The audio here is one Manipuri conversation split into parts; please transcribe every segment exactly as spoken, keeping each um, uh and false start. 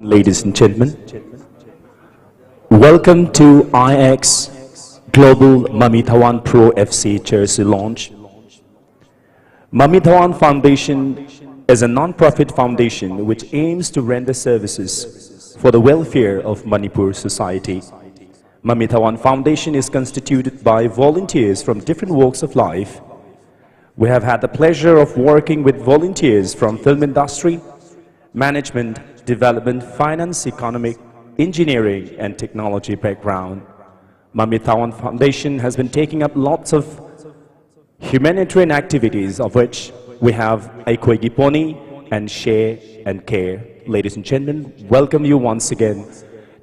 Ladies and gentlemen, welcome to I X Global Mami Thawan Pro F C Jersey Launch. Mami Thawan Foundation is a non-profit foundation which aims to render services for the welfare of Manipur society. Mami Thawan Foundation is constituted by volunteers from different walks of life. We have had the pleasure of working with volunteers from film industry, management, development, finance, economic, engineering, and technology background. Mami Thawan Foundation has been taking up lots of humanitarian activities, of which we have Aikoigi Poni and Share and Care. Ladies and gentlemen, welcome you once again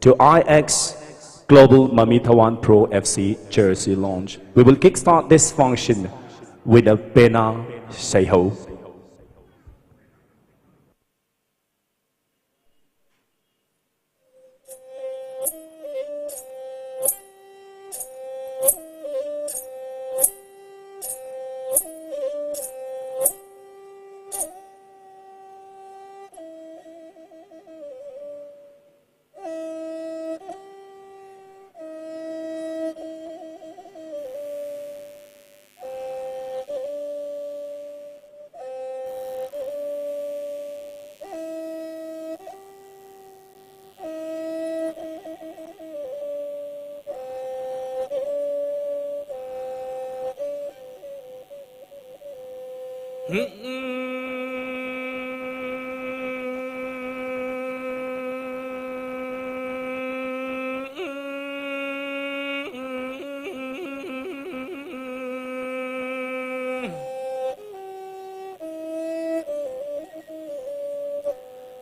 to I X Global Mami Thawan Pro F C Jersey Launch. We will kickstart this function with a Pena Seiho.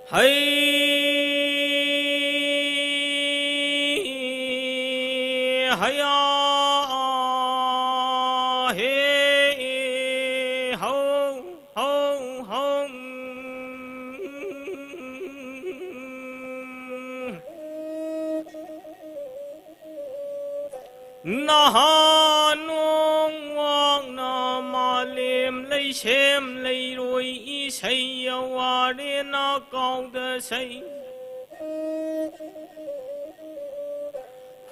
Hai, hai, ah, he, ho, ho, ho. ꯅꯍꯥꯟ ꯅꯣꯡꯃꯥꯛꯅ ꯃꯥꯂꯦꯝ ꯂꯩꯁꯦꯝ ꯂꯩꯔꯣꯏ ꯏꯁꯩ ꯌꯥꯋꯥꯔꯦꯅ ꯀꯥꯎꯗ ꯁꯩ꯫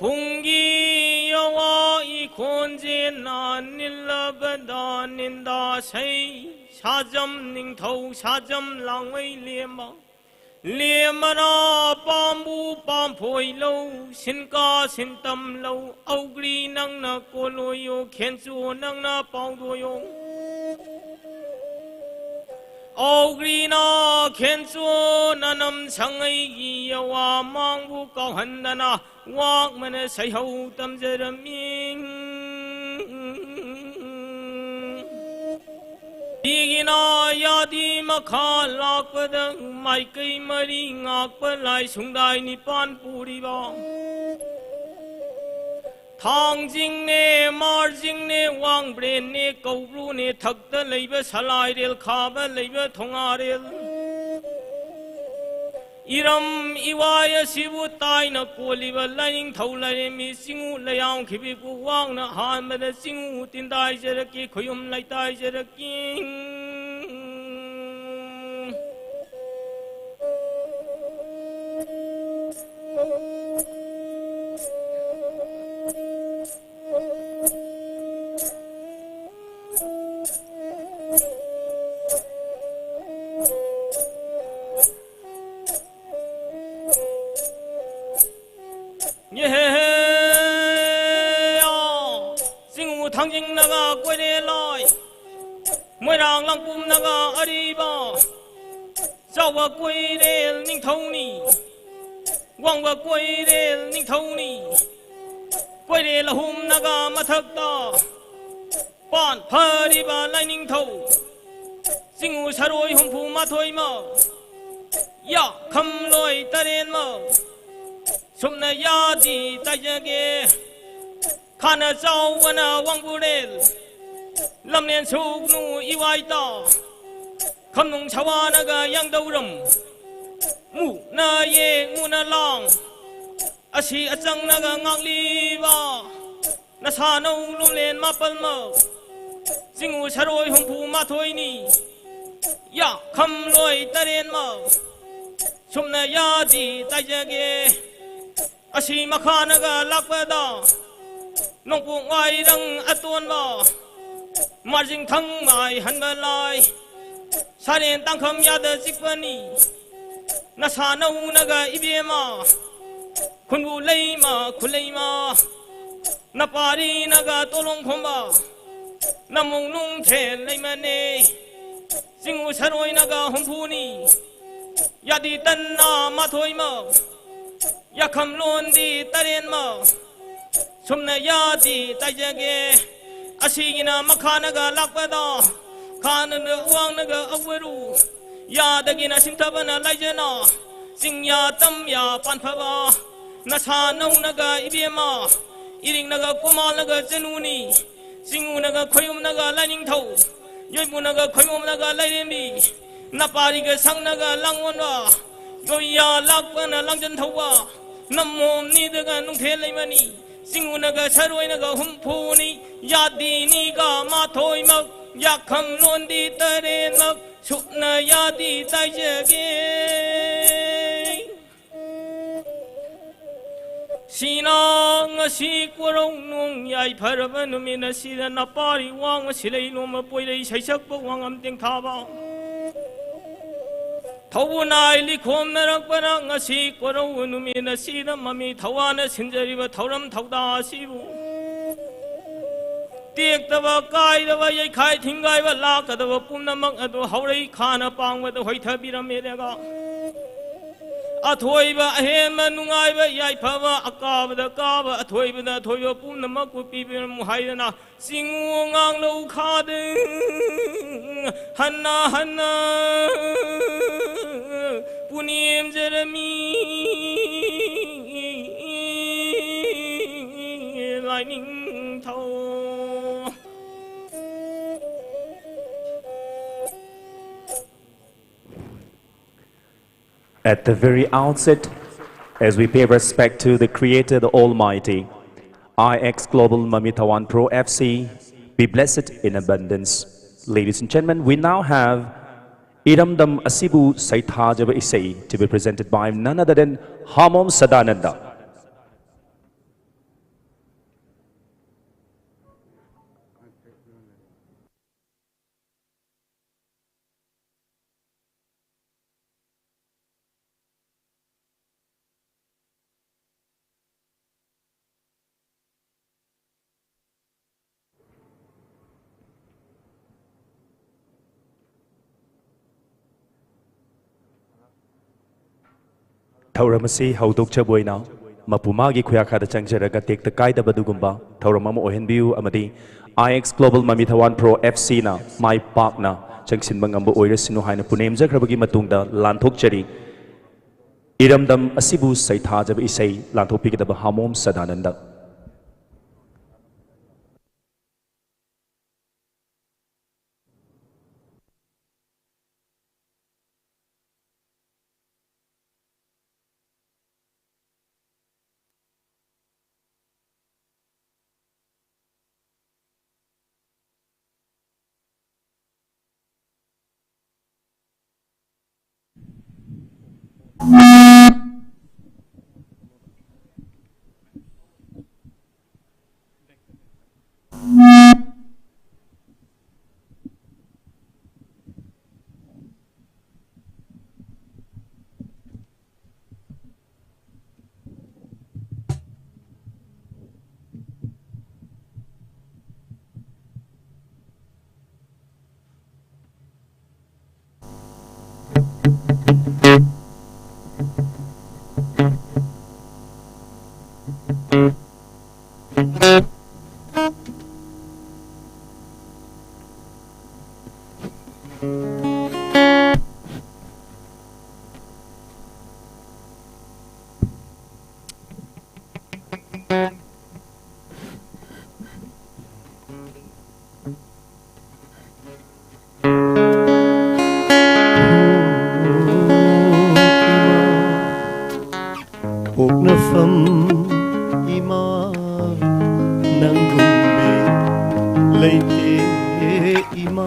ꯍꯨꯝꯒꯤ ꯌꯋꯥ ꯏꯈꯣꯟꯖꯦꯟꯅ ꯅꯤꯜꯂꯕꯗ ꯅꯤꯟꯗꯥ ꯁꯩ ꯁꯥꯖꯝ ꯅꯤꯡꯊꯧ ꯁꯥꯖꯝ ꯂꯥꯡꯃꯩ ꯂꯦꯝꯃ꯫ ꯂꯦꯝꯃꯅ ꯄꯥꯝꯕꯨ ꯄꯥꯝꯐꯣꯏ ꯂꯧ, ꯁꯤꯟꯀꯥ ꯁꯤꯟꯇꯝ ꯂꯧ, ꯑꯧꯒ꯭ꯔꯤ ꯅꯪꯅ ꯀꯣꯂꯣꯌꯣ, ꯈꯦꯟꯆꯣ ꯅꯪꯅ ꯄꯥꯎꯗꯣꯌꯣ꯫ ꯑꯧꯒ꯭ꯔꯤꯅ ꯈꯦꯟꯆꯣ ꯅꯅꯝ ꯁꯪꯉꯩꯒꯤ ꯌꯋꯥ ꯃꯥꯡꯕꯨ ꯀꯥꯎꯍꯟꯗꯅ ꯋꯥꯛꯃꯅ ꯁꯩꯍꯧ ꯇꯝꯖꯔꯝꯃꯤ꯫ ꯄꯤꯒꯤꯅ ꯌꯥꯗꯤ ꯃꯈꯥ ꯂꯥꯛꯄꯗ ꯃꯥꯏꯀꯩ ꯃꯔꯤ ꯉꯥꯛꯄ ꯂꯥꯏ ꯁꯨꯡꯗꯥꯏ ꯅꯤꯄꯥꯟ ꯄꯨꯔꯤꯕ꯫ ꯊꯥꯡꯖꯤꯡꯅꯦ, ꯃꯥꯔꯖꯤꯡꯅꯦ, ꯋꯥꯡꯕ꯭ꯔꯦꯟꯅꯦ, ꯀꯧꯕ꯭ꯔꯨꯅꯦ, ꯊꯛꯇ ꯂꯩꯕ ꯁꯂꯥꯏꯔꯦꯜ, ꯈꯥꯕ ꯂꯩꯕ ꯊꯣꯉꯥꯔꯦꯜ꯫ ꯏꯔꯝ ꯏꯋꯥꯏ ꯑꯁꯤꯕꯨ ꯇꯥꯏꯅ ꯀꯣꯜꯂꯤꯕ ꯂꯥꯏꯅꯤꯡꯊꯧ ꯂꯥꯏꯔꯦꯝꯕꯤ ꯆꯤꯡꯉꯨ ꯂꯩꯌꯥꯝꯈꯤꯕꯤꯕꯨ ꯋꯥꯡꯅ ꯍꯥꯟꯕꯗ ꯆꯤꯡꯉꯨ ꯇꯤꯟꯗꯥꯏꯖꯔꯛꯀꯤ, ꯈꯨꯌꯨꯝ ꯂꯩꯇꯥꯏꯖꯔꯛꯀꯤ꯫ ꯌꯦꯍꯦ, ꯆꯤꯡꯉꯨ ꯊꯥꯡꯖꯤꯡꯅꯒ ꯀꯣꯏꯔꯦ ꯂꯥꯏ, ꯃꯣꯏꯔꯥꯡ ꯂꯥꯡꯄꯨꯝꯅꯒ ꯑꯔꯤꯕ, ꯆꯥꯎꯕ ꯀꯣꯏꯔꯦꯜ ꯅꯤꯡꯊꯧꯅꯤ, ꯋꯥꯡꯕ ꯀꯣꯏꯔꯦꯜ ꯅꯤꯡꯊꯧꯅꯤ꯫ ꯀꯣꯏꯔꯦꯜ ꯑꯍꯨꯝꯅꯒ ꯃꯊꯛꯇ ꯄꯥꯟ ꯐꯔꯤꯕ ꯂꯥꯏꯅꯤꯡꯊꯧ, ꯆꯤꯡꯉꯨ ꯁꯔꯣꯏ ꯍꯨꯝꯐꯨ ꯃꯥꯊꯣꯏꯃ, ꯌꯥ ꯈꯝꯂꯣꯏ ꯇꯔꯦꯠꯃ, ꯁꯨꯝꯅ ꯌꯥꯗꯤ ꯇꯥꯏꯖꯒꯦ꯫ ꯈꯥꯅ ꯆꯥꯎꯕꯅ ꯋꯥꯡꯕꯨꯔꯦꯜ, ꯂꯝꯂꯦꯟ ꯁꯨꯛꯅꯨ ꯏꯋꯥꯏꯇ, ꯈꯝꯅꯨꯡ ꯁꯋꯥꯅꯒ ꯌꯥꯡꯗꯧꯔꯝ, ꯃꯨꯅ ꯌꯦꯡ ꯃꯨꯅ ꯂꯥꯡ, ꯑꯁꯤ ꯑꯆꯪꯅꯒ ꯉꯥꯛꯂꯤꯕ, ꯅꯁꯥꯅꯧ ꯂꯨꯂꯦꯟ ꯃꯥꯄꯜꯃꯛ, ꯆꯤꯡꯉꯨ ꯁꯔꯣꯏ ꯍꯨꯝꯐꯨ ꯃꯥꯊꯣꯏꯅꯤ, ꯌꯥ ꯈꯝꯂꯣꯏ ꯇꯔꯦꯠꯃꯛ, ꯁꯨꯝꯅ ꯌꯥꯗꯤ ꯇꯥꯏꯖꯒꯦ꯫ ꯑꯁꯤ ꯃꯈꯥꯅꯒ ꯂꯥꯛꯄꯗ ꯅꯣꯡꯄꯣꯛ ꯋꯥꯏꯔꯪ ꯑꯇꯣꯟꯕ ꯃꯥꯔꯖꯤꯡ ꯊꯪ ꯃꯥꯏ ꯍꯟꯕ ꯂꯥꯏ꯫ ꯁꯥꯔꯦꯟ ꯇꯥꯡꯈꯝ ꯌꯥꯗ ꯆꯤꯛꯄꯅꯤ ꯅꯁꯥ ꯅꯧꯅꯒ ꯏꯕꯦꯝꯃ꯫ ꯈꯨꯟꯕꯨ ꯂꯩꯃ ꯈꯨꯂꯩꯃ ꯅꯄꯥꯔꯤꯅꯒ ꯇꯣꯂꯣꯡ ꯈꯣꯝꯕ ꯅꯃꯨꯡ ꯅꯨꯡꯊꯦꯜ ꯂꯩꯃꯅꯦ꯫ ꯆꯤꯡꯉꯨ ꯁꯔꯣꯏꯅꯒ ꯍꯨꯝꯐꯨꯅꯤ ꯌꯥꯗꯤ ꯇꯟꯅ ꯃꯥꯊꯣꯏꯃ ꯌꯥꯈꯝ ꯂꯣꯟꯗꯤ ꯇꯔꯦꯟꯃ꯫ ꯁꯨꯝꯅ ꯌꯥꯗꯤ ꯇꯥꯏꯖꯒꯦ꯫ ꯑꯁꯤꯒꯤꯅ ꯃꯈꯥꯅꯒ ꯂꯥꯛꯄꯗ ꯈꯥꯅꯅ ꯋꯥꯡꯅꯒ ꯑꯋꯔꯨ ꯌꯥꯗꯒꯤꯅ ꯁꯤꯡꯊꯕꯅ ꯂꯥꯏꯖꯅ ꯆꯤꯡꯌꯥ ꯇꯝꯌꯥ ꯄꯥꯟꯐꯕ ꯅꯁꯥ ꯅꯧꯅꯒ ꯏꯕꯦꯝꯃ꯫ ꯏꯔꯤꯡꯅꯒ ꯀꯣꯃꯥꯜꯅꯒ ꯆꯅꯨꯅꯤ ꯆꯤꯡꯉꯨꯅꯒ ꯈꯣꯏꯌꯨꯝꯅꯒ ꯂꯥꯏꯅꯤꯡꯊꯧ ꯌꯣꯏꯕꯨꯅꯒ ꯈꯣꯏꯌꯨꯝꯅꯒ ꯂꯥꯏꯔꯦꯝꯕꯤ ꯅꯄꯥꯔꯤꯒ ꯁꯪꯅꯒ ꯂꯥꯡꯑꯣꯟꯕ ꯌꯣꯏꯌꯥ ꯂꯥꯛꯄꯅ ꯂꯥꯡꯖꯟ ꯊꯧꯕ ꯅꯝꯃꯣꯝ ꯅꯤꯗꯒ ꯅꯨꯡꯊꯦꯜ ꯂꯩꯃꯅꯤ꯫ ꯆꯤꯡꯉꯨꯅꯒ ꯁꯔꯣꯏꯅꯒ ꯍꯨꯝꯐꯨꯅꯤ ꯌꯥꯗꯤꯅꯤꯒ ꯃꯥꯊꯣꯏꯃꯛ ꯌꯥꯈꯝ ꯂꯣꯟꯗꯤ ꯇꯔꯦꯠꯃꯛ ꯁꯨꯞꯅ ꯌꯥꯗꯤ ꯇꯥꯏꯖꯒꯦ꯫ ꯁꯤꯅ ꯉꯁꯤ ꯀꯣꯔꯧ ꯅꯣꯡ ꯌꯥꯏꯐꯔꯕ ꯅꯨꯃꯤꯠ ꯑꯁꯤꯗ ꯅꯄꯥꯔꯤ ꯋꯥꯡꯃ ꯁꯤꯂꯩ ꯂꯣꯝꯕ ꯄꯣꯏꯔꯩ ꯁꯩꯁꯛꯄ ꯋꯥꯉꯝ ꯇꯦꯡꯊꯥꯕ ꯊꯧꯕꯨ ꯅꯥꯏ ꯂꯤꯈꯣꯝꯅꯔꯛꯄꯅ ꯉꯁꯤ ꯀꯣꯔꯧ ꯅꯨꯃꯤꯠ ꯑꯁꯤꯗ ꯃꯃꯤ ꯊꯋꯥꯅ ꯁꯤꯟꯖꯔꯤꯕ ꯊꯧꯔꯝ ꯊꯧꯗꯥ ꯑꯁꯤꯕꯨ ꯇꯦꯛꯇꯕ ꯀꯥꯏꯗꯕ ꯌꯩꯈꯥꯏ ꯊꯤꯡꯒꯥꯏꯕ ꯂꯥꯛꯀꯗꯕ ꯄꯨꯝꯅꯃꯛ ꯑꯗꯨ ꯍꯧꯔꯩ ꯈꯥꯅ ꯄꯥꯡꯕꯗ ꯍꯣꯏꯊꯕꯤꯔꯝꯃꯦꯗꯒ ꯑꯊꯣꯏꯕ ꯑꯍꯦꯟꯕ ꯅꯨꯡꯉꯥꯏꯕ ꯌꯥꯏꯐꯕ ꯑꯀꯥꯕꯗ ꯀꯥꯕ ꯑꯊꯣꯏꯕꯗ ꯑꯊꯣꯏꯕ ꯄꯨꯝꯅꯃꯛꯄꯨ ꯄꯤꯕꯤꯔꯝꯃꯨ ꯍꯥꯏꯗꯅ ꯆꯤꯡꯉꯨ ꯉꯥꯡꯂꯧ ꯈꯥꯗ ꯍꯟꯅ ꯍꯟꯅ ꯄꯨꯅꯦꯝꯖꯔꯝꯃꯤ ꯂꯥꯏꯅꯤꯡꯊꯧ꯫ At the very outset, as we pay respect to the Creator, the Almighty, I X Global Mami Tawan Pro F C, be blessed in abundance. Ladies and gentlemen, we now have ꯏꯔꯝꯗꯝ ꯑꯁꯤꯕꯨ ꯁꯩꯊꯥꯖꯕ ꯏꯁꯩ, to be presented by none other than ꯍꯥꯃꯣꯝ Sadananda. ꯊꯧꯔꯝ ꯑꯁꯤ ꯍꯧꯗꯣꯛꯆꯕ ꯑꯣꯏꯅ ꯃꯄꯨ ꯃꯥꯒꯤ ꯈꯨꯌꯥꯈꯥꯗ ꯆꯪꯖꯔꯒ ꯇꯦꯛꯇ ꯀꯥꯏꯗꯕ ꯑꯗꯨꯒꯨꯝꯕ ꯊꯧꯔꯝ ꯑꯃ ꯑꯣꯏꯍꯟꯕꯤꯌꯨ ꯑꯃꯗꯤ I X Global ꯃꯃꯤ ꯊꯋꯥꯟ Pro F Cꯅ ꯃꯥꯏ ꯄꯥꯛꯅ ꯆꯪꯁꯤꯟꯕ ꯉꯝꯕ ꯑꯣꯏꯔꯁꯅꯨ ꯍꯥꯏꯅ ꯄꯨꯅꯦꯝꯖꯈ꯭ꯔꯕꯒꯤ ꯃꯇꯨꯡꯗ ꯂꯥꯟꯊꯣꯛꯆꯔꯤ꯫ ꯏꯔꯝꯗꯝ ꯑꯁꯤꯕꯨ ꯁꯩꯊꯥꯖꯕ ꯏꯁꯩ ꯂꯥꯟꯊꯣꯛꯄꯤꯒꯗꯕ ꯍꯥꯃꯣꯝ ꯁꯗꯥꯅꯟꯗ꯫ ꯄꯣꯛꯅꯐꯝ ꯏꯃꯥ, ꯅꯪꯒꯨꯝꯕꯤ ꯂꯩꯇꯦ ꯏꯃꯥ꯫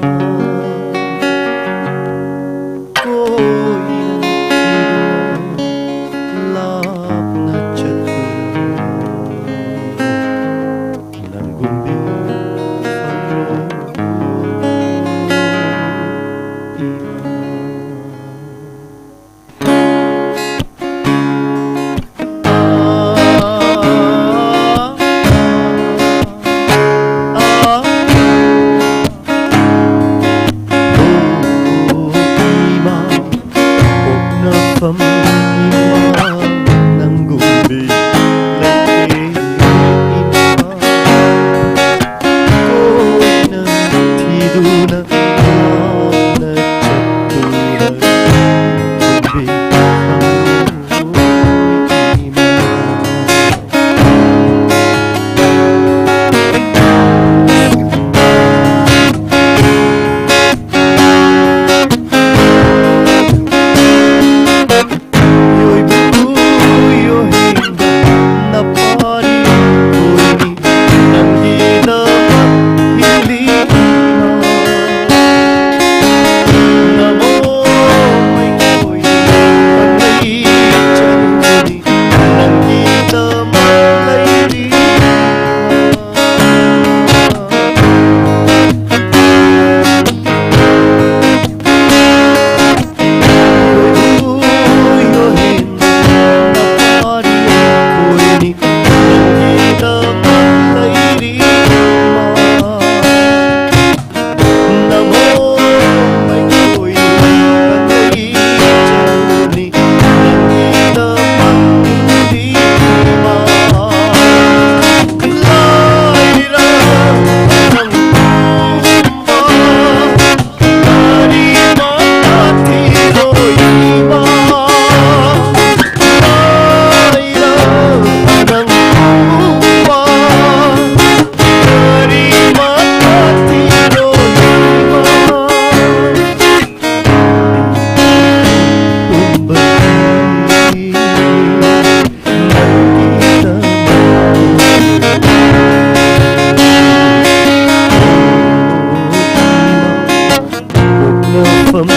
ꯐꯝꯕ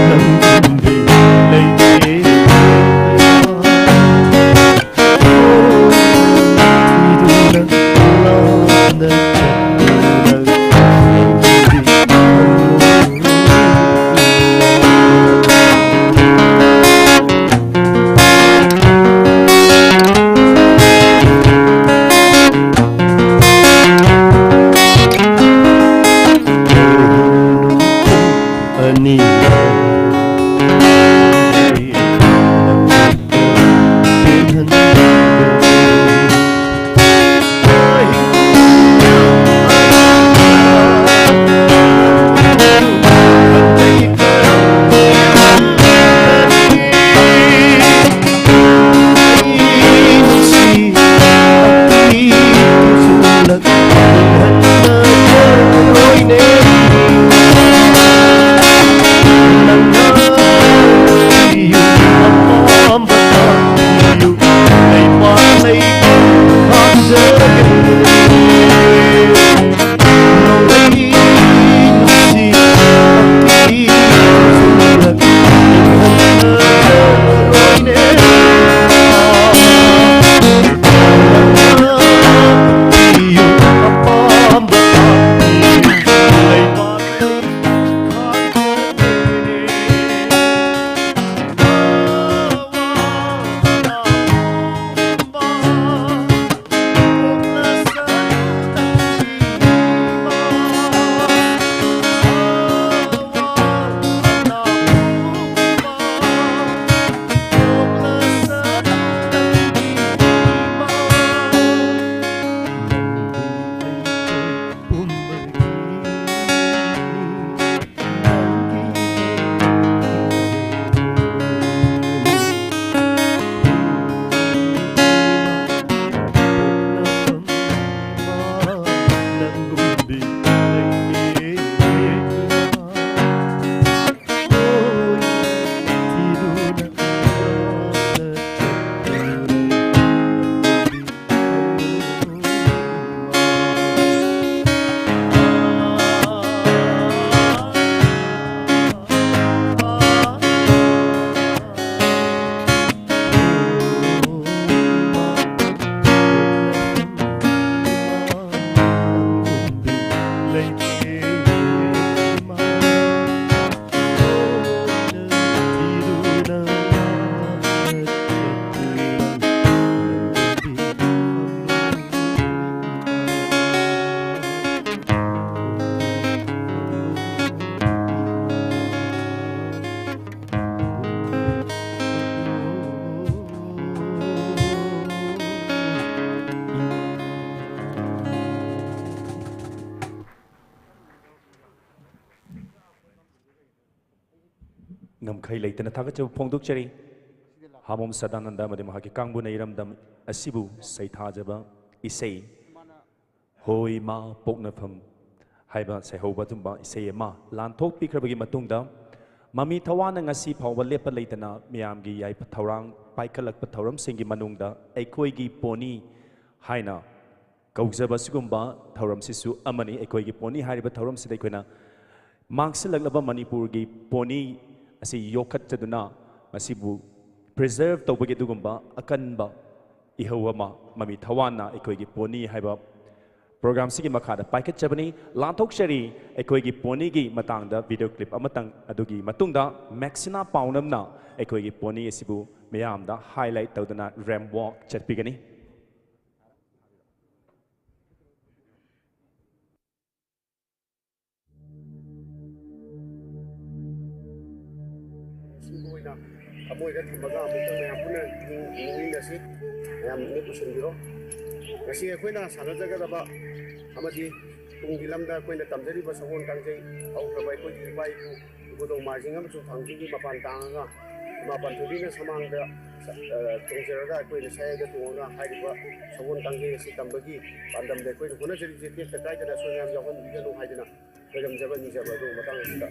ꯅꯪꯒꯨꯝꯕꯤ ꯂꯩꯇꯦ꯫ ꯊꯤꯗꯨꯅ ꯂꯥꯟꯗ ꯆꯠꯇꯨꯅ ꯉꯝꯈꯩ ꯂꯩꯇꯅ ꯊꯥꯒꯠꯆꯕ ꯐꯣꯡꯗꯣꯛꯆꯔꯤ꯫ ꯍꯥꯃꯣꯝ ꯁꯗꯥꯅꯟꯗ ꯑꯃꯗꯤ ꯃꯍꯥꯛꯀꯤ ꯀꯥꯡꯕꯨꯅ ꯏꯔꯝꯗꯝ ꯑꯁꯤꯕꯨ ꯁꯩꯊꯥꯖꯕ ꯏꯁꯩ ꯍꯣꯏ ꯃꯥ ꯄꯣꯛꯅꯐꯝ ꯍꯥꯏꯕ ꯁꯩꯍꯧꯕ ꯑꯗꯨꯝꯕ ꯏꯁꯩ ꯑꯃ ꯂꯥꯟꯊꯣꯛꯄꯤꯈ꯭ꯔꯕꯒꯤ ꯃꯇꯨꯡꯗ, ꯃꯃꯤ ꯊꯋꯥꯅ ꯉꯁꯤ ꯐꯥꯎꯕ ꯂꯦꯞꯄ ꯂꯩꯇꯅ ꯃꯤꯌꯥꯝꯒꯤ ꯌꯥꯏꯐ ꯊꯧꯔꯥꯡ ꯄꯥꯏꯈꯠꯂꯛꯄ ꯊꯧꯔꯝꯁꯤꯡꯒꯤ ꯃꯅꯨꯡꯗ ꯑꯩꯈꯣꯏꯒꯤ ꯄꯣꯅꯤ ꯍꯥꯏꯅ ꯀꯧꯖꯕ ꯑꯁꯤꯒꯨꯝꯕ ꯊꯧꯔꯝꯁꯤꯁꯨ ꯑꯃꯅꯤ꯫ ꯑꯩꯈꯣꯏꯒꯤ ꯄꯣꯅꯤ ꯍꯥꯏꯔꯤꯕ ꯊꯧꯔꯝꯁꯤꯗ ꯑꯩꯈꯣꯏꯅ ꯃꯥꯡꯁꯤꯜꯂꯛꯂꯕ ꯃꯅꯤꯄꯨꯔꯒꯤ ꯄꯣꯅꯤ ꯑꯁꯤ ꯌꯣꯛꯈꯠꯆꯗꯨꯅ ꯃꯁꯤꯕꯨ ꯄ꯭ꯔꯤꯖꯔꯚ ꯇꯧꯕꯒꯤ ꯑꯗꯨꯒꯨꯝꯕ ꯑꯀꯟꯕ ꯏꯍꯧ ꯑꯃ ꯃꯃꯤ ꯊꯋꯥꯟꯅ ꯑꯩꯈꯣꯏꯒꯤ ꯄꯣꯅꯤ ꯍꯥꯏꯕ ꯄ꯭ꯔꯣꯒ꯭ꯔꯥꯝꯁꯤꯒꯤ ꯃꯈꯥꯗ ꯄꯥꯏꯈꯠꯆꯕꯅꯤ꯫ ꯂꯥꯟꯊꯣꯛꯆꯔꯤ ꯑꯩꯈꯣꯏꯒꯤ ꯄꯣꯅꯤꯒꯤ ꯃꯇꯥꯡꯗ ꯚꯤꯗꯤꯑꯣ ꯀ꯭ꯂꯤꯞ ꯑꯃꯇꯪ꯫ ꯑꯗꯨꯒꯤ ꯃꯇꯨꯡꯗ ꯃꯦꯛꯁꯤꯅꯥ ꯄꯥꯎꯅꯝꯅ ꯑꯩꯈꯣꯏꯒꯤ ꯄꯣꯅꯤ ꯑꯁꯤꯕꯨ ꯃꯤꯌꯥꯝꯗ ꯍꯥꯏꯂꯥꯏꯠ ꯇꯧꯗꯨꯅ ꯔꯦꯝꯞ ꯋꯥꯛ ꯆꯠꯄꯤꯒꯅꯤ꯫ ꯁꯤꯕꯨ ꯑꯣꯏꯅ ꯊꯃꯣꯏꯗ ꯊꯝꯃꯒ ꯑꯃꯨꯛꯇꯪ ꯃꯌꯥꯝ ꯄꯨꯟꯅ ꯅꯤꯡ-, ꯅꯤꯡꯃꯤꯟꯅꯁꯤ꯫ ꯃꯌꯥꯝ ꯃꯤꯠ ꯎꯏꯁꯤꯟꯕꯤꯔꯣ꯫ ꯉꯁꯤ ꯑꯩꯈꯣꯏꯅ ꯁꯥꯟꯅꯖꯒꯗꯕ ꯑꯃꯗꯤ ꯇꯨꯡꯒꯤ ꯂꯝꯗ ꯑꯩꯈꯣꯏꯅ ꯇꯝꯖꯔꯤꯕ ꯁꯒꯣꯜ ꯀꯥꯡꯖꯩ ꯍꯧꯈ꯭ꯔꯕ ꯑꯩꯈꯣꯏꯒꯤ ꯏꯄꯥ ꯏꯄꯨ ꯏꯕꯨꯙꯧ ꯃꯥꯔꯖꯤꯡ ꯑꯃꯁꯨꯡ ꯊꯥꯡꯖꯤꯡꯒꯤ ꯃꯄꯥꯟ ꯇꯥꯡꯉꯒ ꯏꯃꯥ ꯄꯥꯟꯊꯣꯏꯕꯤꯅ ꯁꯃꯥꯡꯗ, ꯑ, ꯇꯣꯡꯖꯔꯒ ꯑꯩꯈꯣꯏꯅ ꯁꯌꯥꯏꯗ ꯇꯣꯡꯉꯒ ꯍꯥꯏꯔꯤꯕ ꯁꯒꯣꯜ ꯀꯥꯡꯖꯩ ꯑꯁꯤ ꯇꯝꯕꯒꯤ ꯄꯥꯟꯗꯝꯗ ꯑꯩꯈꯣꯏꯅ ꯍꯣꯠꯅꯖꯔꯤꯕꯁꯦ ꯇꯦꯛꯇ ꯀꯥꯏꯗꯅ ꯑꯩꯈꯣꯏ ꯃꯌꯥꯝ ꯌꯥꯎꯍꯟꯕꯤꯒꯅꯨ ꯍꯥꯏꯗꯅ ꯈꯣꯏꯔꯝꯖꯕ ꯅꯤꯖꯕ ꯑꯗꯨ ꯃꯇꯥꯡ ꯑꯁꯤꯗ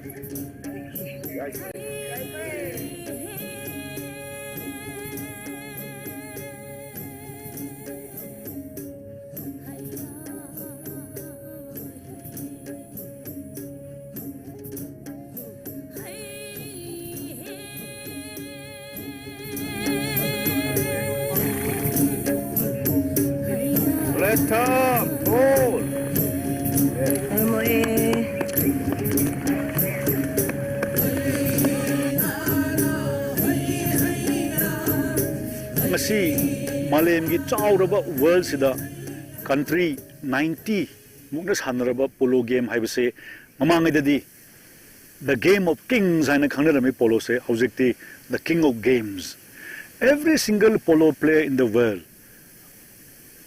Platinum, gold. ꯉꯁꯤ ꯃꯥꯂꯦꯝꯒꯤ ꯆꯥꯎꯔꯕ ꯋꯥꯔꯜꯁꯤꯗ ꯀꯟꯇ꯭ꯔꯤ ꯅꯥꯏꯟꯇꯤ ꯃꯨꯛꯅ ꯁꯥꯟꯅꯔꯕ ꯄꯣꯂꯣ ꯒꯦꯝ ꯍꯥꯏꯕꯁꯦ ꯃꯃꯥꯡꯉꯩꯗꯗꯤ the game of kings ꯍꯥꯏꯅ ꯈꯪꯅꯔꯝꯃꯤ ꯄꯣꯂꯣꯁꯦ꯫ ꯍꯧꯖꯤꯛꯇꯤ the king of games. Every single polo player in the world,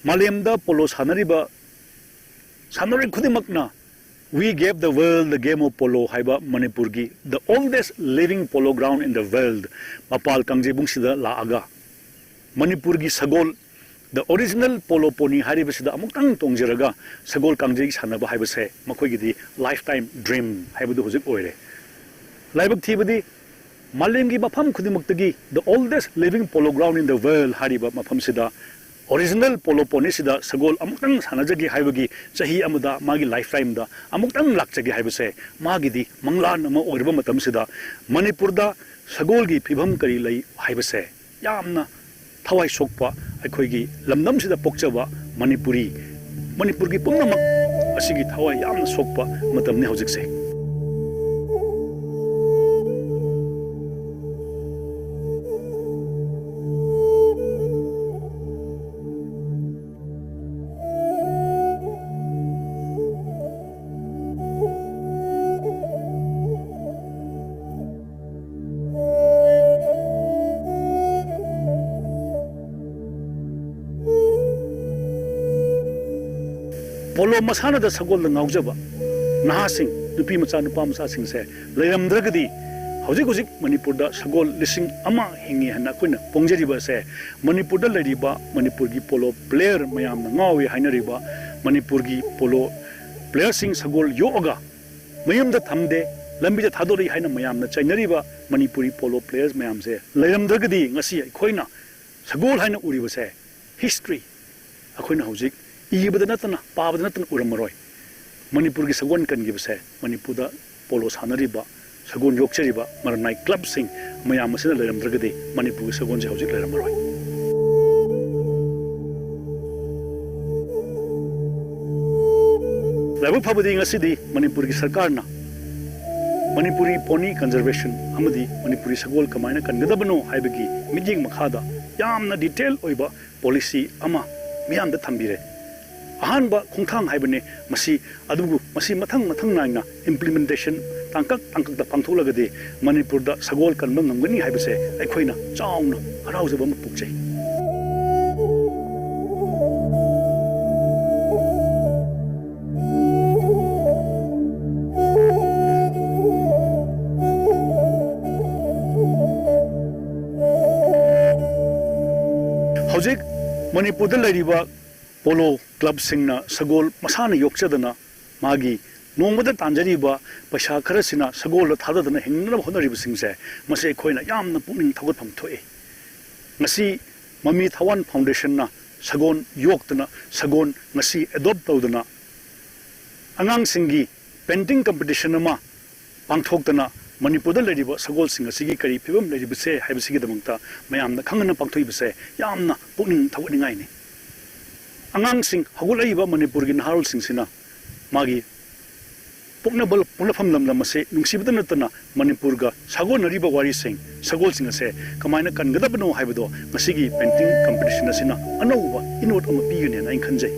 ꯃꯥꯂꯦꯝꯗ ꯄꯣꯂꯣ ꯁꯥꯟꯅꯔꯤꯕ ꯁꯥꯟꯅꯔꯣꯏ ꯈꯨꯗꯤꯡꯃꯛꯅ We gave the world the game of polo ꯍꯥꯏꯕ ꯃꯅꯤꯄꯨꯔꯒꯤ the oldest living polo ground in the world ꯃꯄꯥꯜ ꯀꯥꯡꯖꯩꯕꯨꯡꯁꯤꯗ ꯂꯥꯛꯑꯒ ꯃꯅꯤꯄꯨꯔꯒꯤ ꯁꯒꯣꯜ, the original polo pony ꯍꯥꯏꯔꯤꯕꯁꯤꯗ ꯑꯃꯨꯛꯇꯪ ꯇꯣꯡꯖꯔꯒ ꯁꯒꯣꯜ ꯀꯥꯡꯖꯩ ꯁꯥꯟꯅꯕ ꯍꯥꯏꯕꯁꯦ ꯃꯈꯣꯏꯒꯤꯗꯤ lifetime dream ꯍꯥꯏꯕꯗꯨ ꯍꯧꯖꯤꯛ ꯑꯣꯏꯔꯦ꯫ ꯂꯥꯏꯕꯛ ꯊꯤꯕꯗꯤ ꯃꯥꯂꯦꯝꯒꯤ ꯃꯐꯝ ꯈꯨꯗꯤꯡꯃꯛꯇꯒꯤ the oldest living polo ground in the world ꯍꯥꯏꯔꯤꯕ ꯃꯐꯝꯁꯤꯗ original polo ponyꯁꯤꯗ ꯁꯒꯣꯜ ꯑꯃꯨꯛꯇꯪ ꯁꯥꯟꯅꯖꯒꯦ ꯍꯥꯏꯕꯒꯤ ꯆꯍꯤ ꯑꯃꯗ ꯃꯥꯒꯤ lifetimeꯗ ꯑꯃꯨꯛꯇꯪ ꯂꯥꯛꯆꯒꯦ ꯍꯥꯏꯕꯁꯦ ꯃꯥꯒꯤꯗꯤ ꯃꯪꯂꯥꯟ ꯑꯃ ꯑꯣꯏꯔꯕ ꯃꯇꯝꯁꯤꯗ ꯃꯅꯤꯄꯨꯔꯗ ꯁꯒꯣꯜꯒꯤ ꯐꯤꯕꯝ ꯀꯔꯤ ꯂꯩ ꯍꯥꯏꯕꯁꯦ ꯌꯥꯝꯅ ꯊꯋꯥꯏ ꯁꯣꯛꯄ ꯑꯩꯈꯣꯏꯒꯤ ꯂꯝꯗꯝꯁꯤꯗ ꯄꯣꯛꯆꯕ ꯃꯅꯤꯄꯨꯔꯤ, ꯃꯅꯤꯄꯨꯔꯒꯤ ꯄꯨꯝꯅꯃꯛ ꯑꯁꯤꯒꯤ ꯊꯋꯥꯏ ꯌꯥꯝꯅ ꯁꯣꯛꯄ ꯃꯇꯝꯅꯤ ꯍꯧꯖꯤꯛꯁꯦ꯫ ꯄꯣꯂꯣ ꯃꯁꯥꯟꯅꯗ ꯁꯒꯣꯜꯗ ꯉꯥꯎꯖꯕ ꯅꯍꯥꯁꯤꯡ, ꯅꯨꯄꯤ ꯃꯆꯥ, ꯅꯨꯄꯥ ꯃꯆꯥꯁꯤꯡꯁꯦ ꯂꯩꯔꯝꯗ꯭ꯔꯒꯗꯤ ꯍꯧꯖꯤꯛ ꯍꯧꯖꯤꯛ ꯃꯅꯤꯄꯨꯔꯗ ꯁꯒꯣꯜ ꯂꯤꯁꯤꯡ ꯑꯃ ꯍꯤꯡꯉꯤ ꯍꯥꯏꯅ ꯑꯩꯈꯣꯏꯅ ꯐꯣꯡꯖꯔꯤꯕ ꯑꯁꯦ ꯃꯅꯤꯄꯨꯔꯗ ꯂꯩꯔꯤꯕ ꯃꯅꯤꯄꯨꯔꯒꯤ ꯄꯣꯂꯣ player ꯃꯌꯥꯝꯅ ꯉꯥꯎꯏ ꯍꯥꯏꯅꯔꯤꯕ ꯃꯅꯤꯄꯨꯔꯒꯤ ꯄꯣꯂꯣ playerꯁꯤꯡ ꯁꯒꯣꯜ ꯌꯣꯛꯑꯒ ꯃꯌꯨꯝꯗ ꯊꯝꯗꯦ, ꯂꯝꯕꯤꯗ ꯊꯥꯗꯣꯔꯛꯏ ꯍꯥꯏꯅ ꯃꯌꯥꯝꯅ ꯆꯩꯅꯔꯤꯕ ꯃꯅꯤꯄꯨꯔꯤ ꯄꯣꯂꯣ players ꯃꯌꯥꯝꯁꯦ ꯂꯩꯔꯝꯗ꯭ꯔꯒꯗꯤ ꯉꯁꯤ ꯑꯩꯈꯣꯏꯅ ꯁꯒꯣꯜ ꯍꯥꯏꯅ ꯎꯔꯤꯕꯁꯦ history ꯑꯩꯈꯣꯏꯅ ꯍꯧꯖꯤꯛ ꯏꯕꯗ ꯅꯠꯇꯅ ꯄꯥꯕꯗ ꯅꯠꯇꯅ ꯎꯔꯝꯃꯔꯣꯏ꯫ ꯃꯅꯤꯄꯨꯔꯒꯤ ꯁꯒꯣꯜ ꯀꯟꯈꯤꯕꯁꯦ ꯃꯅꯤꯄꯨꯔꯗ ꯄꯣꯂꯣ ꯁꯥꯟꯅꯔꯤꯕ, ꯁꯒꯣꯜ ꯌꯣꯛꯆꯔꯤꯕ ꯃꯔꯅꯥꯏ clubꯁꯤꯡ ꯃꯌꯥꯝ ꯑꯁꯤꯅ ꯂꯩꯔꯝꯗ꯭ꯔꯒꯗꯤ ꯃꯅꯤꯄꯨꯔꯒꯤ ꯁꯒꯣꯜꯁꯦ ꯍꯧꯖꯤꯛ ꯂꯩꯔꯝꯃꯔꯣꯏ꯫ ꯂꯥꯏꯕꯛ ꯐꯕꯗꯤ ꯉꯁꯤꯗꯤ ꯃꯅꯤꯄꯨꯔꯒꯤ ꯁꯔꯀꯥꯔꯅ ꯃꯅꯤꯄꯨꯔꯤ pony conservation ꯑꯃꯗꯤ ꯃꯅꯤꯄꯨꯔꯤ ꯁꯒꯣꯜ ꯀꯃꯥꯏꯅ ꯀꯟꯒꯗꯕꯅꯣ ꯍꯥꯏꯕꯒꯤ ꯃꯤꯠꯌꯦꯡ ꯃꯈꯥꯗ ꯌꯥꯝꯅ detail ꯑꯣꯏꯕ policy ꯑꯃ ꯃꯤꯌꯥꯝꯗ ꯊꯝꯕꯤꯔꯦ꯫ ꯑꯍꯥꯟꯕ ꯈꯣꯡꯊꯥꯡ ꯍꯥꯏꯕꯅꯤ ꯃꯁꯤ, ꯑꯗꯨꯕꯨ ꯃꯁꯤ ꯃꯊꯪ ꯃꯊꯪ ꯅꯥꯏꯅ implementation ꯇꯥꯡꯀꯛ ꯇꯥꯡꯀꯛꯇ ꯄꯥꯡꯊꯣꯛꯂꯒꯗꯤ ꯃꯅꯤꯄꯨꯔꯗ ꯁꯒꯣꯜ ꯀꯟꯕ ꯉꯝꯒꯅꯤ ꯍꯥꯏꯕꯁꯦ ꯑꯩꯈꯣꯏꯅ ꯆꯥꯎꯅ ꯍꯔꯥꯎꯖꯕ ꯑꯃ ꯄꯣꯛꯆꯩ꯫ ꯃꯅꯤꯄꯨꯔꯗ ꯂꯩꯔꯤꯕ ꯄꯣꯂꯣ ꯀ꯭ꯂꯕꯁꯤꯡꯅ ꯁꯒꯣꯜ ꯃꯁꯥꯅ ꯌꯣꯛꯆꯗꯅ ꯃꯥꯒꯤ ꯅꯣꯡꯃꯗ ꯇꯥꯟꯖꯔꯤꯕ ꯄꯩꯁꯥ ꯈꯔꯁꯤꯅ ꯁꯒꯣꯜꯗ ꯊꯥꯗꯗꯨꯅ ꯍꯤꯡꯅꯅꯕ ꯍꯣꯠꯅꯔꯤꯕꯁꯤꯡꯁꯦ, ꯃꯁꯤ ꯑꯩꯈꯣꯏꯅ ꯌꯥꯝꯅ ꯄꯨꯛꯅꯤꯡ ꯊꯧꯒꯠꯐꯝ ꯊꯣꯛꯏ꯫ ꯉꯁꯤ ꯃꯃꯤ ꯊꯋꯥꯟ ꯐꯥꯎꯟꯗꯦꯁꯟꯅ ꯁꯒꯣꯜ ꯌꯣꯛꯇꯨꯅ, ꯁꯒꯣꯜ ꯉꯁꯤ ꯑꯦꯗꯣꯞ ꯇꯧꯗꯨꯅ, ꯑꯉꯥꯡꯁꯤꯡꯒꯤ ꯄꯦꯟꯇꯤꯡ ꯀꯝꯄꯤꯇꯤꯁꯟ ꯑꯃ ꯄꯥꯡꯊꯣꯛꯇꯅ, ꯃꯅꯤꯄꯨꯔꯗ ꯂꯩꯔꯤꯕ ꯁꯒꯣꯜꯁꯤꯡ ꯑꯁꯤꯒꯤ ꯀꯔꯤ ꯐꯤꯕꯝ ꯂꯩꯔꯤꯕꯁꯦ ꯍꯥꯏꯕꯁꯤꯒꯤꯗꯃꯛꯇ ꯃꯌꯥꯝꯅ ꯈꯪꯍꯟꯅ ꯄꯥꯡꯊꯣꯛꯏꯕꯁꯦ ꯌꯥꯝꯅ ꯄꯨꯛꯅꯤꯡ ꯊꯧꯒꯠꯅꯤꯡꯉꯥꯏꯅꯤ꯫ ꯑꯉꯥꯡꯁꯤꯡ, ꯍꯧꯒꯠꯂꯛꯏꯕ ꯃꯅꯤꯄꯨꯔꯒꯤ ꯅꯍꯥꯔꯣꯜꯁꯤꯡꯁꯤꯅ ꯃꯥꯒꯤ ꯄꯣꯛꯅꯕ, ꯄꯣꯛꯅꯐꯝ ꯂꯝꯗꯝ ꯑꯁꯤ ꯅꯨꯡꯁꯤꯕꯗ ꯅꯠꯇꯅ ꯃꯅꯤꯄꯨꯔꯒ ꯁꯥꯒꯣꯟꯅꯔꯤꯕ ꯋꯥꯔꯤꯁꯤꯡ, ꯁꯒꯣꯜꯁꯤꯡ ꯑꯁꯦ ꯀꯃꯥꯏꯅ ꯀꯟꯒꯗꯕꯅꯣ ꯍꯥꯏꯕꯗꯣ ꯉꯁꯤꯒꯤ ꯄꯦꯟꯇꯤꯡ ꯀꯝꯄꯤꯇꯤꯁꯟ ꯑꯁꯤꯅ ꯑꯅꯧꯕ ꯏꯅꯣꯠ ꯑꯃ ꯄꯤꯒꯅꯦꯅ ꯑꯩꯅ ꯈꯟꯖꯩ꯫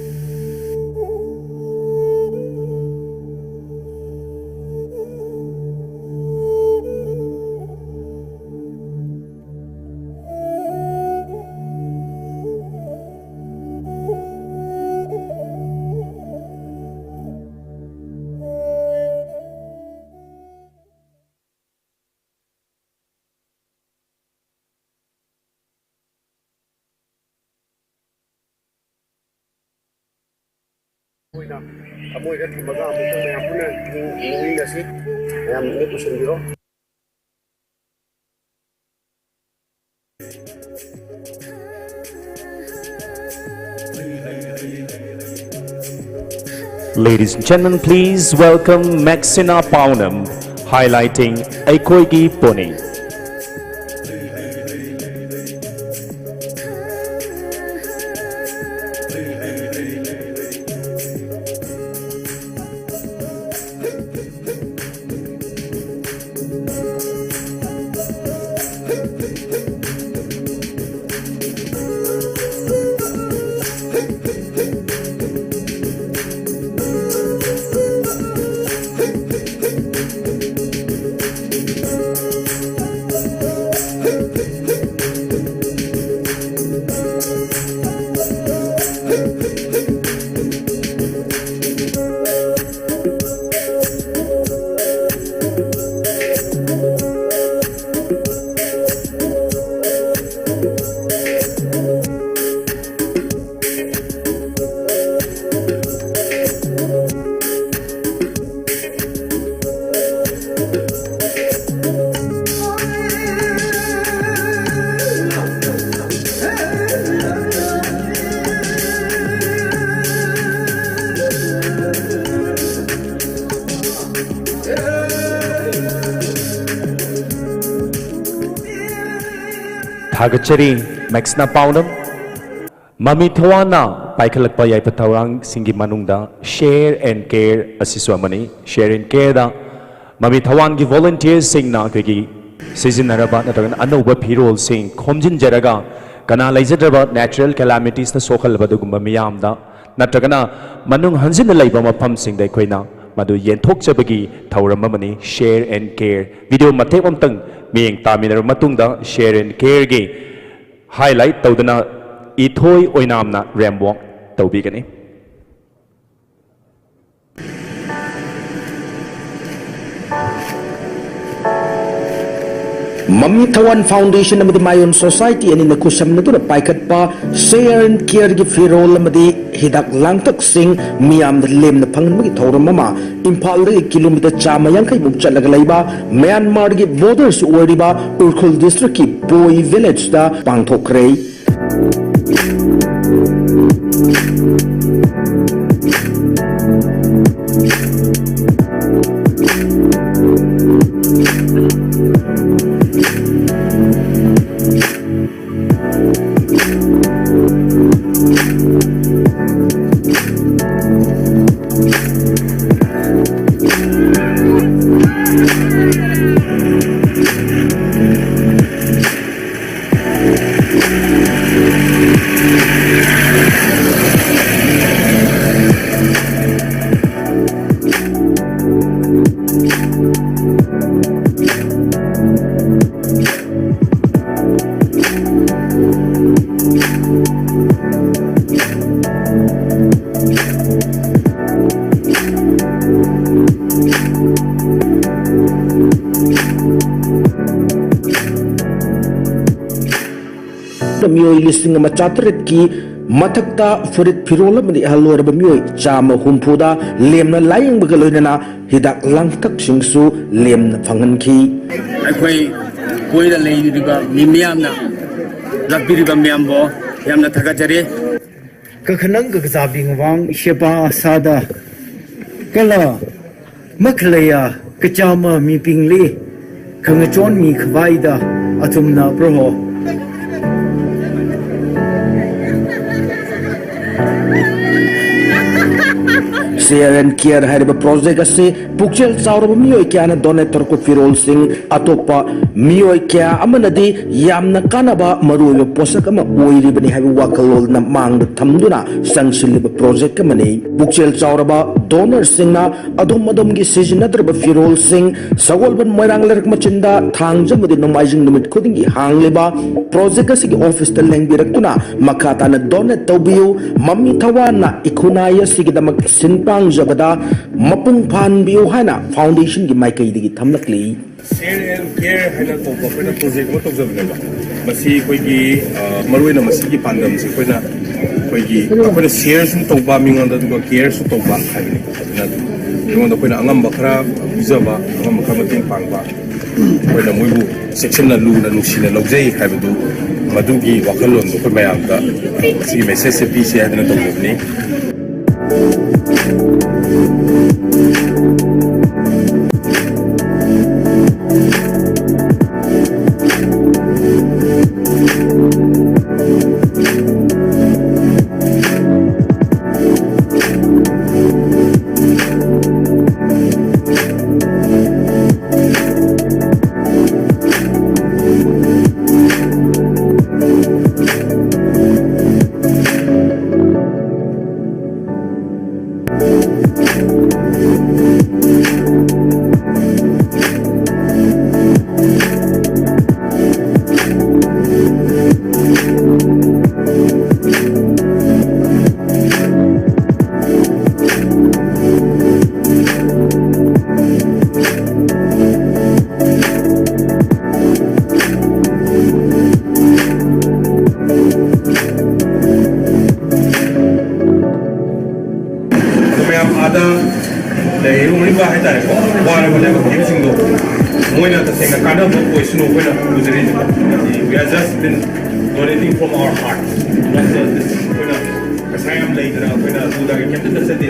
ꯑꯩꯈꯣꯏꯅ ꯊꯃꯣꯏꯗ ꯊꯝꯃꯒ ꯑꯃꯨꯛꯇꯪ ꯃꯌꯥꯝ ꯄꯨꯟꯅ ꯅꯤꯡ-, ꯅꯤꯡꯁꯤꯡꯃꯤꯟꯅꯁꯤ꯫ ꯃꯌꯥꯝ ꯃꯤꯠ ꯎꯏꯁꯤꯟꯕꯤꯔꯣ꯫ Ladies and gentlemen, please welcome Maxina Paunam, highlighting ꯑꯩꯈꯣꯏꯒꯤ ꯄꯣꯅꯤ꯫ ꯊꯥꯒꯠꯆꯔꯤ ꯃꯦꯛꯁꯅꯥ ꯄꯥꯎꯅꯝ꯫ ꯃꯃꯤ ꯊꯋꯥꯟꯅ ꯄꯥꯏꯈꯠꯂꯛꯄ ꯌꯥꯏꯐ ꯊꯧꯔꯥꯡꯁꯤꯡꯒꯤ ꯃꯅꯨꯡꯗ Share and Care ꯑꯁꯤꯁꯨ ꯑꯃꯅꯤ꯫ Share and Careꯗ ꯃꯃꯤ ꯊꯋꯥꯟꯒꯤ volunteerꯁꯤꯡꯅ ꯑꯩꯈꯣꯏꯒꯤ ꯁꯤꯖꯤꯟꯅꯔꯕ ꯅꯠꯇ꯭ꯔꯒꯅ ꯑꯅꯧꯕ ꯐꯤꯔꯣꯜꯁꯤꯡ ꯈꯣꯝꯖꯤꯟꯖꯔꯒ, ꯀꯅꯥ ꯂꯩꯖꯗ꯭ꯔꯕ natural calamitiesꯅ ꯁꯣꯛꯍꯜꯂꯕ ꯑꯗꯨꯒꯨꯝꯕ ꯃꯤꯌꯥꯝꯗ ꯅꯠꯇ꯭ꯔꯒꯅ ꯃꯅꯨꯡ ꯍꯟꯖꯤꯟꯅ ꯂꯩꯕ ꯃꯐꯝꯁꯤꯡꯗ ꯑꯩꯈꯣꯏꯅ ꯃꯗꯨ ꯌꯦꯟꯊꯣꯛꯆꯕꯒꯤ ꯊꯧꯔꯝ ꯑꯃꯅꯤ꯫ Share and Care video ꯃꯇꯦꯛ ꯑꯃꯇꯪ ꯃꯤꯠꯌꯦꯡ ꯇꯥꯃꯤꯟꯅꯔꯕ ꯃꯇꯨꯡꯗ Share and Careꯒꯤ highlight ꯇꯧꯗꯨꯅ ꯏꯊꯣꯏ ꯑꯣꯏꯅꯥꯝꯅ ramp walk ꯇꯧꯕꯤꯒꯅꯤ꯫ ꯃꯃꯤ ꯊꯋꯥꯟ Foundation ꯑꯃꯗꯤ ꯃꯥꯏꯑꯣꯟ Society ꯑꯅꯤꯅ ꯈꯨꯠꯁꯝꯅꯗꯨꯅ ꯄꯥꯏꯈꯠꯄ Share and Careꯒꯤ ꯐꯤꯔꯣꯜ ꯑꯃꯗꯤ ꯍꯤꯗꯥꯛ ꯂꯥꯡꯊꯛꯁꯤꯡ ꯃꯤꯌꯥꯝꯗ ꯂꯦꯝꯅ ꯐꯪꯍꯟꯕꯒꯤ ꯊꯧꯔꯝ ꯑꯃ ꯏꯝꯐꯥꯜꯗꯒꯤ ꯀꯤꯂꯣꯃꯤꯇꯔ ꯆꯥꯝꯃ ꯌꯥꯡꯈꯩꯃꯨꯛ ꯆꯠꯂꯒ ꯂꯩꯕ ꯃ꯭ꯌꯥꯟꯃꯥꯔꯒꯤ borderꯁꯨ ꯑꯣꯏꯔꯤꯕ ꯎꯔꯈꯨꯜ districtꯀꯤ ꯕꯣꯏ villageꯇ ꯄꯥꯡꯊꯣꯛꯈ꯭ꯔꯦ꯫ ꯃꯤꯑꯣꯏ ꯂꯤꯁꯤꯡ ꯑꯃ ꯆꯥꯇꯔꯦꯠꯀꯤ ꯃꯊꯛꯇ ꯐꯨꯔꯤꯠ ꯐꯤꯔꯣꯜ ꯑꯃꯗꯤ ꯑꯍꯜ ꯑꯣꯏꯔꯕ ꯃꯤꯑꯣꯏ ꯆꯥꯝꯃ ꯍꯨꯝꯐꯨꯗ ꯂꯦꯝꯅ ꯂꯥꯌꯦꯡꯕꯒ ꯂꯣꯏꯅꯅ ꯍꯤꯗꯥꯛ ꯂꯥꯡꯊꯛꯁꯤꯡꯁꯨ ꯂꯦꯝꯅ ꯐꯪꯍꯟꯈꯤ꯫ ꯑꯩꯈꯣꯏ ꯀꯣꯏꯗ ꯂꯩꯔꯤꯕ ꯃꯤ ꯃꯌꯥꯝꯅ ꯂꯥꯛꯄꯤꯔꯤꯕ ꯃꯌꯥꯝꯕꯨ ꯌꯥꯝꯅ ꯊꯥꯒꯠꯆꯔꯤ꯫ Kakhanang kakazabing wang shepa asada kala ꯃꯈꯂꯌꯥ ꯀꯆꯥꯃ ꯃꯤꯄꯤꯡꯂꯤ ꯈꯪꯉꯆꯣꯟ me ꯈꯕꯥꯏꯗ ꯑꯊꯨꯝꯅ ꯄ꯭ꯔꯣꯍꯣ꯫ C R and ꯀꯤꯌꯔ ꯍꯥꯏꯔꯤꯕ ꯄ꯭ꯔꯣꯖꯦꯛ ꯑꯁꯤ ꯄꯨꯛꯆꯦꯜ ꯆꯥꯎꯔꯕ ꯃꯤꯑꯣꯏ ꯀꯌꯥꯅ ꯗꯣꯅꯦꯠ ꯇꯧꯔꯛꯄ ꯐꯤꯔꯣꯜꯁꯤꯡ, ꯑꯇꯣꯞꯄ ꯃꯤꯑꯣꯏ ꯀꯌꯥ ꯑꯃꯅꯗꯤ ꯌꯥꯝꯅ ꯀꯥꯟꯅꯕ ꯃꯔꯨꯑꯣꯏꯕ ꯄꯣꯠꯁꯛ ꯑꯃ ꯑꯣꯏꯔꯤꯕꯅꯤ ꯍꯥꯏꯕ ꯋꯥꯈꯜꯂꯣꯟꯅ ꯃꯥꯡꯗ ꯊꯝꯗꯨꯅ ꯆꯪꯁꯤꯜꯂꯤꯕ ꯄ꯭ꯔꯣꯖꯦꯛ ꯑꯃꯅꯤ꯫ ꯄꯨꯛꯆꯦꯜ ꯆꯥꯎꯔꯕ ꯗꯣꯅꯔꯁꯤꯡꯅ ꯑꯗꯣꯝ ꯑꯗꯣꯝꯒꯤ ꯁꯤꯖꯤꯟꯅꯗ꯭ꯔꯕ ꯐꯤꯔꯣꯜꯁꯤꯡ ꯁꯒꯣꯜꯕꯟ ꯃꯣꯏꯔꯥꯡ ꯂꯩꯔꯛ ꯃꯆꯤꯟꯗ ꯊꯥꯡꯖ ꯑꯃꯗꯤ ꯅꯣꯡꯃꯥꯏꯖꯤꯡ ꯅꯨꯃꯤꯠ ꯈꯨꯗꯤꯡꯒꯤ ꯍꯥꯡꯂꯤꯕ ꯄ꯭ꯔꯣꯖꯦꯛ ꯑꯁꯤꯒꯤ ꯑꯣꯐꯤꯁꯇ ꯂꯦꯡꯕꯤꯔꯛꯇꯨꯅ ꯃꯈꯥ ꯇꯥꯅ ꯗꯣꯅꯦꯠ ꯇꯧꯕꯤꯌꯨ꯫ ꯃꯃꯤ ꯊꯋꯥꯟꯅ ꯏꯈꯨꯅꯥꯏ ꯑꯁꯤꯒꯤꯗꯃꯛ ꯁꯤꯟ ꯄꯥꯡꯖꯕꯗ ꯃꯄꯨꯡ ꯐꯥꯍꯟꯕꯤꯌꯨ ꯍꯥꯏꯅ ꯐꯥꯎꯟꯗꯦꯁꯟꯒꯤ ꯃꯥꯏꯀꯩꯗꯒꯤ ꯊꯝꯂꯛꯂꯤ꯫ ꯁꯤ ꯑꯥꯔ ꯑꯦꯟ ꯀꯤꯌꯔ ꯍꯥꯏꯅ ꯀꯧꯕ ꯑꯩꯈꯣꯏꯅ ꯄ꯭ꯔꯣꯖꯦꯛ ꯑꯃ ꯇꯧꯖꯕꯅꯦꯕ꯫ ꯃꯁꯤ ꯑꯩꯈꯣꯏꯒꯤ, ꯑ, ꯃꯔꯨꯑꯣꯏꯅ ꯃꯁꯤꯒꯤ ꯄꯥꯟꯗꯝꯁꯦ ꯑꯩꯈꯣꯏꯅ, ꯑꯩꯈꯣꯏꯒꯤ, ꯑꯩꯈꯣꯏꯅ ꯁꯤꯌꯔꯁꯨ ꯇꯧꯕ ꯃꯤꯉꯣꯟꯗ, ꯑꯗꯨꯒ ꯀꯤꯌꯔꯁꯨ ꯇꯧꯕ ꯍꯥꯏꯕꯅꯤ꯫ ꯑꯗꯨꯅ ꯃꯤꯉꯣꯟꯗ ꯑꯩꯈꯣꯏꯅ ꯑꯉꯝꯕ ꯈꯔ ꯄꯤꯖꯕ, ꯑꯉꯝꯕ ꯈꯔ ꯃꯇꯦꯡ ꯄꯥꯡꯕ, ꯑꯩꯈꯣꯏꯅ ꯃꯣꯏꯕꯨ ꯆꯦꯛꯁꯤꯟꯅ, ꯂꯨꯅ, ꯅꯨꯡꯁꯤꯅ ꯂꯧꯖꯩ ꯍꯥꯏꯕꯗꯨ, ꯃꯗꯨꯒꯤ ꯋꯥꯈꯜꯂꯣꯟꯗꯣ ꯑꯩꯈꯣꯏ ꯃꯌꯥꯝꯗ ꯃꯁꯤꯒꯤ ꯃꯦꯁꯦꯖꯁꯦ ꯄꯤꯁꯦ ꯍꯥꯏꯗꯅ ꯇꯧꯖꯕꯅꯤ꯫ ꯑꯗꯣ ꯃꯌꯥꯝ ꯑꯥꯗ ꯂꯩꯔꯨꯔꯤꯕ ꯍꯥꯏꯇꯥꯔꯦꯀꯣ, ꯋꯥꯔꯕ ꯂꯥꯏꯕꯛ ꯊꯤꯕꯁꯤꯡꯗꯣ ꯃꯣꯏꯅ ꯇꯁꯦꯡꯅ ꯀꯥꯟꯅꯕ ꯑꯣꯏꯁꯅꯨ ꯑꯩꯈꯣꯏꯅ ꯄꯨꯖꯔꯤꯁꯦ꯫ We are just been donating from our heart. Not just this, ꯑꯩꯈꯣꯏꯅ ꯄꯩꯁꯥ ꯌꯥꯝ ꯂꯩꯗꯅ ꯑꯩꯈꯣꯏꯅ ꯑꯗꯨꯗꯒꯤ ꯀꯩꯝꯇ ꯆꯠꯆꯗꯦ꯫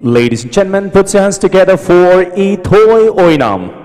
Ladies and gentlemen, put your hands together for Ithoi Oinam.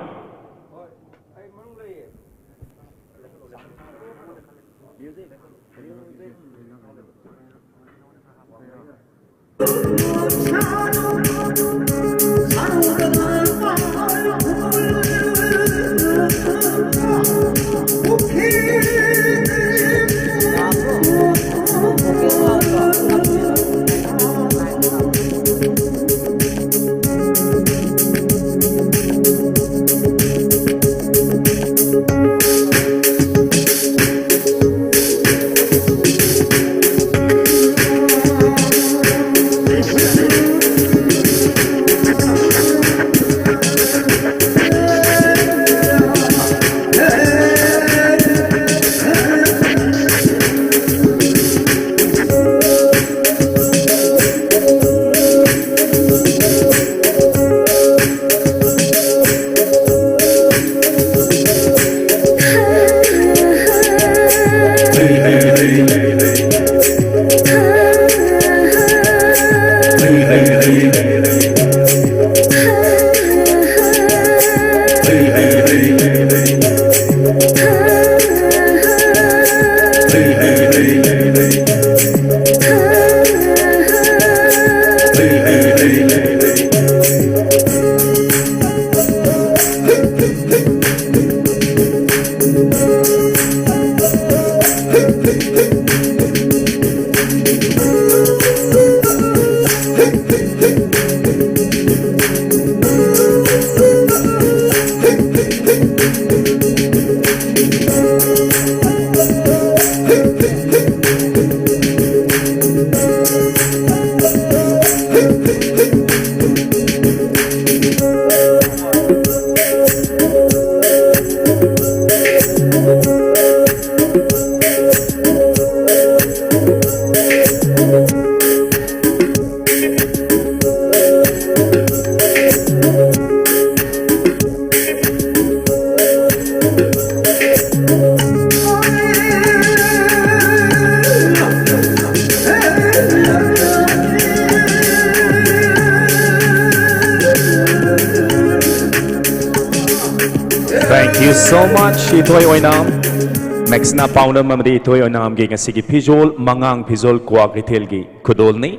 So much, ꯏꯊꯣꯏ ꯑꯣꯏꯅꯥꯝ꯫ ꯃꯦꯛꯁꯅꯥ ꯄꯥꯎꯅꯝ ꯑꯃꯗꯤ ꯏꯊꯣꯏ ꯑꯣꯏꯅꯥꯝꯒꯤ ꯉꯁꯤꯒꯤ ꯐꯤꯖꯣꯜ, ꯃꯉꯥꯡ ꯐꯤꯖꯣꯜ ꯀ꯭ꯋꯥꯀꯩꯊꯦꯜꯒꯤ ꯈꯨꯗꯣꯜꯅꯤ꯫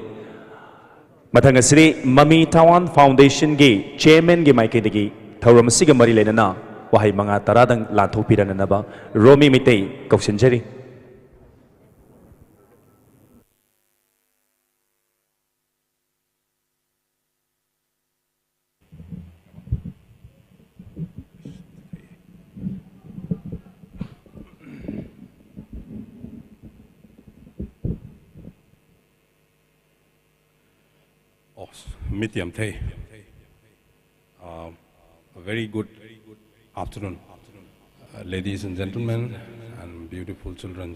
ꯃꯊꯪ ꯑꯁꯤꯗꯤ ꯃꯃꯤ ꯊꯋꯥꯟ ꯐꯥꯎꯟꯗꯦꯁꯟꯒꯤ ꯆꯦꯌꯔꯃꯦꯟꯒꯤ ꯃꯥꯏꯀꯩꯗꯒꯤ ꯊꯧꯔꯝ ꯑꯁꯤꯒ ꯃꯔꯤ ꯂꯩꯅꯅ ꯋꯥꯍꯩ ꯃꯉꯥ ꯇꯔꯥꯗꯪ ꯂꯥꯟꯊꯣꯛꯄꯤꯔꯛꯅꯅꯕ ꯔꯣꯃꯤ Meitei ꯀꯧꯁꯤꯟꯖꯔꯤ꯫ Oh, mitiam thei. Uh, a very good afternoon, uh, ladies and gentlemen, and beautiful children.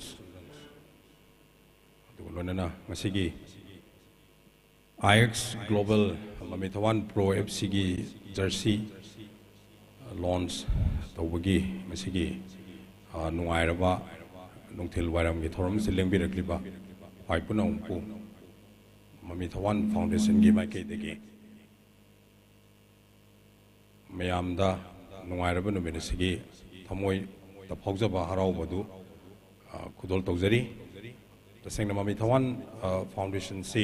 ꯑꯗꯨꯒ ꯂꯣꯏꯅꯅ ꯉꯁꯤꯒꯤ ꯑꯥꯏ ꯑꯦꯛꯁ ꯒ꯭ꯂꯣꯕꯜ ꯃꯃꯤ ꯊꯋꯥꯟ ꯄ꯭ꯔꯣ ꯑꯦꯐ ꯁꯤꯒꯤ ꯖꯔꯁꯤ ꯂꯣꯟꯆ ꯇꯧꯕꯒꯤ ꯉꯁꯤꯒꯤ, ꯑ, ꯅꯨꯡꯉꯥꯏꯔꯕ ꯅꯨꯡꯊꯤꯜ ꯋꯥꯏꯔꯝꯒꯤ ꯊꯧꯔꯝ ꯑꯁꯤ ꯂꯦꯡꯕꯤꯔꯛꯂꯤꯕ ꯈ꯭ꯋꯥꯏ ꯄꯨꯝꯅꯃꯛꯄꯨ ꯃꯃꯤ ꯊꯋꯥꯟ ꯐꯥꯎꯟꯗꯦꯁꯟꯒꯤ ꯃꯥꯏꯀꯩꯗꯒꯤ ꯃꯌꯥꯝꯗ ꯅꯨꯡꯉꯥꯏꯔꯕ ꯅꯨꯃꯤꯠ ꯑꯁꯤꯒꯤ ꯊꯃꯣꯏꯗ ꯐꯥꯎꯖꯕ ꯍꯔꯥꯎꯕꯗꯨ, ꯑ, ꯈꯨꯗꯣꯜ ꯇꯧꯖꯔꯤ꯫ ꯇꯁꯦꯡꯅ ꯃꯃꯤ ꯊꯋꯥꯟ, ꯑ, ꯐꯥꯎꯟꯗꯦꯁꯟꯁꯤ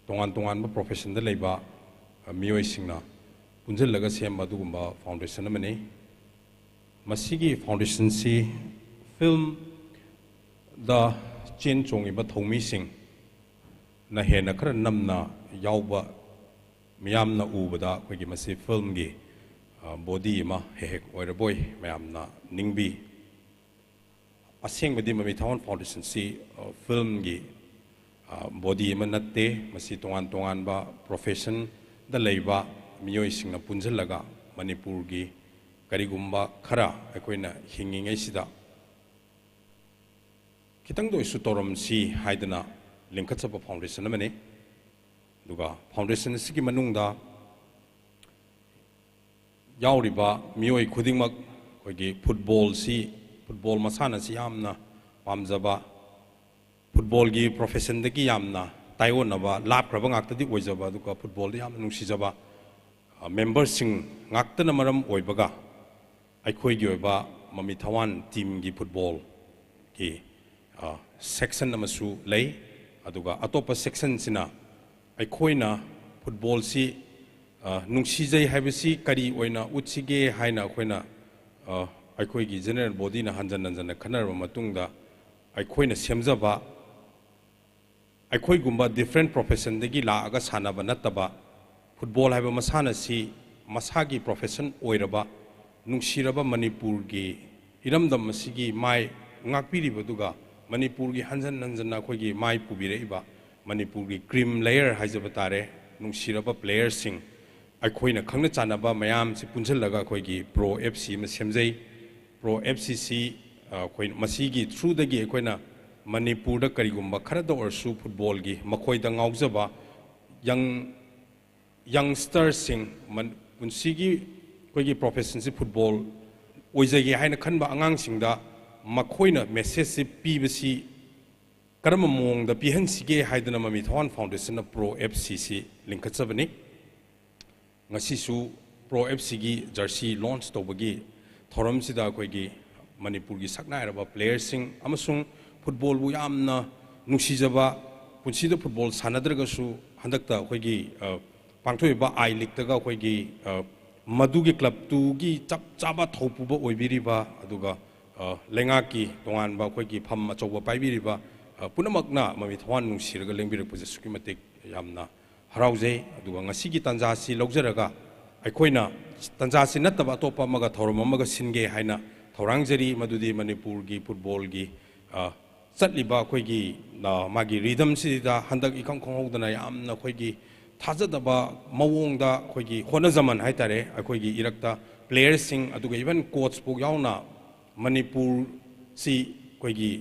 ꯇꯣꯉꯥꯟ ꯇꯣꯉꯥꯟꯕ ꯄ꯭ꯔꯣꯐꯦꯁꯟꯗ ꯂꯩꯕ, ꯑ, ꯃꯤꯑꯣꯏꯁꯤꯡꯅ ꯄꯨꯟꯁꯤꯜꯂꯒ ꯁꯦꯝꯕ ꯑꯗꯨꯒꯨꯝꯕ ꯐꯥꯎꯟꯗꯦꯁꯟ ꯑꯃꯅꯤ꯫ ꯃꯁꯤꯒꯤ ꯐꯥꯎꯟꯗꯦꯁꯟꯁꯤ ꯐꯤꯜꯝꯗ ꯆꯦꯟ ꯆꯣꯡꯉꯤꯕ ꯊꯧꯃꯤꯁꯤꯡꯅ ꯍꯦꯟꯅ ꯈꯔ ꯅꯝꯅ ꯌꯥꯎꯕ, ꯃꯤꯌꯥꯝꯅ ꯎꯕꯗ ꯑꯩꯈꯣꯏꯒꯤ ꯃꯁꯤ ꯐꯤꯜꯝꯒꯤ, ꯑ, ꯕꯣꯗꯤ ꯑꯃ ꯍꯦꯛ ꯍꯦꯛ ꯑꯣꯏꯔꯕꯣꯏ ꯃꯌꯥꯝꯅ ꯅꯤꯡꯕꯤ꯫ ꯑꯁꯦꯡꯕꯗꯤ ꯃꯃꯤ ꯊꯋꯥꯟ ꯐꯥꯎꯟꯗꯦꯁꯟꯁꯤ, ꯑ, ꯐꯤꯜꯝꯒꯤ, ꯑ, ꯕꯣꯗꯤ ꯑꯃ ꯅꯠꯇꯦ꯫ ꯃꯁꯤ ꯇꯣꯉꯥꯟ ꯇꯣꯉꯥꯟꯕ ꯄ꯭ꯔꯣꯐꯦꯁꯟꯗ ꯂꯩꯕ ꯃꯤꯑꯣꯏꯁꯤꯡꯅ ꯄꯨꯟꯁꯤꯜꯂꯒ ꯃꯅꯤꯄꯨꯔꯒꯤ ꯀꯔꯤꯒꯨꯝꯕ ꯈꯔ ꯑꯩꯈꯣꯏꯅ ꯍꯤꯡꯉꯤꯉꯩꯁꯤꯗ ꯈꯤꯇꯪꯗ ꯑꯣꯏꯁꯨ ꯇꯧꯔꯝꯁꯤ ꯍꯥꯏꯗꯅ ꯂꯤꯡꯈꯠꯆꯕ ꯐꯥꯎꯟꯗꯦꯁꯟ ꯑꯃꯅꯤ꯫ ꯑꯗꯨꯒ ꯐꯥꯎꯟꯗꯦꯁꯟ ꯑꯁꯤꯒꯤ ꯃꯅꯨꯡꯗ ꯌꯥꯎꯔꯤꯕ ꯃꯤꯑꯣꯏ ꯈꯨꯗꯤꯡꯃꯛ ꯑꯩꯈꯣꯏꯒꯤ ꯐꯨꯠꯕꯣꯜꯁꯤ, ꯐꯨꯠꯕꯣꯜ ꯃꯁꯥꯟꯅꯁꯤ ꯌꯥꯝꯅ ꯄꯥꯝꯖꯕ, ꯐꯨꯠꯕꯣꯜꯒꯤ ꯄ꯭ꯔꯣꯐꯦꯁꯟꯗꯒꯤ ꯌꯥꯝꯅ ꯇꯥꯏꯑꯣꯟꯅꯕ, ꯂꯥꯞꯈ꯭ꯔꯕ ꯉꯥꯛꯇꯗꯤ ꯑꯣꯏꯖꯕ, ꯑꯗꯨꯒ ꯐꯨꯠꯕꯣꯜꯗ ꯌꯥꯝꯅ ꯅꯨꯡꯁꯤꯖꯕ, ꯃꯦꯝꯕꯔꯁꯤꯡ ꯉꯥꯛꯇꯅ ꯃꯔꯝ ꯑꯣꯏꯕꯒ ꯑꯩꯈꯣꯏꯒꯤ ꯑꯣꯏꯕ ꯃꯃꯤ ꯊꯋꯥꯟ ꯇꯤꯝꯒꯤ ꯐꯨꯠꯕꯣꯜꯒꯤ ꯁꯦꯛꯁꯟ ꯑꯃꯁꯨ ꯂꯩ꯫ ꯑꯗꯨꯒ ꯑꯇꯣꯞꯄ ꯁꯦꯛꯁꯟꯁꯤꯅ ꯑꯩꯈꯣꯏꯅ ꯐꯨꯠꯕꯣꯜꯁꯤ ꯅꯨꯡꯁꯤꯖꯩ ꯍꯥꯏꯕꯁꯤ ꯀꯔꯤ ꯑꯣꯏꯅ ꯎꯠꯁꯤꯒꯦ ꯍꯥꯏꯅ ꯑꯩꯈꯣꯏꯅ ꯑꯩꯈꯣꯏꯒꯤ ꯖꯦꯅꯔꯦꯜ ꯕꯣꯗꯤꯅ ꯍꯟꯖꯟ ꯍꯟꯖꯟꯅ ꯈꯟꯅꯔꯕ ꯃꯇꯨꯡꯗ ꯑꯩꯈꯣꯏꯅ ꯁꯦꯝꯖꯕ ꯑꯩꯈꯣꯏꯒꯨꯝꯕ ꯗꯤꯐ꯭ꯔꯦꯟ ꯄ꯭ꯔꯣꯐꯦꯁꯟꯗꯒꯤ ꯂꯥꯛꯑꯒ ꯁꯥꯟꯅꯕ ꯅꯠꯇꯕ, ꯐꯨꯠꯕꯣꯜ ꯍꯥꯏꯕ ꯃꯁꯥꯟꯅꯁꯤ ꯃꯁꯥꯒꯤ ꯄ꯭ꯔꯣꯐꯦꯁꯟ ꯑꯣꯏꯔꯕ, ꯅꯨꯡꯁꯤꯔꯕ ꯃꯅꯤꯄꯨꯔꯒꯤ ꯏꯔꯝꯗꯝ ꯑꯁꯤꯒꯤ ꯃꯥꯏ ꯉꯥꯛꯄꯤꯔꯤꯕꯗꯨꯒ ꯃꯅꯤꯄꯨꯔꯒꯤ ꯍꯟꯖꯟ ꯍꯟꯖꯟꯅ ꯑꯩꯈꯣꯏꯒꯤ ꯃꯥꯏ ꯄꯨꯕꯤꯔꯛꯏꯕ ꯃꯅꯤꯄꯨꯔꯒꯤ ꯀ꯭ꯔꯤꯝ ꯂꯦꯌꯔ ꯍꯥꯏꯖꯕ ꯇꯥꯔꯦ, ꯅꯨꯡꯁꯤꯔꯕ ꯄ꯭ꯂꯦꯌꯔꯁꯤꯡ, ꯑꯩꯈꯣꯏꯅ ꯈꯪꯅ ꯆꯥꯟꯅꯕ ꯃꯌꯥꯝꯁꯤ ꯄꯨꯟꯁꯤꯜꯂꯒ ꯑꯩꯈꯣꯏꯒꯤ ꯄ꯭ꯔꯣ ꯑꯦꯐ ꯁꯤ ꯑꯃ ꯁꯦꯝꯖꯩ꯫ ꯄ꯭ꯔꯣ ꯑꯦꯐ ꯁꯤ ꯁꯤ ꯑꯩꯈꯣꯏ ꯃꯁꯤꯒꯤ ꯊ꯭ꯔꯨꯗꯒꯤ ꯑꯩꯈꯣꯏꯅ ꯃꯅꯤꯄꯨꯔꯗ ꯀꯔꯤꯒꯨꯝꯕ ꯈꯔꯗ ꯑꯣꯏꯔꯁꯨ ꯐꯨꯠꯕꯣꯜꯒꯤ ꯃꯈꯣꯏꯗ ꯉꯥꯎꯖꯕ ꯌꯪ ꯌꯪꯁꯇꯔꯁꯤꯡ, ꯄꯨꯟꯁꯤꯒꯤ ꯑꯩꯈꯣꯏꯒꯤ ꯄ꯭ꯔꯣꯐꯦꯁꯟꯁꯤ ꯐꯨꯠꯕꯣꯜ ꯑꯣꯏꯖꯒꯦ ꯍꯥꯏꯅ ꯈꯟꯕ ꯑꯉꯥꯡꯁꯤꯡꯗ ꯃꯈꯣꯏꯅ ꯃꯦꯁꯦꯖꯁꯤ ꯄꯤꯕꯁꯤ ꯀꯔꯝꯕ ꯃꯑꯣꯡꯗ ꯄꯤꯍꯟꯁꯤꯒꯦ ꯍꯥꯏꯗꯨꯅ ꯃꯃꯤ ꯊꯋꯥꯟ ꯐꯥꯎꯟꯗꯦꯁꯟꯅ ꯄ꯭ꯔꯣ ꯑꯦꯐ ꯁꯤ ꯁꯤ ꯂꯤꯡꯈꯠꯆꯕꯅꯤ꯫ ꯉꯁꯤꯁꯨ ꯄ꯭ꯔꯣ ꯑꯦꯐ ꯁꯤꯒꯤ ꯖꯔꯁꯤ ꯂꯣꯟꯆ ꯇꯧꯕꯒꯤ ꯊꯧꯔꯝꯁꯤꯗ ꯑꯩꯈꯣꯏꯒꯤ ꯃꯅꯤꯄꯨꯔꯒꯤ ꯁꯛꯅꯥꯏꯔꯕ ꯄ꯭ꯂꯦꯌꯔꯁꯤꯡ ꯑꯃꯁꯨꯡ ꯐꯨꯠꯕꯣꯜꯕꯨ ꯌꯥꯝꯅ ꯅꯨꯡꯁꯤꯖꯕ, ꯄꯨꯟꯁꯤꯗ ꯐꯨꯠꯕꯣꯜ ꯁꯥꯟꯅꯗ꯭ꯔꯒꯁꯨ ꯍꯟꯗꯛꯇ ꯑꯩꯈꯣꯏꯒꯤ ꯄꯥꯡꯊꯣꯛꯏꯕ ꯑꯥꯏ ꯂꯤꯛꯇꯒ ꯑꯩꯈꯣꯏꯒꯤ ꯃꯗꯨꯒꯤ ꯀ꯭ꯂꯕꯇꯨꯒꯤ ꯆꯞ ꯆꯥꯕ ꯊꯧꯄꯨꯕ ꯑꯣꯏꯕꯤꯔꯤꯕ, ꯑꯗꯨꯒ ꯂꯩꯉꯥꯛꯀꯤ ꯇꯣꯉꯥꯟꯕ ꯑꯩꯈꯣꯏꯒꯤ ꯐꯝ ꯑꯆꯧꯕ ꯄꯥꯏꯕꯤꯔꯤꯕ ꯄꯨꯝꯅꯃꯛꯅ ꯃꯃꯤ ꯊꯋꯥꯟ ꯅꯨꯡꯁꯤꯔꯒ ꯂꯦꯡꯕꯤꯔꯛꯄꯁꯦ ꯑꯁꯨꯛꯀꯤ ꯃꯇꯤꯛ ꯌꯥꯝꯅ ꯍꯔꯥꯎꯖꯩ꯫ ꯑꯗꯨꯒ ꯉꯁꯤꯒꯤ ꯇꯥꯟꯖꯥꯁꯤ ꯂꯧꯖꯔꯒ ꯑꯩꯈꯣꯏꯅ ꯇꯥꯟꯖꯥꯁꯤ ꯅꯠꯇꯕ ꯑꯇꯣꯞꯄ ꯑꯃꯒ ꯊꯧꯔꯝ ꯑꯃꯒ ꯁꯤꯟꯒꯦ ꯍꯥꯏꯅ ꯊꯧꯔꯥꯡꯖꯔꯤ꯫ ꯃꯗꯨꯗꯤ ꯃꯅꯤꯄꯨꯔꯒꯤ ꯐꯨꯠꯕꯣꯜꯒꯤ ꯆꯠꯂꯤꯕ ꯑꯩꯈꯣꯏꯒꯤ ꯃꯥꯒꯤ ꯔꯤꯗꯝꯁꯤꯗ ꯍꯟꯗꯛ ꯏꯈꯪ ꯈꯪꯍꯧꯗꯅ ꯌꯥꯝꯅ ꯑꯩꯈꯣꯏꯒꯤ ꯊꯥꯖꯗꯕ ꯃꯑꯣꯡꯗ ꯑꯩꯈꯣꯏꯒꯤ ꯍꯣꯠꯅꯖꯃꯟ ꯍꯥꯏꯇꯥꯔꯦ, ꯑꯩꯈꯣꯏꯒꯤ ꯏꯔꯛꯇ ꯄ꯭ꯂꯦꯌꯔꯁꯤꯡ ꯑꯗꯨꯒ ꯏꯚꯟ ꯀꯣꯆꯄꯨ ꯌꯥꯎꯅ ꯃꯅꯤꯄꯨꯔꯁꯤ ꯑꯩꯈꯣꯏꯒꯤ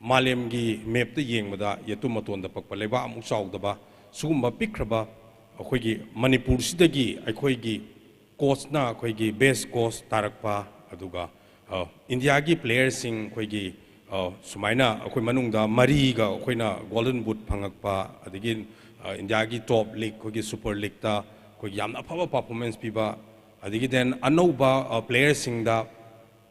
ꯃꯥꯂꯦꯝꯒꯤ ꯃꯦꯞꯇ ꯌꯦꯡꯕꯗ ꯌꯦꯇꯨꯝ ꯃꯇꯣꯟꯗ ꯄꯛꯄ ꯂꯩꯕꯥꯛ ꯑꯃꯨꯛ ꯆꯥꯎꯗꯕ ꯁꯤꯒꯨꯝꯕ ꯄꯤꯛꯈ꯭ꯔꯕ ꯑꯩꯈꯣꯏꯒꯤ ꯃꯅꯤꯄꯨꯔꯁꯤꯗꯒꯤ ꯑꯩꯈꯣꯏꯒꯤ ꯀꯣꯆꯅ ꯑꯩꯈꯣꯏꯒꯤ ꯕꯦꯁ ꯀꯣꯆ ꯇꯥꯔꯛꯄ, ꯑꯗꯨꯒ ꯏꯟꯗꯤꯌꯥꯒꯤ ꯄ꯭ꯂꯦꯌꯔꯁꯤꯡ ꯑꯩꯈꯣꯏꯒꯤ ꯁꯨꯃꯥꯏꯅ ꯑꯩꯈꯣꯏ ꯃꯅꯨꯡꯗ ꯃꯔꯤꯒ ꯑꯩꯈꯣꯏꯅ ꯒꯣꯜꯗꯟ ꯕꯨꯠ ꯐꯪꯉꯛꯄ, ꯑꯗꯒꯤ ꯏꯟꯗꯤꯌꯥꯒꯤ ꯇꯣꯞ ꯂꯤꯛ ꯑꯩꯈꯣꯏꯒꯤ ꯁꯨꯄꯔ ꯂꯤꯛꯇ ꯑꯩꯈꯣꯏꯒꯤ ꯌꯥꯝꯅ ꯑꯐꯕ ꯄꯔꯐꯣꯔꯃꯦꯟꯁ ꯄꯤꯕ, ꯑꯗꯒꯤ then ꯑꯅꯧꯕ ꯄ꯭ꯂꯦꯌꯔꯁꯤꯡꯗ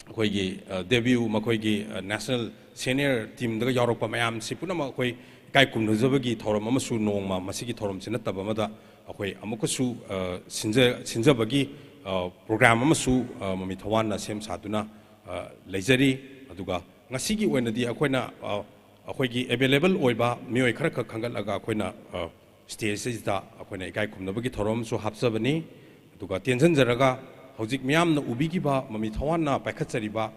ꯑꯩꯈꯣꯏꯒꯤ ꯗꯦꯕ꯭ꯌꯨ, ꯃꯈꯣꯏꯒꯤ ꯅꯦꯁꯅꯦꯜ ꯁꯦꯅꯤꯌꯔ ꯇꯤꯝꯗꯒ ꯌꯥꯎꯔꯛꯄ ꯃꯌꯥꯝꯁꯤ ꯄꯨꯝꯅꯃꯛ ꯑꯩꯈꯣꯏ ꯏꯀꯥꯏ ꯈꯨꯝꯅꯖꯕꯒꯤ ꯊꯧꯔꯝ ꯑꯃꯁꯨ ꯅꯣꯡꯃ ꯃꯁꯤꯒꯤ ꯊꯧꯔꯝꯁꯤ ꯅꯠꯇꯕ ꯑꯃꯗ ꯑꯩꯈꯣꯏ ꯑꯃꯨꯛꯀꯁꯨ ꯁꯤꯟꯖ ꯁꯤꯟꯖꯕꯒꯤ ꯄ꯭ꯔꯣꯒ꯭ꯔꯥꯝ ꯑꯃꯁꯨ ꯃꯃꯤ ꯊꯋꯥꯟꯅ ꯁꯦꯝ ꯁꯥꯗꯨꯅ ꯂꯩꯖꯔꯤ꯫ ꯑꯗꯨꯒ ꯉꯁꯤꯒꯤ ꯑꯣꯏꯅꯗꯤ ꯑꯩꯈꯣꯏꯅ ꯑꯩꯈꯣꯏꯒꯤ ꯑꯦꯕꯦꯂꯦꯕꯜ ꯑꯣꯏꯕ ꯃꯤꯑꯣꯏ ꯈꯔ ꯈꯛ ꯈꯟꯒꯠꯂꯒ ꯑꯩꯈꯣꯏꯅ ꯁ꯭ꯇꯦꯖꯁꯤꯗ ꯑꯩꯈꯣꯏꯅ ꯏꯀꯥꯏ ꯈꯨꯝꯅꯕꯒꯤ ꯊꯧꯔꯝ ꯑꯃꯁꯨ ꯍꯥꯞꯆꯕꯅꯤ꯫ ꯑꯗꯨꯒ ꯇꯦꯟꯁꯤꯟꯖꯔꯒ ꯍꯧꯖꯤꯛ ꯃꯤꯌꯥꯝꯅ ꯎꯕꯤꯈꯤꯕ ꯃꯃꯤ ꯊꯋꯥꯟꯅ ꯄꯥꯏꯈꯠꯆꯔꯤꯕ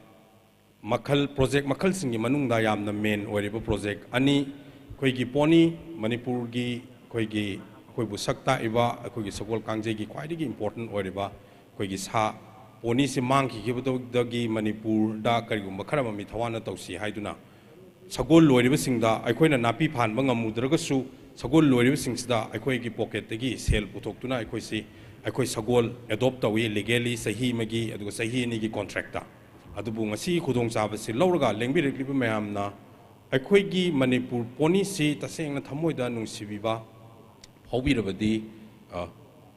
ꯃꯈꯜ, ꯄ꯭ꯔꯣꯖꯦꯛ ꯃꯈꯜꯁꯤꯡꯒꯤ ꯃꯅꯨꯡꯗ ꯌꯥꯝꯅ ꯃꯦꯟ ꯑꯣꯏꯔꯤꯕ ꯄ꯭ꯔꯣꯖꯦꯛ ꯑꯅꯤ, ꯑꯩꯈꯣꯏꯒꯤ ꯄꯣꯅꯤ, ꯃꯅꯤꯄꯨꯔꯒꯤ ꯑꯩꯈꯣꯏꯒꯤ, ꯑꯩꯈꯣꯏꯕꯨ ꯁꯛ ꯇꯥꯛꯏꯕ ꯑꯩꯈꯣꯏꯒꯤ ꯁꯒꯣꯜ ꯀꯥꯡꯖꯩꯒꯤ ꯈ꯭ꯋꯥꯏꯗꯒꯤ ꯏꯝꯄꯣꯔꯇꯦꯟ ꯑꯣꯏꯔꯤꯕ ꯑꯩꯈꯣꯏꯒꯤ ꯁꯥ, ꯄꯣꯅꯤꯁꯤ ꯃꯥꯡꯈꯤꯈꯤꯕꯗꯒꯤ ꯃꯅꯤꯄꯨꯔꯗ ꯀꯔꯤꯒꯨꯝꯕ ꯈꯔ ꯃꯃꯤ ꯊꯋꯥꯟꯅ ꯇꯧꯁꯤ ꯍꯥꯏꯗꯨꯅ ꯁꯒꯣꯜ ꯂꯣꯏꯔꯤꯕꯁꯤꯡꯗ ꯑꯩꯈꯣꯏꯅ ꯅꯥꯄꯤ ꯐꯥꯟꯕ ꯉꯝꯃꯨꯗ꯭ꯔꯒꯁꯨ, ꯁꯒꯣꯜ ꯂꯣꯏꯔꯤꯕꯁꯤꯡꯁꯤꯗ ꯑꯩꯈꯣꯏꯒꯤ ꯄꯣꯀꯦꯠꯇꯒꯤ ꯁꯦꯜ ꯄꯨꯊꯣꯛꯇꯨꯅ ꯑꯩꯈꯣꯏꯁꯤ, ꯑꯩꯈꯣꯏ ꯁꯒꯣꯜ ꯑꯦꯗꯣꯞ ꯇꯧꯏ ꯂꯤꯒꯦꯂꯤ ꯆꯍꯤ ꯑꯃꯒꯤ, ꯑꯗꯨꯒ ꯆꯍꯤ ꯑꯅꯤꯒꯤ ꯀꯣꯟꯇ꯭ꯔꯦꯛꯇ꯫ ꯑꯗꯨꯕꯨ ꯉꯁꯤꯒꯤ ꯈꯨꯗꯣꯡꯆꯥꯕꯁꯤ ꯂꯧꯔꯒ ꯂꯦꯡꯕꯤꯔꯛꯂꯤꯕ ꯃꯌꯥꯝꯅ ꯑꯩꯈꯣꯏꯒꯤ ꯃꯅꯤꯄꯨꯔ ꯄꯣꯅꯤꯁꯤ ꯇꯁꯦꯡꯅ ꯊꯃꯣꯏꯗ ꯅꯨꯡꯁꯤꯕꯤꯕ ꯐꯥꯎꯕꯤꯔꯕꯗꯤ, ꯑ,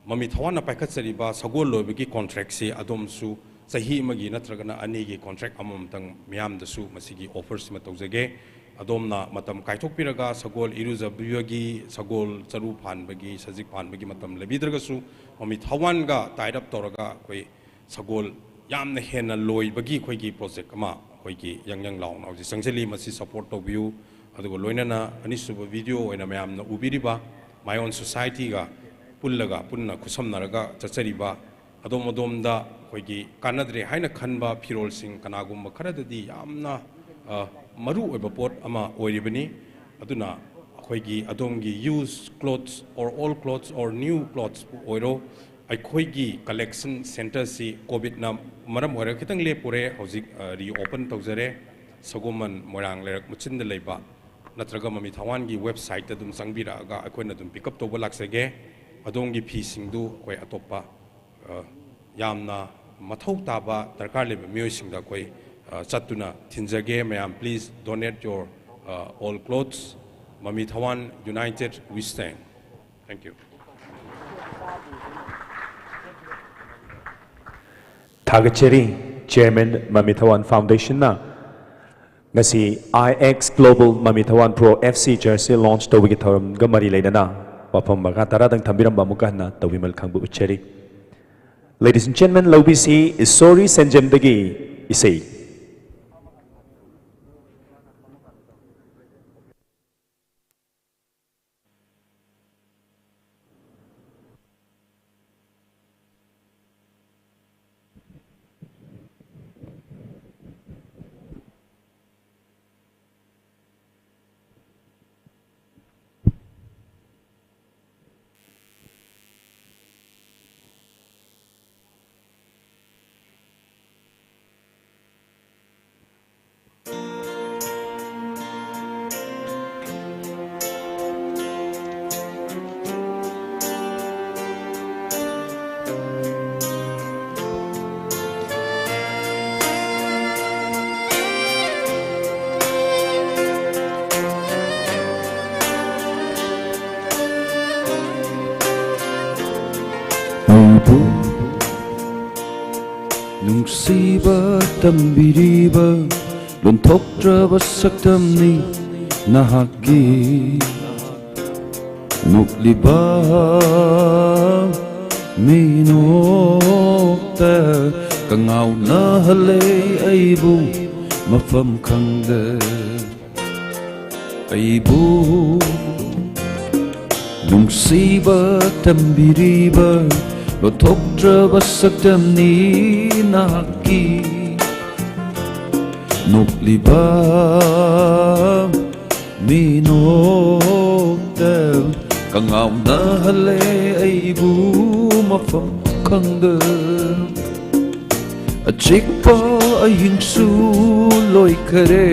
ꯃꯃꯤ ꯊꯋꯥꯟꯅ ꯄꯥꯏꯈꯠꯆꯔꯤꯕ ꯁꯒꯣꯜ ꯂꯣꯏꯕꯒꯤ ꯀꯣꯟꯇ꯭ꯔꯦꯛꯁꯤ ꯑꯗꯣꯝꯁꯨ ꯆꯍꯤ ꯑꯃꯒꯤ ꯅꯠꯇ꯭ꯔꯒꯅ ꯑꯅꯤꯒꯤ ꯀꯣꯟꯇ꯭ꯔꯦꯛ ꯑꯃꯃꯝꯇꯪ ꯃꯤꯌꯥꯝꯗꯁꯨ ꯃꯁꯤꯒꯤ ꯑꯣꯐꯔꯁꯤꯃ ꯇꯧꯖꯒꯦ꯫ ꯑꯗꯣꯝꯅ ꯃꯇꯝ ꯀꯥꯏꯊꯣꯛꯄꯤꯔꯒ ꯁꯒꯣꯜ ꯏꯔꯨꯖꯕꯤꯕꯒꯤ, ꯁꯒꯣꯜ ꯆꯔꯨ ꯐꯥꯟꯕꯒꯤ, ꯁꯖꯤꯛ ꯐꯥꯟꯕꯒꯤ ꯃꯇꯝ ꯂꯩꯕꯤꯗ꯭ꯔꯒꯁꯨ ꯃꯃꯤ ꯊꯋꯥꯟꯒ tie up ꯇꯧꯔꯒ ꯑꯩꯈꯣꯏ ꯁꯒꯣꯜ ꯌꯥꯝꯅ ꯍꯦꯟꯅ ꯂꯣꯏꯕꯒꯤ ꯑꯩꯈꯣꯏꯒꯤ ꯄ꯭ꯔꯣꯖꯦꯛ ꯑꯃ ꯑꯩꯈꯣꯏꯒꯤ ꯌꯥꯡ ꯌꯥꯡ ꯂꯥꯎꯅ ꯍꯧꯖꯤꯛ ꯆꯪꯁꯤꯜꯂꯤ꯫ ꯃꯁꯤ ꯁꯄꯣꯔꯠ ꯇꯧꯕꯤꯌꯨ꯫ ꯑꯗꯨꯒ ꯂꯣꯏꯅꯅ ꯑꯅꯤꯁꯨꯕ ꯚꯤꯗꯤꯑꯣ ꯑꯣꯏꯅ ꯃꯌꯥꯝꯅ ꯎꯕꯤꯔꯤꯕ My Own Societyꯒ ꯄꯨꯜꯂꯒ, ꯄꯨꯟꯅ ꯈꯨꯠꯁꯝꯅꯔꯒ ꯆꯠꯆꯔꯤꯕ ꯑꯗꯣꯝ ꯑꯗꯣꯝꯗ ꯑꯩꯈꯣꯏꯒꯤ ꯀꯥꯟꯅꯗ꯭ꯔꯦ ꯍꯥꯏꯅ ꯈꯟꯕ ꯐꯤꯔꯣꯜꯁꯤꯡ ꯀꯅꯥꯒꯨꯝꯕ ꯈꯔꯗꯗꯤ ꯌꯥꯝꯅ, ꯑ, ꯃꯔꯨ ꯑꯣꯏꯕ ꯄꯣꯠ ꯑꯃ ꯑꯣꯏꯔꯤꯕꯅꯤ꯫ ꯑꯗꯨꯅ ꯑꯩꯈꯣꯏꯒꯤ ꯑꯗꯣꯝꯒꯤ used clothes or old clothes or new clothesꯄꯨ ꯑꯣꯏꯔꯣ, ꯑꯩꯈꯣꯏꯒꯤ ꯀꯂꯦꯛꯁꯟ ꯁꯦꯟꯇꯔꯁꯤ ꯀꯣꯚꯤꯗꯅ ꯃꯔꯝ ꯑꯣꯏꯔꯒ ꯈꯤꯇꯪ ꯂꯦꯞꯄꯨꯔꯦ꯫ ꯍꯧꯖꯤꯛ, ꯑ, reopen ꯇꯧꯖꯔꯦ꯫ ꯁꯒꯣꯃꯟ ꯃꯣꯏꯔꯥꯡ ꯂꯩꯔꯛ ꯃꯆꯤꯟꯗ ꯂꯩꯕ ꯅꯠꯇ꯭ꯔꯒ ꯃꯃꯤ ꯊꯋꯥꯟꯒꯤ ꯋꯦꯕꯁꯥꯏꯠꯇ ꯑꯗꯨꯝ ꯆꯪꯕꯤꯔꯛꯑꯒ ꯑꯩꯈꯣꯏꯅ ꯑꯗꯨꯝ pick up ꯇꯧꯕ ꯂꯥꯛꯆꯒꯦ꯫ ꯑꯗꯣꯝꯒꯤ ꯐꯤꯁꯤꯡꯗꯨ ꯑꯩꯈꯣꯏ ꯑꯇꯣꯞꯄ, ꯑ, ꯌꯥꯝꯅ ꯃꯊꯧ ꯇꯥꯕ ꯗꯔꯀꯥꯔ ꯂꯩꯕ ꯃꯤꯑꯣꯏꯁꯤꯡꯗ ꯑꯩꯈꯣꯏ, ꯑ, ꯆꯠꯇꯨꯅ ꯊꯤꯟꯖꯒꯦ꯫ ꯃꯌꯥꯝ, please donate your, uh, old clothes. ꯃꯃꯤ ꯊꯋꯥꯟ, united we stand. Thank you. ꯊꯥꯒꯠꯆꯔꯤ꯫ Chairman ꯃꯃꯤ ꯊꯋꯥꯟ Foundationꯅ ꯉꯁꯤ I X Global ꯃꯃꯤ ꯊꯋꯥꯟ Pro F C jersey launch ꯇꯧꯕꯒꯤ ꯊꯧꯔꯝꯒ ꯃꯔꯤ ꯂꯩꯅꯅ ꯋꯥꯐꯝ ꯃꯈꯥ ꯇꯔꯥꯗꯪ ꯊꯝꯕꯤꯔꯝꯕ ꯑꯃꯨꯛꯀ ꯍꯟꯅ ꯇꯧꯕꯤꯃꯜ ꯈꯪꯕ ꯎꯠꯆꯔꯤ꯫ Ladies and gentlemen, ꯂꯧꯕꯤꯁꯤ ꯏꯁꯣꯔꯤ ꯁꯦꯟꯖꯦꯝꯗꯒꯤ ꯏꯁꯩ꯫ ꯑꯩꯕꯨ ꯅꯨꯡꯁꯤꯕ ꯇꯝꯕꯤꯔꯤꯕ ꯂꯣꯟꯊꯣꯛꯇ꯭ꯔꯕ ꯁꯛꯇꯝꯅꯤ ꯅꯍꯥꯛꯀꯤ꯫ ꯅꯣꯛꯂꯤꯕ ꯃꯤꯅꯣꯛꯇ ꯀꯉꯥꯎꯅꯍꯜꯂꯦ ꯑꯩꯕꯨ ꯃꯐꯝ ꯈꯪꯗ꯫ ꯑꯩꯕꯨ ꯅꯨꯡꯁꯤꯕ ꯇꯝꯕꯤꯔꯤꯕ ꯂꯣꯟꯊꯣꯛꯇ꯭ꯔꯕ ꯁꯛꯇꯝꯅꯤ ꯅꯍꯥꯛꯀꯤ꯫ ꯅꯣꯛꯂꯤꯕ ꯃꯤꯅꯣꯛꯇ ꯀꯉꯥꯎꯅꯍꯜꯂꯦ ꯑꯩꯕꯨ ꯃꯐꯝ ꯈꯪꯗ꯫ ꯑꯆꯤꯛꯄ ꯑꯍꯤꯡꯁꯨ ꯂꯣꯏꯈꯔꯦ,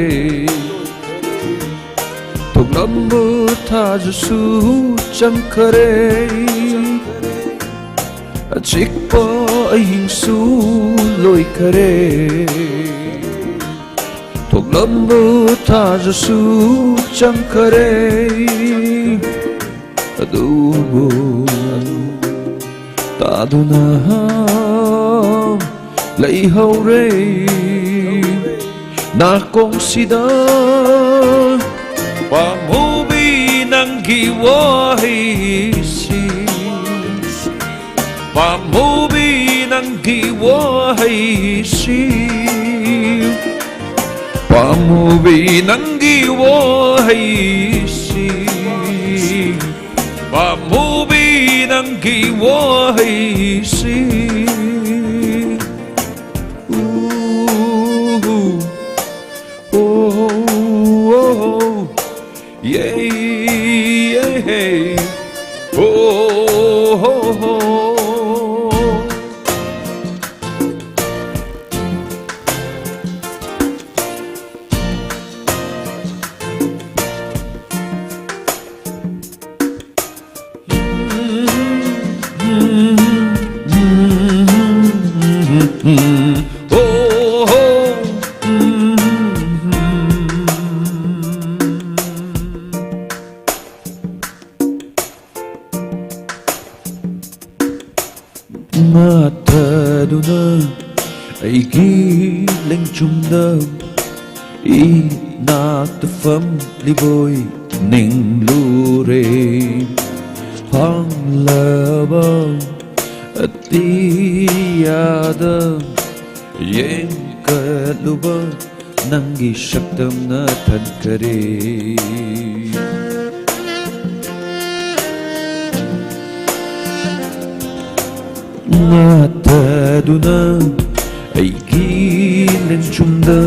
ꯊꯣꯛꯂꯝꯕ ꯊꯥꯖꯁꯨ ꯆꯪꯈꯔꯦ꯫ ꯑꯆꯤꯛꯄ ꯑꯍꯤꯡꯁꯨ ꯂꯣꯏꯈꯔꯦ, ꯊꯣꯛꯂꯝꯕ ꯊꯥꯖꯁꯨ ꯆꯪꯈꯔꯦ꯫ ꯑꯗꯨꯕꯨ ꯇꯥꯗꯨꯅ ꯂꯩꯍꯧꯔꯦ ꯅꯥꯀꯣꯡꯁꯤꯗ꯫ ꯄꯥꯝꯃꯨꯕꯤ ꯅꯪꯒꯤ ꯋꯥꯍꯩꯁꯤ, ꯄꯥꯝꯃꯨꯕꯤ ꯅꯪꯒꯤ ꯋꯥꯍꯩꯁꯤ, ꯄꯥꯝꯃꯨꯕꯤ ꯅꯪꯒꯤ ꯋꯥꯍꯩꯁꯤ, ꯄꯥꯝꯃꯨꯕꯤ ꯅꯪꯒꯤ ꯋꯥꯍꯩꯁꯤ꯫ ꯎ, ꯎ, ꯎ, ꯎ, ꯌꯦ, ꯌꯦ, ꯎ, ꯎ, ꯎ꯫ ꯉꯥꯊꯗꯨꯅ ꯑꯩꯒꯤ ꯂꯦꯡꯖꯨꯝꯗ ꯏꯅꯥꯛꯇ ꯐꯝꯂꯤꯕꯣꯏ ꯅꯤꯡꯂꯨꯔꯦ꯫ ꯍꯥꯡꯂꯕ ꯑꯇꯤꯌꯥꯗ ꯌꯦꯡꯈꯠꯂꯨꯕ ꯅꯪꯒꯤ ꯁꯛꯇꯝꯅ ꯊꯟꯈꯔꯦ꯫ ꯉꯥꯊꯗꯨꯅ ꯑꯩꯒꯤ ꯂꯦꯡꯖꯨꯝꯗ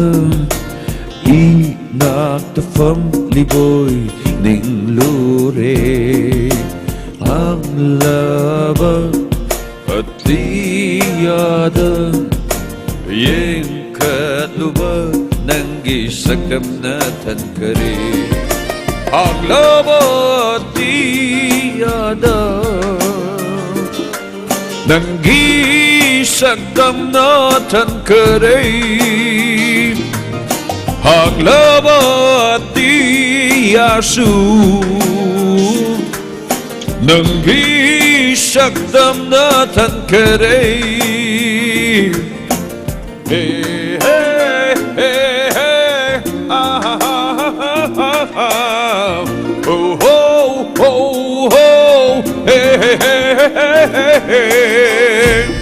ꯏꯅꯥꯛꯇ ꯐꯝꯂꯤꯕꯣꯏ ꯅꯤꯡꯂꯨꯔꯦ꯫ ꯍꯥꯡꯂꯕ ꯑꯇꯤꯌꯥꯗ ꯌꯦꯡꯈꯠꯂꯨꯕ ꯅꯪꯒꯤ ꯁꯛꯇꯝꯅ ꯊꯟꯈꯔꯦ꯫ ꯍꯥꯡꯂꯕ ꯑꯇꯤꯌꯥꯗ ꯅꯪꯒꯤ ꯁꯛꯇꯝꯅ ꯊꯟꯈꯔꯦ꯫ ꯍꯥꯡꯂꯕ ꯑꯇꯤꯌꯥꯁꯨ ꯅꯪꯒꯤ ꯁꯛꯇꯝꯅ ꯊꯟꯈꯔꯦ꯫ Hey, hey, hey, hey. Ah, ha, ha, ha, ha, ha. Oh, ho, ho, ho. Hey, hey, hey, hey, hey, hey.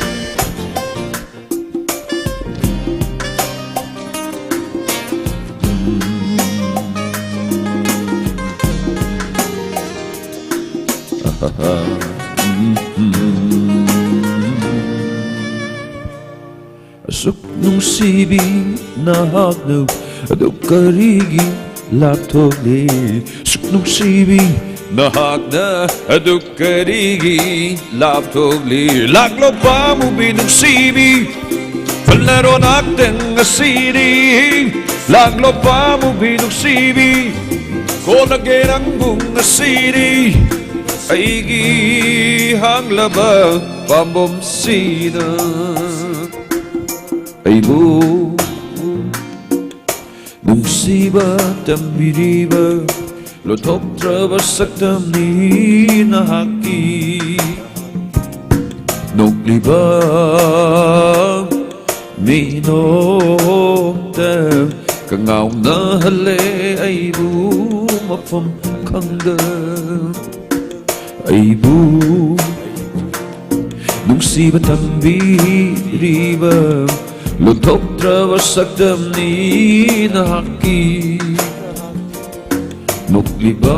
ꯑꯁꯨꯛ ꯅꯨꯡꯁꯤꯕꯤ ꯅꯍꯥꯛꯅ ꯑꯗꯨ ꯀꯔꯤꯒꯤ ꯂꯥꯞꯊꯣꯛꯂꯤ? ꯑꯁꯨꯛ ꯅꯨꯡꯁꯤꯕꯤ ꯅꯍꯥꯛꯅ ꯑꯗꯨ ꯀꯔꯤꯒꯤ ꯂꯥꯞꯊꯣꯛꯂꯤ? ꯂꯥꯛꯂꯣ ꯄꯥꯝꯃꯨꯕꯤ ꯅꯨꯡꯁꯤꯕꯤ, ꯍꯜꯂꯔꯣ ꯉꯥꯛꯇꯪ ꯉꯁꯤꯗꯤ꯫ ꯂꯥꯛꯂꯣ ꯄꯥꯝꯃꯨꯕꯤ ꯅꯨꯡꯁꯤꯕꯤ, ꯀꯣꯟꯅꯒꯦ ꯅꯪꯕꯨ ꯉꯁꯤꯗꯤ꯫ ꯑꯩꯒꯤ ꯍꯥꯡꯂꯕ ꯄꯥꯝꯕꯣꯝꯁꯤꯗ ꯑꯩꯕꯨ ꯅꯨꯡꯁꯤꯕ ꯇꯝꯕꯤꯔꯤꯕ ꯂꯣꯟꯊꯣꯛꯇ꯭ꯔꯕ ꯁꯛꯇꯝꯅꯤ ꯅꯍꯥꯛꯀꯤ꯫ ꯅꯣꯛꯂꯤꯕ ꯃꯤꯅꯣꯛꯇ ꯀꯉꯥꯎꯅꯍꯜꯂꯦ ꯑꯩꯕꯨ ꯃꯐꯝ ꯈꯪꯗ꯫ ꯑꯩꯕꯨ ꯅꯨꯡꯁꯤꯕ ꯇꯝꯕꯤꯔꯤꯕ ꯂꯣꯟꯊꯣꯛꯇ꯭ꯔꯕ ꯁꯛꯇꯝꯅꯤ ꯅꯍꯥꯛꯀꯤ꯫ ꯅꯣꯛꯂꯤꯕ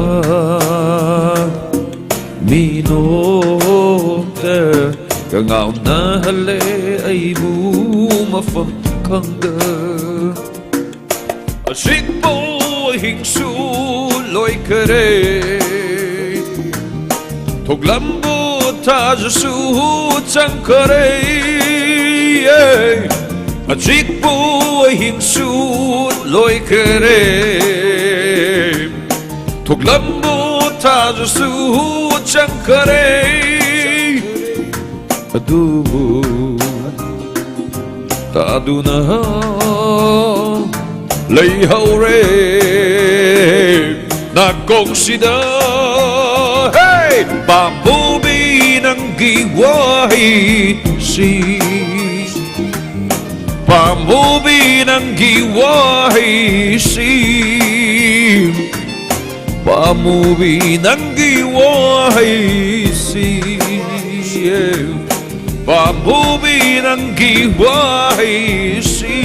ꯃꯤꯅꯣꯛꯇ ꯀꯉꯥꯎꯅꯍꯜꯂꯦ ꯑꯩꯕꯨ ꯃꯐꯝ ꯈꯪꯗ꯫ ꯑꯁꯤꯕꯨ ꯑꯍꯤꯡꯁꯨ ꯂꯣꯏꯈꯔꯦ, ꯊꯣꯛꯂꯝꯕ ꯊꯥꯖꯁꯨ ꯆꯪꯈꯔꯦ꯫ ꯑꯁꯤꯕꯨ ꯑꯍꯤꯡꯁꯨ ꯂꯣꯏꯈꯔꯦ, ꯊꯣꯛꯂꯝꯕ ꯊꯥꯖꯁꯨ ꯆꯪꯈꯔꯦ꯫ ꯑꯗꯨꯕꯨ ꯇꯥꯗꯨꯅ ꯂꯩꯍꯧꯔꯦ ꯅꯥꯀꯣꯡꯁꯤꯗ꯫ ꯍꯦ! ꯄꯥꯝꯕꯣꯝꯕꯤ ꯅꯪꯒꯤ ꯋꯥꯍꯩꯁꯤ, ꯄꯥꯝꯃꯨꯕꯤ ꯅꯪꯒꯤ ꯋꯥꯍꯩꯁꯤ, ꯄꯥꯝꯃꯨꯕꯤ ꯅꯪꯒꯤ ꯋꯥꯍꯩꯁꯤ, ꯄꯥꯝꯃꯨꯕꯤ ꯅꯪꯒꯤ ꯋꯥꯍꯩꯁꯤ꯫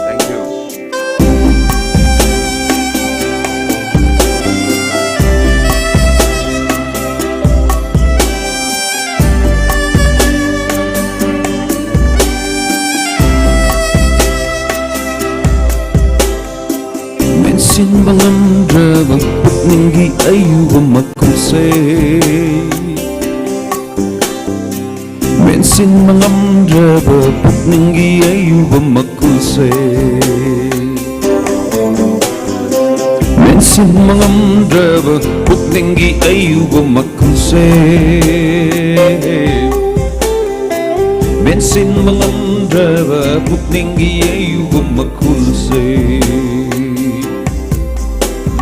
Thank you. ꯃꯦꯟꯁꯤꯟꯕ ꯉꯝꯗ꯭ꯔꯕ ꯄꯨꯛꯅꯤꯡꯒꯤ ꯑꯌꯨꯕ ꯃꯈꯨꯜꯁꯦ꯫ ꯃꯦꯟꯁꯤꯟꯕ ꯉꯝꯗ꯭ꯔꯕ ꯄꯨꯛꯅꯤꯡꯒꯤ ꯑꯌꯨꯕ ꯃꯈꯨꯜꯁꯦ꯫ ꯃꯦꯟꯁꯤꯟꯕ ꯉꯝꯗ꯭ꯔꯕ ꯄꯨꯛꯅꯤꯡꯒꯤ ꯑꯌꯨꯕ ꯃꯈꯨꯜꯁꯦ꯫ ꯃꯦꯟꯁꯤꯟꯕ ꯉꯝꯗ꯭ꯔꯕ ꯄꯨꯛꯅꯤꯡꯒꯤ ꯑꯌꯨꯕ ꯃꯈꯨꯜꯁꯦ꯫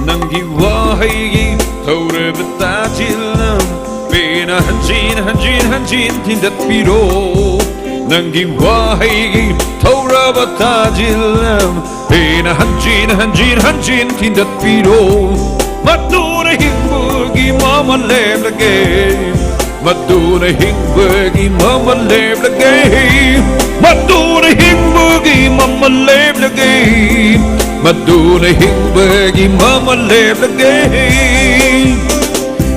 ꯅꯪꯒꯤ ꯋꯥꯍꯩꯒꯤ ꯊꯧꯔꯕ ꯇꯥꯖꯤꯜꯅ ꯄꯦꯟꯅ ꯍꯟꯖꯤꯟ ꯍꯟꯖꯤꯟ ꯍꯟꯖꯤꯟ ꯊꯤꯟꯗꯠꯄꯤꯔꯣ꯫ ꯅꯪꯒꯤ ꯋꯥꯍꯩꯒꯤ ꯊꯧꯔꯕ ꯇꯥꯖꯤꯜꯅ ꯄꯦꯟꯅ ꯍꯟꯖꯤꯟ ꯍꯟꯖꯤꯟ ꯍꯟꯖꯤꯟ ꯊꯤꯟꯗꯠꯄꯤꯔꯣ꯫ ꯃꯗꯨꯅ ꯍꯤꯡꯕꯒꯤ ꯃꯃꯜ ꯂꯦꯞꯂꯒꯦ꯫ ꯃꯗꯨꯅ ꯍꯤꯡꯕꯒꯤ ꯃꯃꯜ ꯂꯦꯞꯂꯒꯦ꯫ ꯃꯗꯨꯅ ꯍꯤꯡꯕꯒꯤ ꯃꯃꯜ ꯂꯦꯞꯂꯒꯦ꯫ ꯃꯗꯨꯅ ꯍꯤꯡꯕꯒꯤ ꯃꯃꯜ ꯂꯦꯞꯂꯒꯦ꯫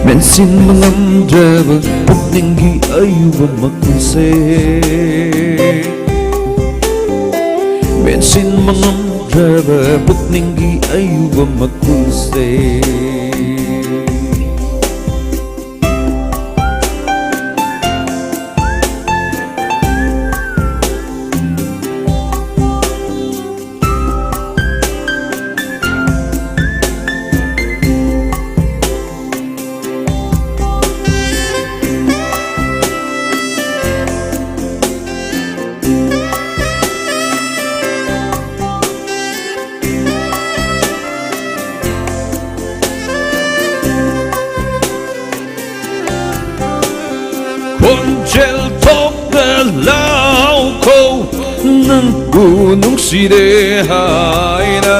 ꯃꯦꯟꯁꯤꯟꯕ ꯉꯝꯗ꯭ꯔꯕ ꯄꯨꯛꯅꯤꯡꯒꯤ ꯑꯌꯨꯕ ꯃꯈꯨꯜꯁꯦ꯫ ꯃꯦꯟꯁꯤꯟꯕ ꯉꯝꯗ꯭ꯔꯕ ꯄꯨꯛꯅꯤꯡꯒꯤ ꯑꯌꯨꯕ ꯃꯈꯨꯜꯁꯦ꯫ ꯈꯣꯟꯖꯦꯜ ꯊꯣꯛꯅ ꯂꯥꯎꯈꯣ, ꯅꯪꯕꯨ ꯅꯨꯡꯁꯤꯔꯦ ꯍꯥꯏꯅ꯫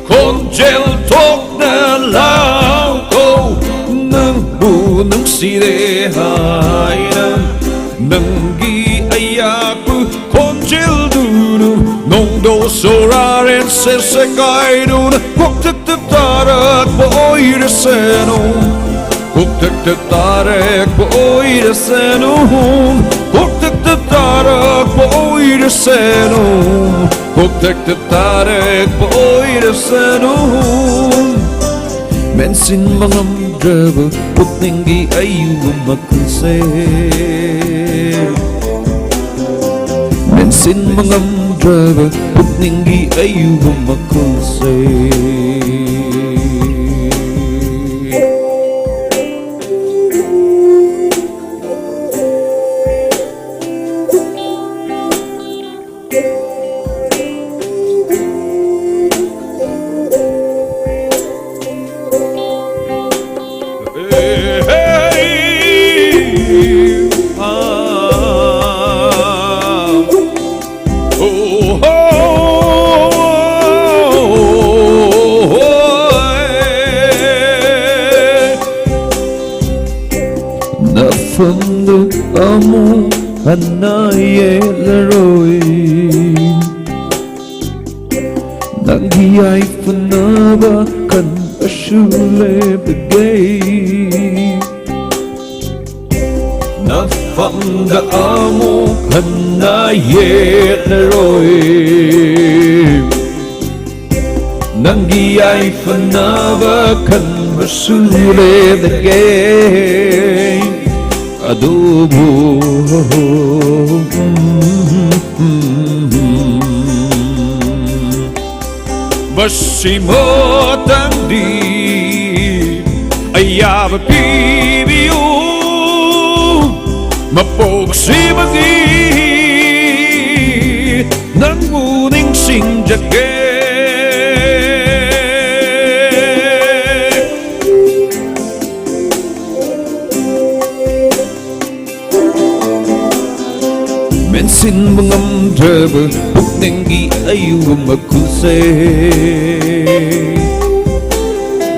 ꯈꯣꯟꯖꯦꯜ ꯊꯣꯛꯅ ꯂꯥꯎꯈꯣ, ꯅꯪꯕꯨ ꯅꯨꯡꯁꯤꯔꯦ ꯍꯥꯏꯅ꯫ ꯅꯪꯒꯤ ꯑꯌꯥꯛꯄ ꯈꯣꯟꯖꯦꯜꯗꯨꯅ ꯅꯣꯡꯗꯣ ꯁꯣꯔꯥꯔꯦꯟ ꯁꯦꯁꯦ ꯀꯥꯏꯗꯨꯅ ꯀꯣꯛꯊꯛꯇ ꯇꯥꯔꯛꯄ ꯑꯣꯏꯔꯁꯅꯨ꯫ ꯀꯣꯛꯊꯛꯇ ꯇꯥꯔꯛꯄ ꯑꯣꯏꯔꯁꯅꯨ꯫ ꯀꯣꯛꯊꯛꯇ ꯇꯥꯔꯛꯄ ꯑꯣꯏꯔꯁꯅꯨ꯫ ꯀꯣꯛꯊꯛꯇ ꯇꯥꯔꯛꯄ ꯑꯣꯏꯔꯁꯅꯨ꯫ ꯃꯦꯟꯁꯤꯟꯕ ꯉꯝꯗ꯭ꯔꯕ ꯄꯨꯛꯅꯤꯡꯒꯤ ꯑꯌꯨꯕ ꯃꯈꯨꯜꯁꯦ꯫ ꯃꯦꯟꯁꯤꯟꯕ ꯉꯝꯗ꯭ꯔꯕ ꯄꯨꯛꯅꯤꯡꯒꯤ ꯑꯌꯨꯕ ꯃꯈꯨꯜꯁꯦ꯫ ꯃꯐꯝꯗꯨ ꯑꯃꯨꯛ ꯍꯟꯅ ꯌꯦꯡꯂꯔꯣꯏ꯫ ꯅꯪꯒꯤ ꯌꯥꯏꯐꯅꯕ ꯈꯟꯕꯁꯨ ꯂꯦꯞꯂꯒꯦ꯫ ꯅꯐꯝꯗ ꯑꯃꯨꯛ ꯍꯟꯅ ꯌꯦꯡꯂꯔꯣꯏ꯫ ꯅꯪꯒꯤ ꯌꯥꯏꯐꯅꯕ ꯈꯟꯕꯁꯨ ꯂꯦꯞꯂꯒꯦ꯫ ꯑꯗꯨꯕꯨ ꯃꯁꯤ ꯃꯇꯝꯗꯤ ꯑꯌꯥꯕ ꯄꯤꯕꯤꯌꯨ꯫ ꯃꯄꯣꯛꯁꯤꯃꯒꯤ ꯅꯪꯕꯨ ꯅꯤꯡꯁꯤꯡꯖꯒꯦ꯫ ꯃꯦꯟꯁꯤꯟꯕ ꯉꯝꯗ꯭ꯔꯕ ꯄꯨꯛꯅꯤꯡꯒꯤ ꯑꯌꯨꯕ ꯃꯈꯨꯜꯁꯦ꯫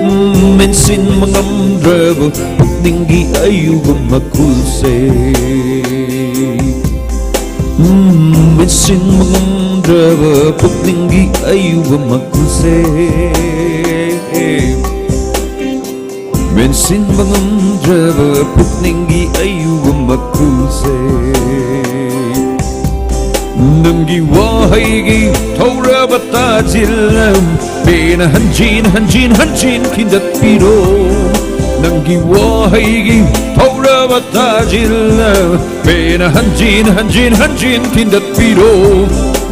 ꯎꯝ, ꯃꯦꯟꯁꯤꯟꯕ ꯉꯝꯗ꯭ꯔꯕ ꯄꯨꯛꯅꯤꯡꯒꯤ ꯑꯌꯨꯕ ꯃꯈꯨꯜꯁꯦ꯫ ꯎꯝ, ꯃꯦꯟꯁꯤꯟꯕ ꯉꯝꯗ꯭ꯔꯕ ꯄꯨꯛꯅꯤꯡꯒꯤ ꯑꯌꯨꯕ ꯃꯈꯨꯜꯁꯦ꯫ ꯃꯦꯟꯁꯤꯟꯕ ꯉꯝꯗ꯭ꯔꯕ ꯄꯨꯛꯅꯤꯡꯒꯤ ꯑꯌꯨꯕ ꯃꯈꯨꯜꯁꯦ꯫ ꯅꯪꯒꯤ ꯋꯥꯍꯩꯒꯤ ꯊꯧꯔꯕ ꯇꯥꯁꯤꯜꯂ ꯄꯦꯟꯅ ꯍꯟꯖꯤꯟ ꯍꯟꯖꯤꯟ ꯍꯟꯖꯤꯟ ꯊꯤꯟꯗꯠꯄꯤꯔꯣ꯫ ꯅꯪꯒꯤ ꯋꯥꯍꯩꯒꯤ ꯊꯧꯔꯕ ꯇꯥꯁꯤꯜꯂ ꯄꯦꯟꯅ ꯍꯟꯖꯤꯟ ꯍꯟꯖꯤꯟ ꯍꯟꯖꯤꯟ ꯊꯤꯟꯗꯠꯄꯤꯔꯣ꯫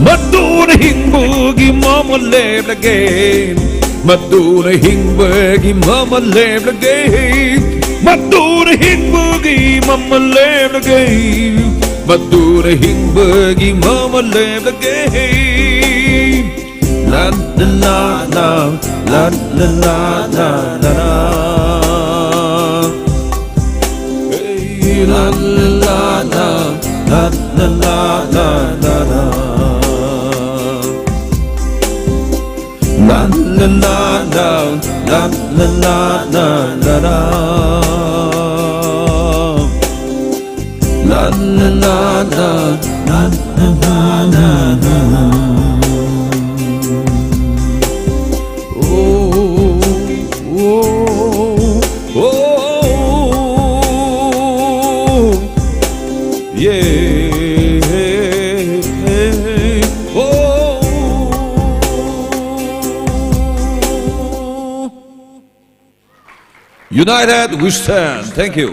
ꯃꯗꯨꯅ ꯍꯤꯡꯕꯒꯤ ꯃꯃꯜ ꯂꯦꯞꯂꯒꯦ꯫ ꯃꯗꯨꯅ ꯍꯤꯡꯕꯒꯤ ꯃꯃꯜ ꯂꯦꯞꯂꯒꯦ꯫ ꯃꯗꯨꯅ ꯍꯤꯡꯕꯒꯤ ꯃꯃꯜ ꯂꯦꯞꯂꯒꯦ꯫ ꯃꯗꯨꯅ ꯍꯤꯡꯕꯒꯤ ꯃꯃꯜ ꯂꯦꯞꯂꯒꯦ꯫ ꯂꯥ ꯂꯥ ꯂꯥ, ꯂꯥ ꯂꯥ ꯂꯥ ꯂꯥ ꯂꯥ꯫ ꯍꯦ, ꯂꯥ ꯂꯥ ꯂꯥ, ꯂꯥ ꯂꯥ ꯂꯥ ꯂꯥ ꯂꯥ꯫ ꯂꯥ ꯂꯥ ꯂꯥ ꯂꯥ, ꯂꯥ ꯂꯥ ꯂꯥ ꯂꯥ ꯂꯥ꯫ La, la, la, la, la, la, la, la. Oh, oh, oh, yeah. Oh. United we stand. Thank you.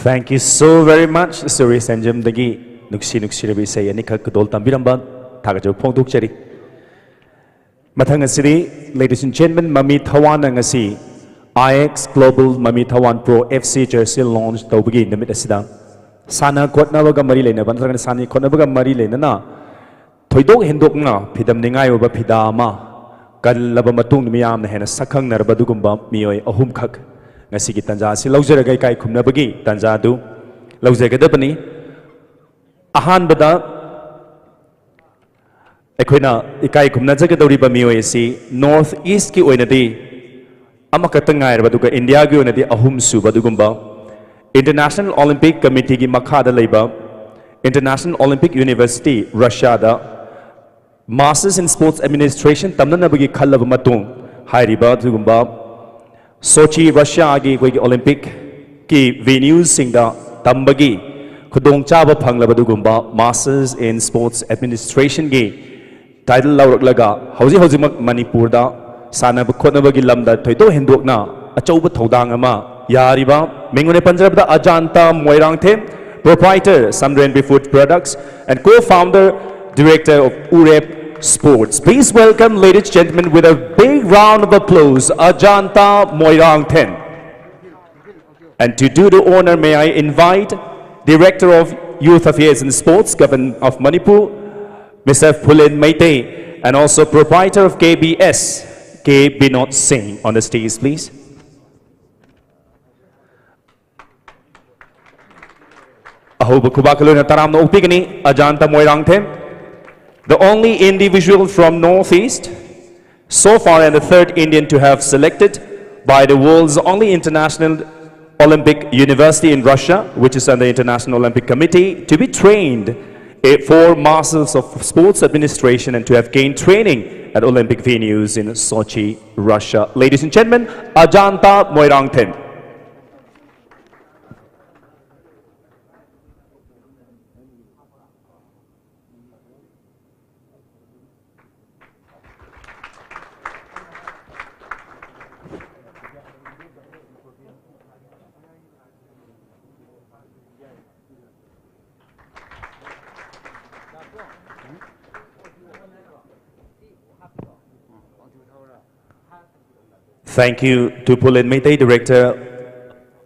Thank you so very much, Suresh ꯁꯦꯟꯖꯝꯗꯒꯤ ꯅꯨꯡꯁꯤ ꯅꯨꯡꯁꯤꯔꯕ ꯏꯁꯩ ꯑꯅꯤꯈꯛ ꯈꯨꯗꯣꯜ ꯇꯝꯕꯤꯔꯝꯕ ꯊꯥꯒꯠꯆꯕ ꯐꯣꯡꯗꯣꯛꯆꯔꯤ꯫ ꯃꯊꯪ ꯑꯁꯤꯗꯤ, ladies and gentlemen, ꯃꯃꯤ ꯊꯋꯥꯟꯅ ꯉꯁꯤ I X Global ꯃꯃꯤ ꯊꯋꯥꯟ Pro F C jersey launch ꯇꯧꯕꯒꯤ ꯅꯨꯃꯤꯠ ꯑꯁꯤꯗ ꯁꯥꯟꯅ ꯈꯣꯠꯅꯕꯒ ꯃꯔꯤ ꯂꯩꯅꯕ ꯅꯠꯇ꯭ꯔꯒꯅ ꯁꯥꯟꯅ ꯈꯣꯠꯅꯕꯒ ꯃꯔꯤ ꯂꯩꯅꯅ ꯊꯣꯏꯗꯣꯛ ꯍꯦꯟꯗꯣꯛꯅ ꯐꯤꯗꯝꯅꯤꯡꯉꯥꯏ ꯑꯣꯏꯕ ꯐꯤꯗꯥ ꯑꯃ ꯀꯜꯂꯕ ꯃꯇꯨꯡꯗ ꯃꯤꯌꯥꯝꯅ ꯍꯦꯟꯅ ꯁꯛꯈꯪꯅꯔꯕ ꯑꯗꯨꯒꯨꯝꯕ ꯃꯤꯑꯣꯏ ꯑꯍꯨꯝꯈꯛ ꯉꯁꯤꯒꯤ ꯇꯥꯟꯖꯥ ꯑꯁꯤ ꯂꯧꯖꯔꯒ ꯏꯀꯥꯏ ꯈꯨꯝꯅꯕꯒꯤ ꯇꯥꯟꯖꯥ ꯑꯗꯨ ꯂꯧꯖꯒꯗꯕꯅꯤ꯫ ꯑꯍꯥꯟꯕꯗ ꯑꯩꯈꯣꯏꯅ ꯏꯀꯥꯏ ꯈꯨꯝꯅꯖꯒꯗꯧꯔꯤꯕ ꯃꯤꯑꯣꯏ ꯑꯁꯤ North East ꯀꯤ ꯑꯣꯏꯅꯗꯤ ꯑꯃꯈꯛꯇ ꯉꯥꯏꯔꯕ, ꯑꯗꯨꯒ ꯏꯟꯗꯤꯌꯥꯒꯤ ꯑꯣꯏꯅꯗꯤ ꯑꯍꯨꯝ ꯁꯨꯕ ꯑꯗꯨꯒꯨꯝꯕ, International Olympic Committee ꯒꯤ ꯃꯈꯥꯗ ꯂꯩꯕ International Olympic University Russia the Masters in Sports Administration ꯇꯝꯅꯅꯕꯒꯤ ꯈꯜꯂꯕ ꯃꯇꯨꯡ, ꯍꯥꯏꯔꯤꯕ ꯑꯗꯨꯒꯨꯝꯕ ꯁꯣꯆꯤ, ꯔꯁꯤꯌꯥꯒꯤ ꯑꯩꯈꯣꯏꯒꯤ Olympic ꯀꯤ venue ꯁꯤꯡꯗ ꯇꯝꯕꯒꯤ ꯈꯨꯗꯣꯡꯆꯥꯕ ꯐꯪꯂꯕ ꯑꯗꯨꯒꯨꯝꯕ Masters in Sports Administration ꯒꯤ title ꯂꯧꯔꯛꯂꯒ ꯍꯧꯖꯤꯛ ꯍꯧꯖꯤꯛꯃꯛ ꯃꯅꯤꯄꯨꯔꯗ ꯁꯥꯟꯅꯕ ꯈꯣꯠꯅꯕꯒꯤ ꯂꯝꯗ ꯊꯣꯏꯗꯣꯛ ꯍꯦꯟꯗꯣꯛꯅ ꯑꯆꯧꯕ ꯊꯧꯗꯥꯡ ꯑꯃ ꯌꯥꯔꯤꯕ, ꯃꯤꯡ ꯑꯣꯏꯅ ꯄꯟꯖꯔꯕꯗ, Ajanta Moirangthem, proprietor Samdrenbi Food Products and co-founder, director of Urep Sports. Please welcome, ladies and gentlemen, with a big round of applause, Ajanta Moirangthen. And to do the honor, may I invite Director of Youth Affairs and Sports, Government of Manipur, Mister Phulen Meitei, and also proprietor of K B S, K Binod Singh, on the stage, please. ꯑꯍꯧꯕ ꯈꯨꯕꯥꯛꯀ ꯂꯣꯏꯅ ꯇꯔꯥꯝꯅ ꯑꯣꯛꯄꯤꯒꯅꯤ, Ajanta Moirangthem, the only individual from Northeast, so far and the third Indian to have selected by the world's only international Olympic University in Russia, which is under International Olympic Committee, to be trained eh, for Masters of Sports Administration and to have gained training at Olympic venues in Sochi, Russia. Ladies and gentlemen, Ajanta Moirangthem. Thank you to Pulin Meitei, Director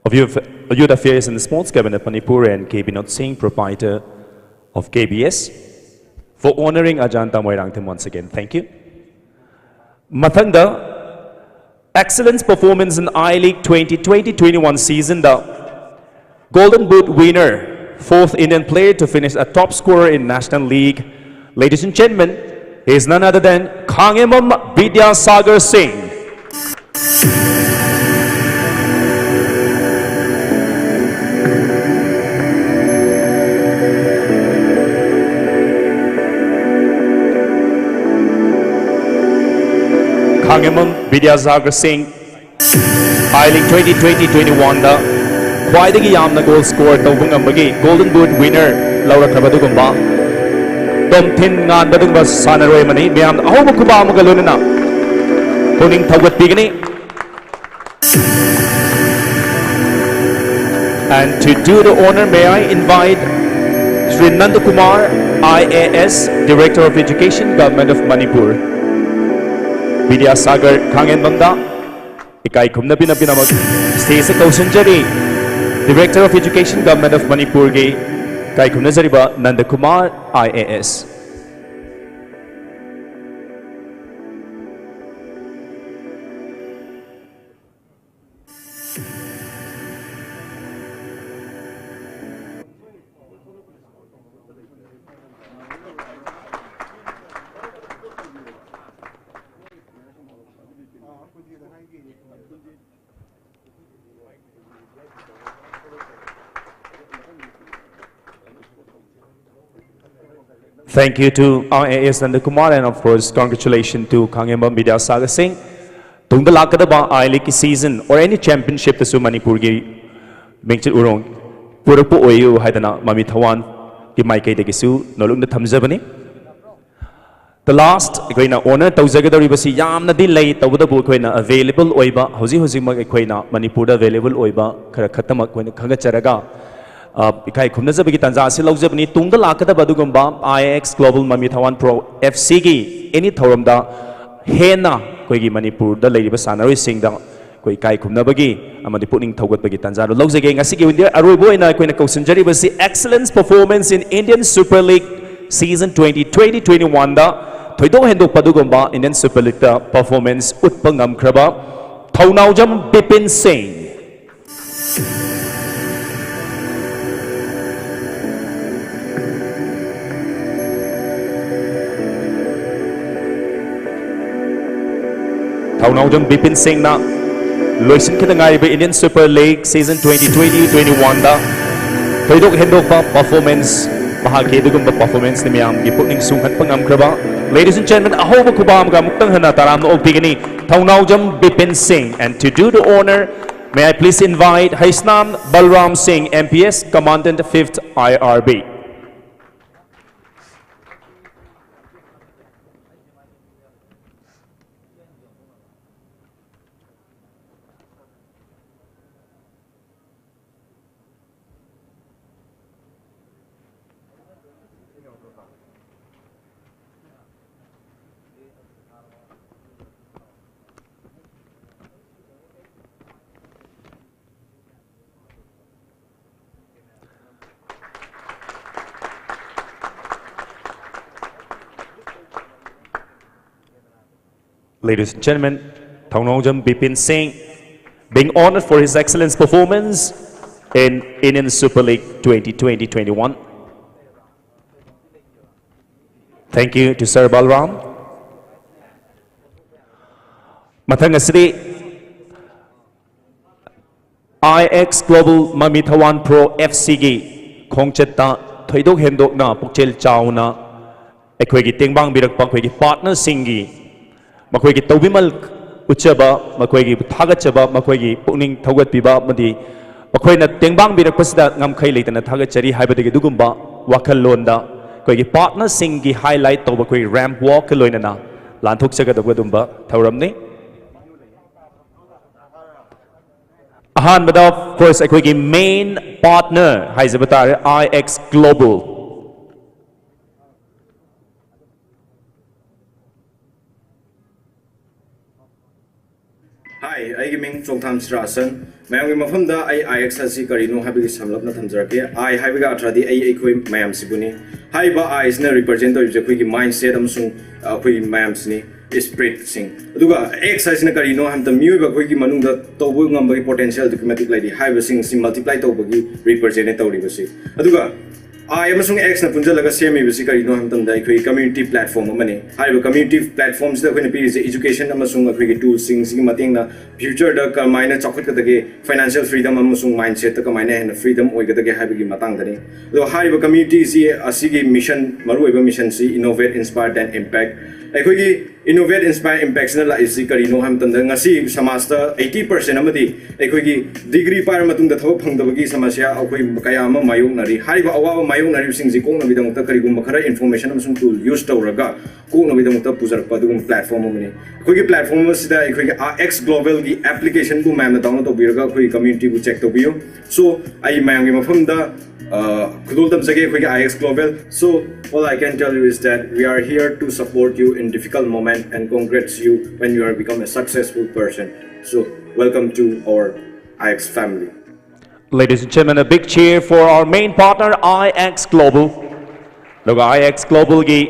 of Youth, Youth Affairs and Sports, Government of Manipur, and K Binod Singh, Proprietor of K B S, for honoring Ajanta Moirangthem once again. Thank you. ꯃꯊꯪꯗ, Excellence Performance in I-League twenty twenty twenty-one season-ꯗ Golden Boot winner, fourth Indian player to finish a top scorer in National League. Ladies and gentlemen, he is none other than Khangimam Vidyasagar Singh. Khangimam Vidyasagar Singh, I-League twenty twenty twenty-one-ꯗ ꯈ꯭ꯋꯥꯏꯗꯒꯤ ꯌꯥꯝꯅ goal score ꯇꯧꯕ ꯉꯝꯕꯒꯤ Golden Boot winner ꯂꯧꯔꯛꯈ꯭ꯔꯕ ꯑꯗꯨꯒꯨꯝꯕ ꯇꯣꯝꯊꯤꯟ ꯉꯥꯟꯕ ꯑꯗꯨꯒꯨꯝꯕ ꯁꯥꯟꯅꯔꯣꯏ ꯑꯃꯅꯤ꯫ ꯃꯌꯥꯝꯗ ꯑꯍꯧꯕ ꯈꯨꯕꯥꯛ ꯑꯃꯒ ꯂꯣꯏꯅꯅ ꯄꯨꯛꯅꯤꯡ ꯊꯧꯒꯠꯄꯤꯒꯅꯤ꯫ And to do the honor, may I invite Shri Nandakumar, I A S, Director of Education, Government of Manipur. Vidyasagar Khangimamꯗ ꯏꯀꯥꯏ ꯈꯨꯝꯅꯕꯤꯅꯕꯒꯤꯗꯃꯛ stage-ꯇ ꯀꯧꯁꯤꯟꯖꯔꯤ꯫ Director of Education, Government of ꯃꯅꯤꯄꯨꯔꯒꯤ ꯏꯀꯥꯏ ꯈꯨꯝꯅꯖꯔꯤꯕ ꯅꯟꯗꯀꯨꯃꯥꯔ, I A S꯫ Thank you to I A S Nandakumar and of course congratulations to Khangembam Vidyasagar Singh. ꯇꯨꯡꯗ ꯂꯥꯛꯀꯗꯕ I League season or any championship ꯇꯁꯨ ꯃꯅꯤꯄꯨꯔꯒꯤ ꯃꯤꯡꯆꯠ ꯎꯔꯣꯡ ꯄꯨꯔꯛꯄ ꯑꯣꯏꯌꯨ ꯍꯥꯏꯗꯅ ꯃꯃꯤ ꯊꯋꯥꯟꯒꯤ ꯃꯥꯏꯀꯩꯗꯒꯤꯁꯨ ꯅꯣꯂꯨꯛꯅ ꯊꯝꯖꯕꯅꯤ꯫ The last ꯑꯩꯈꯣꯏꯅ honour ꯇꯧꯖꯒꯗꯧꯔꯤꯕꯁꯤ ꯌꯥꯝꯅꯗꯤ ꯂꯩ, ꯇꯧꯕꯇꯕꯨ ꯑꯩꯈꯣꯏꯅ available ꯑꯣꯏꯕ, ꯍꯧꯖꯤꯛ ꯍꯧꯖꯤꯛꯃꯛ ꯑꯩꯈꯣꯏꯅ ꯃꯅꯤꯄꯨꯔꯗ available ꯑꯣꯏꯕ ꯈꯔ ꯈꯛꯇꯃꯛ ꯑꯩꯈꯣꯏꯅ ꯈꯪꯒꯠꯆꯔꯒ, ꯑ, ꯏꯀꯥꯏ ꯈꯨꯝꯅꯖꯕꯒꯤ ꯇꯥꯟꯖꯥ ꯑꯁꯤ ꯂꯧꯖꯕꯅꯤ꯫ ꯇꯨꯡꯗ ꯂꯥꯛꯀꯗꯕ ꯑꯗꯨꯒꯨꯝꯕ I X Global ꯃꯃꯤ ꯊꯋꯥꯟ Pro F C ꯒꯤ any ꯊꯧꯔꯝꯗ ꯍꯦꯟꯅ ꯑꯩꯈꯣꯏꯒꯤ ꯃꯅꯤꯄꯨꯔꯗ ꯂꯩꯔꯤꯕ ꯁꯥꯟꯅꯔꯣꯏꯁꯤꯡꯗ ꯑꯩꯈꯣꯏ ꯏꯀꯥꯏ ꯈꯨꯝꯅꯕꯒꯤ ꯑꯃꯗꯤ ꯄꯨꯛꯅꯤꯡ ꯊꯧꯒꯠꯄꯒꯤ ꯇꯥꯟꯖꯥꯗꯨ ꯂꯧꯖꯒꯦ꯫ ꯉꯁꯤꯒꯤ ꯑꯣꯏꯅꯗꯤ ꯑꯔꯣꯏꯕ ꯑꯣꯏꯅ ꯑꯩꯈꯣꯏꯅ ꯀꯧꯁꯤꯟꯖꯔꯤꯕꯁꯤ Excellence Performance in Indian Super League Season twenty twenty twenty-one ꯗ ꯊꯣꯏꯗꯣꯛ ꯍꯦꯟꯗꯣꯛꯄ ꯑꯗꯨꯒꯨꯝꯕ Indian Super League ꯇ performance ꯎꯠꯄ ꯉꯝꯈ꯭ꯔꯕ ꯊꯧꯅꯥꯎꯖꯝ ꯕꯤꯄꯤꯟ ꯁꯤꯡ꯫ ꯊꯧꯅꯥꯎꯖꯝ ꯕꯤꯄꯤꯟ ꯁꯤꯡꯅ ꯂꯣꯏꯁꯤꯟꯈꯤꯗ ꯉꯥꯏꯔꯤꯕ Indian Super League Season twenty twenty twenty-one ꯗ ꯊꯣꯏꯗꯣꯛ ꯍꯦꯟꯗꯣꯛꯄ performance, ꯃꯍꯥꯛꯀꯤ ꯑꯗꯨꯒꯨꯝꯕ performance ꯅ ꯃꯤꯌꯥꯝꯒꯤ ꯄꯨꯛꯅꯤꯡ ꯁꯨꯡꯍꯠꯄ ꯉꯝꯈ꯭ꯔꯕ꯫ Ladies and gentlemen, ꯑꯍꯧꯕ ꯈꯨꯕꯥꯝꯒ ꯑꯃꯨꯛꯇꯪ ꯍꯟꯅ ꯇꯔꯥꯝꯅ ꯑꯣꯛꯄꯤꯒꯅꯤ ꯊꯧꯅꯥꯎꯖꯝ ꯕꯤꯄꯤꯟ ꯁꯤꯡ꯫ And to do the honour, may I please invite Haisnam Balram Singh, M P S, Commandant, fifth I R B. Ladies and gentlemen, Thongnaojam Bipin Singh being honored for his excellence performance in Indian Super League twenty twenty twenty-one. Thank you to Sir Balram. ꯃꯊꯪ ꯑꯁꯤꯗꯤ I X Global ꯃꯃꯤ ꯊꯋꯥꯟ Pro F C ꯒꯤ ꯈꯣꯡꯆꯠꯇ ꯊꯣꯏꯗꯣꯛ ꯍꯦꯟꯗꯣꯛꯅ ꯄꯨꯛꯆꯦꯜ ꯆꯥꯎꯅ ꯑꯩꯈꯣꯏꯒꯤ ꯇꯦꯡꯕꯥꯡꯕꯤꯔꯛꯄ ꯑꯩꯈꯣꯏꯒꯤ ꯄꯥꯔꯠꯅꯔꯁꯤꯡꯒꯤ ꯃꯈꯣꯏꯒꯤ ꯇꯧꯕꯤꯃꯜ ꯎꯠꯆꯕ, ꯃꯈꯣꯏꯒꯤ ꯊꯥꯒꯠꯆꯕ, ꯃꯈꯣꯏꯒꯤ ꯄꯨꯛꯅꯤꯡ ꯊꯧꯒꯠꯄꯤꯕ ꯑꯃꯗꯤ ꯃꯈꯣꯏꯅ ꯇꯦꯡꯕꯥꯡꯕꯤꯔꯛꯄꯁꯤꯗ ꯉꯝꯈꯩ ꯂꯩꯇꯅ ꯊꯥꯒꯠꯆꯔꯤ ꯍꯥꯏꯕꯗꯒꯤ ꯑꯗꯨꯒꯨꯝꯕ ꯋꯥꯈꯜꯂꯣꯟꯗ ꯑꯩꯈꯣꯏꯒꯤ ꯄꯥꯔꯠꯅꯔꯁꯤꯡꯒꯤ ꯍꯥꯏꯂꯥꯏꯠ ꯇꯧꯕ ꯑꯩꯈꯣꯏꯒꯤ ꯔꯦꯝꯞ ꯋꯥꯛꯀ ꯂꯣꯏꯅꯅ ꯂꯥꯟꯊꯣꯛꯆꯒꯗꯧꯕ ꯑꯗꯨꯝꯕ ꯊꯧꯔꯝꯅꯤ꯫ ꯑꯍꯥꯟꯕꯗ, of course, ꯑꯩꯈꯣꯏꯒꯤ ꯃꯦꯟ ꯄꯥꯔꯠꯅꯔ ꯍꯥꯏꯖꯕ ꯇꯥꯔꯦ, ꯑꯥꯏ ꯑꯦꯛꯁ ꯒ꯭ꯂꯣꯕꯜ꯫ ꯍꯥꯏ, ꯑꯩꯒꯤ ꯃꯤꯡ ꯆꯣꯡꯊꯥꯝ ꯁꯤꯔꯥꯁꯟ꯫ ꯃꯌꯥꯝꯒꯤ ꯃꯐꯝꯗ ꯑꯩ ꯑꯥꯏ ꯑꯦꯛꯁ ꯑꯁꯤ ꯀꯔꯤꯅꯣ ꯍꯥꯏꯕꯒꯤ ꯁꯝꯂꯞꯅ ꯊꯝꯖꯔꯛꯀꯦ꯫ ꯑꯥꯏ ꯍꯥꯏꯕꯒꯤ ꯑꯔꯊꯗꯤ ꯑꯩ, ꯑꯩꯈꯣꯏ ꯃꯌꯥꯝꯁꯤꯕꯨꯅꯤ꯫ ꯍꯥꯏꯔꯤꯕ ꯑꯥꯏꯁꯤꯅ ꯔꯤꯄ꯭ꯔꯖꯦꯟ ꯇꯧꯔꯤꯕꯁꯦ ꯑꯩꯈꯣꯏꯒꯤ ꯃꯥꯏꯟ ꯁꯦꯠ ꯑꯃꯁꯨꯡ, ꯑ, ꯑꯩꯈꯣꯏꯒꯤ ꯃꯌꯥꯝꯁꯤꯅꯤ, ꯏꯁꯄꯤꯔꯤꯠꯁꯤꯡ꯫ ꯑꯗꯨꯒ ꯑꯦꯛꯁ ꯍꯥꯏꯁꯤꯅ ꯀꯔꯤꯅꯣ ꯍꯥꯏꯕ ꯃꯇꯝꯗ ꯃꯤꯑꯣꯏꯕ ꯑꯩꯈꯣꯏꯒꯤ ꯃꯅꯨꯡꯗ ꯇꯧꯕ ꯉꯝꯕꯒꯤ ꯄꯣꯇꯦꯟꯁꯤꯌꯦꯜ ꯑꯗꯨꯛꯀꯤ ꯃꯇꯤꯛ ꯂꯩꯔꯤ ꯍꯥꯏꯕꯁꯤꯡ ꯑꯁꯤ ꯃꯜꯇꯤꯄ꯭ꯂꯥꯏ ꯇꯧꯕꯒꯤ ꯔꯤꯄ꯭ꯔꯖꯦꯟ ꯇꯧꯔꯤꯕꯁꯤ꯫ ꯑꯗꯨꯒ ꯑꯥꯏ ꯑꯃꯁꯨꯡ ꯑꯦꯛꯁꯅ ꯄꯨꯟꯁꯤꯜꯂꯒ ꯁꯦꯝꯃꯤꯕꯁꯤ ꯀꯔꯤꯅꯣ ꯍꯥꯏꯕ ꯃꯇꯝꯗ ꯑꯩꯈꯣꯏ ꯀꯝꯃ꯭ꯌꯨꯅꯤꯇꯤ ꯄ꯭ꯂꯦꯠꯐꯣꯔꯝ ꯑꯃꯅꯤ꯫ ꯍꯥꯏꯔꯤꯕ ꯀꯝꯃ꯭ꯌꯨꯅꯤꯇꯤ ꯄ꯭ꯂꯦꯠꯐꯣꯔꯝꯁꯤꯗ ꯑꯩꯈꯣꯏꯅ ꯄꯤꯔꯤꯁꯦ ꯏꯖꯨꯀꯦꯁꯟ ꯑꯃꯁꯨꯡ ꯑꯩꯈꯣꯏꯒꯤ ꯇꯨꯜꯁꯤꯡꯁꯤꯒꯤ ꯃꯇꯦꯡꯅ ꯐ꯭ꯌꯨꯆꯔꯗ ꯀꯃꯥꯏꯅ ꯆꯥꯎꯈꯠꯀꯗꯒꯦ, ꯐꯥꯏꯅꯥꯟꯁꯤꯌꯦꯜ ꯐ꯭ꯔꯤꯗꯝ ꯑꯃꯁꯨꯡ ꯃꯥꯏꯟ ꯁꯦꯠꯇ ꯀꯃꯥꯏꯅ ꯍꯦꯟꯅ ꯐ꯭ꯔꯤꯗꯝ ꯑꯣꯏꯒꯗꯒꯦ ꯍꯥꯏꯕꯒꯤ ꯃꯇꯥꯡꯗꯅꯤ꯫ ꯑꯗꯣ ꯍꯥꯏꯔꯤꯕ ꯀꯝꯃ꯭ꯌꯨꯅꯤꯇꯤꯁꯤ ꯑꯁꯤꯒꯤ ꯃꯤꯁꯟ, ꯃꯔꯨꯑꯣꯏꯕ ꯃꯤꯁꯟꯁꯤ Innovate, Inspire, Then Impact꯫ ꯑꯩꯈꯣꯏꯒꯤ Innovate, Inspire, Impactꯁꯤꯅ ꯂꯥꯛꯏꯁꯤ ꯀꯔꯤꯅꯣ ꯍꯥꯏꯕ ꯃꯇꯝꯗ, ꯉꯁꯤ ꯁꯃꯥꯖꯇ ꯑꯩꯠꯇꯤ ꯄꯥꯔꯁꯦꯟ ꯑꯃꯗꯤ ꯑꯩꯈꯣꯏꯒꯤ ꯗꯤꯒ꯭ꯔꯤ ꯄꯥꯏꯔ ꯃꯇꯨꯡꯗ ꯊꯕꯛ ꯐꯪꯗꯕꯒꯤ ꯁꯃꯁ꯭ꯌꯥ ꯑꯩꯈꯣꯏ ꯀꯌꯥ ꯑꯃ ꯃꯥꯌꯣꯛꯅꯔꯤ꯫ ꯍꯥꯏꯔꯤꯕ ꯑꯋꯥꯕ ꯃꯥꯌꯣꯛꯅꯔꯤꯕꯁꯤꯡꯁꯤ ꯀꯣꯛꯅꯕꯒꯤꯗꯃꯛꯇ ꯀꯔꯤꯒꯨꯝꯕ ꯈꯔ ꯏꯟꯐꯣꯔꯃꯦꯁꯟ ꯑꯃꯁꯨꯡ ꯇꯨꯜ ꯌꯨꯁ ꯇꯧꯔꯒ ꯀꯣꯛꯅꯕꯒꯤꯗꯃꯛꯇ ꯄꯨꯖꯔꯛꯄ ꯑꯗꯨꯒꯨꯝꯕ ꯄ꯭ꯂꯦꯠꯐꯣꯔꯝ ꯑꯃꯅꯤ꯫ ꯑꯩꯈꯣꯏꯒꯤ ꯄ꯭ꯂꯦꯠꯐꯣꯔꯝ ꯑꯁꯤꯗ ꯑꯩꯈꯣꯏꯒꯤ ꯑꯥꯏ ꯑꯦꯛꯁ ꯒ꯭ꯂꯣꯕꯦꯜꯒꯤ ꯑꯦꯄ꯭ꯂꯤꯀꯦꯁꯟꯕꯨ ꯃꯌꯥꯝꯅ ꯗꯥꯎꯟꯂꯣꯗ ꯇꯧꯕꯤꯔꯒ ꯑꯩꯈꯣꯏꯒꯤ ꯀꯝꯃ꯭ꯌꯨꯅꯤꯇꯤꯕꯨ ꯆꯦꯛ ꯇꯧꯕꯤꯌꯨ꯫ So, ꯑꯩ ꯃꯌꯥꯝꯒꯤ ꯃꯐꯝꯗ, ꯑ, ꯈꯨꯗꯣꯜ ꯇꯝꯖꯒꯦ ꯑꯩꯈꯣꯏꯒꯤ I X global. So, all I can tell you is that we are here to support you in difficult moment and congrats you when you are become a successful person. So, welcome to our I X family. Ladies and gentlemen, a big cheer for our main partner, I X Global. ꯑꯗꯨꯒ I X Globalꯒꯤ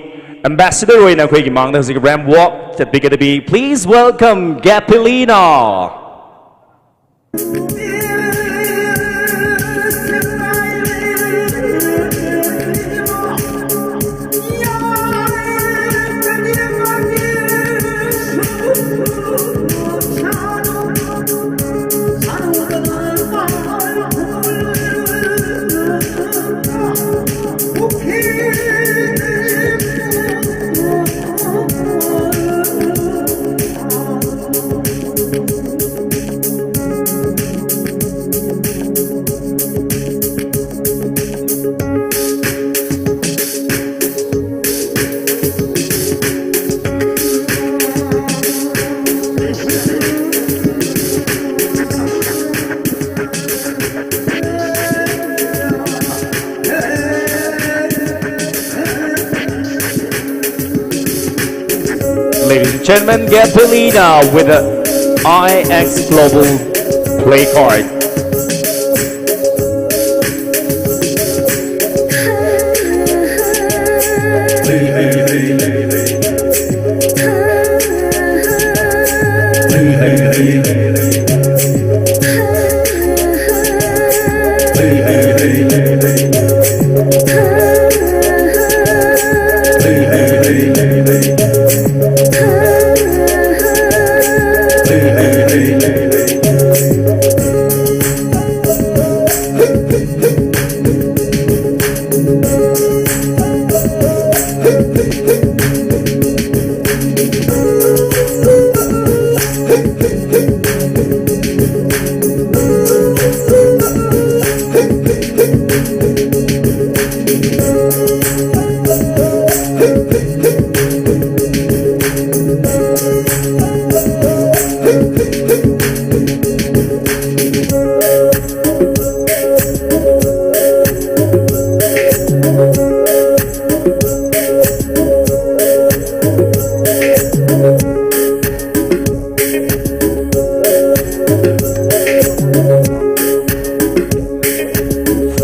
ambassador ꯑꯣꯏꯅ ꯑꯩꯈꯣꯏꯒꯤ ꯃꯥꯡꯗ ꯍꯧꯖꯤꯛ ꯔꯦꯝꯞ ꯋꯥꯛ ꯆꯠꯄꯤꯒꯗꯕꯤ, please welcome Gapilina. Gentleman, Gabrielina with the I X Global play card.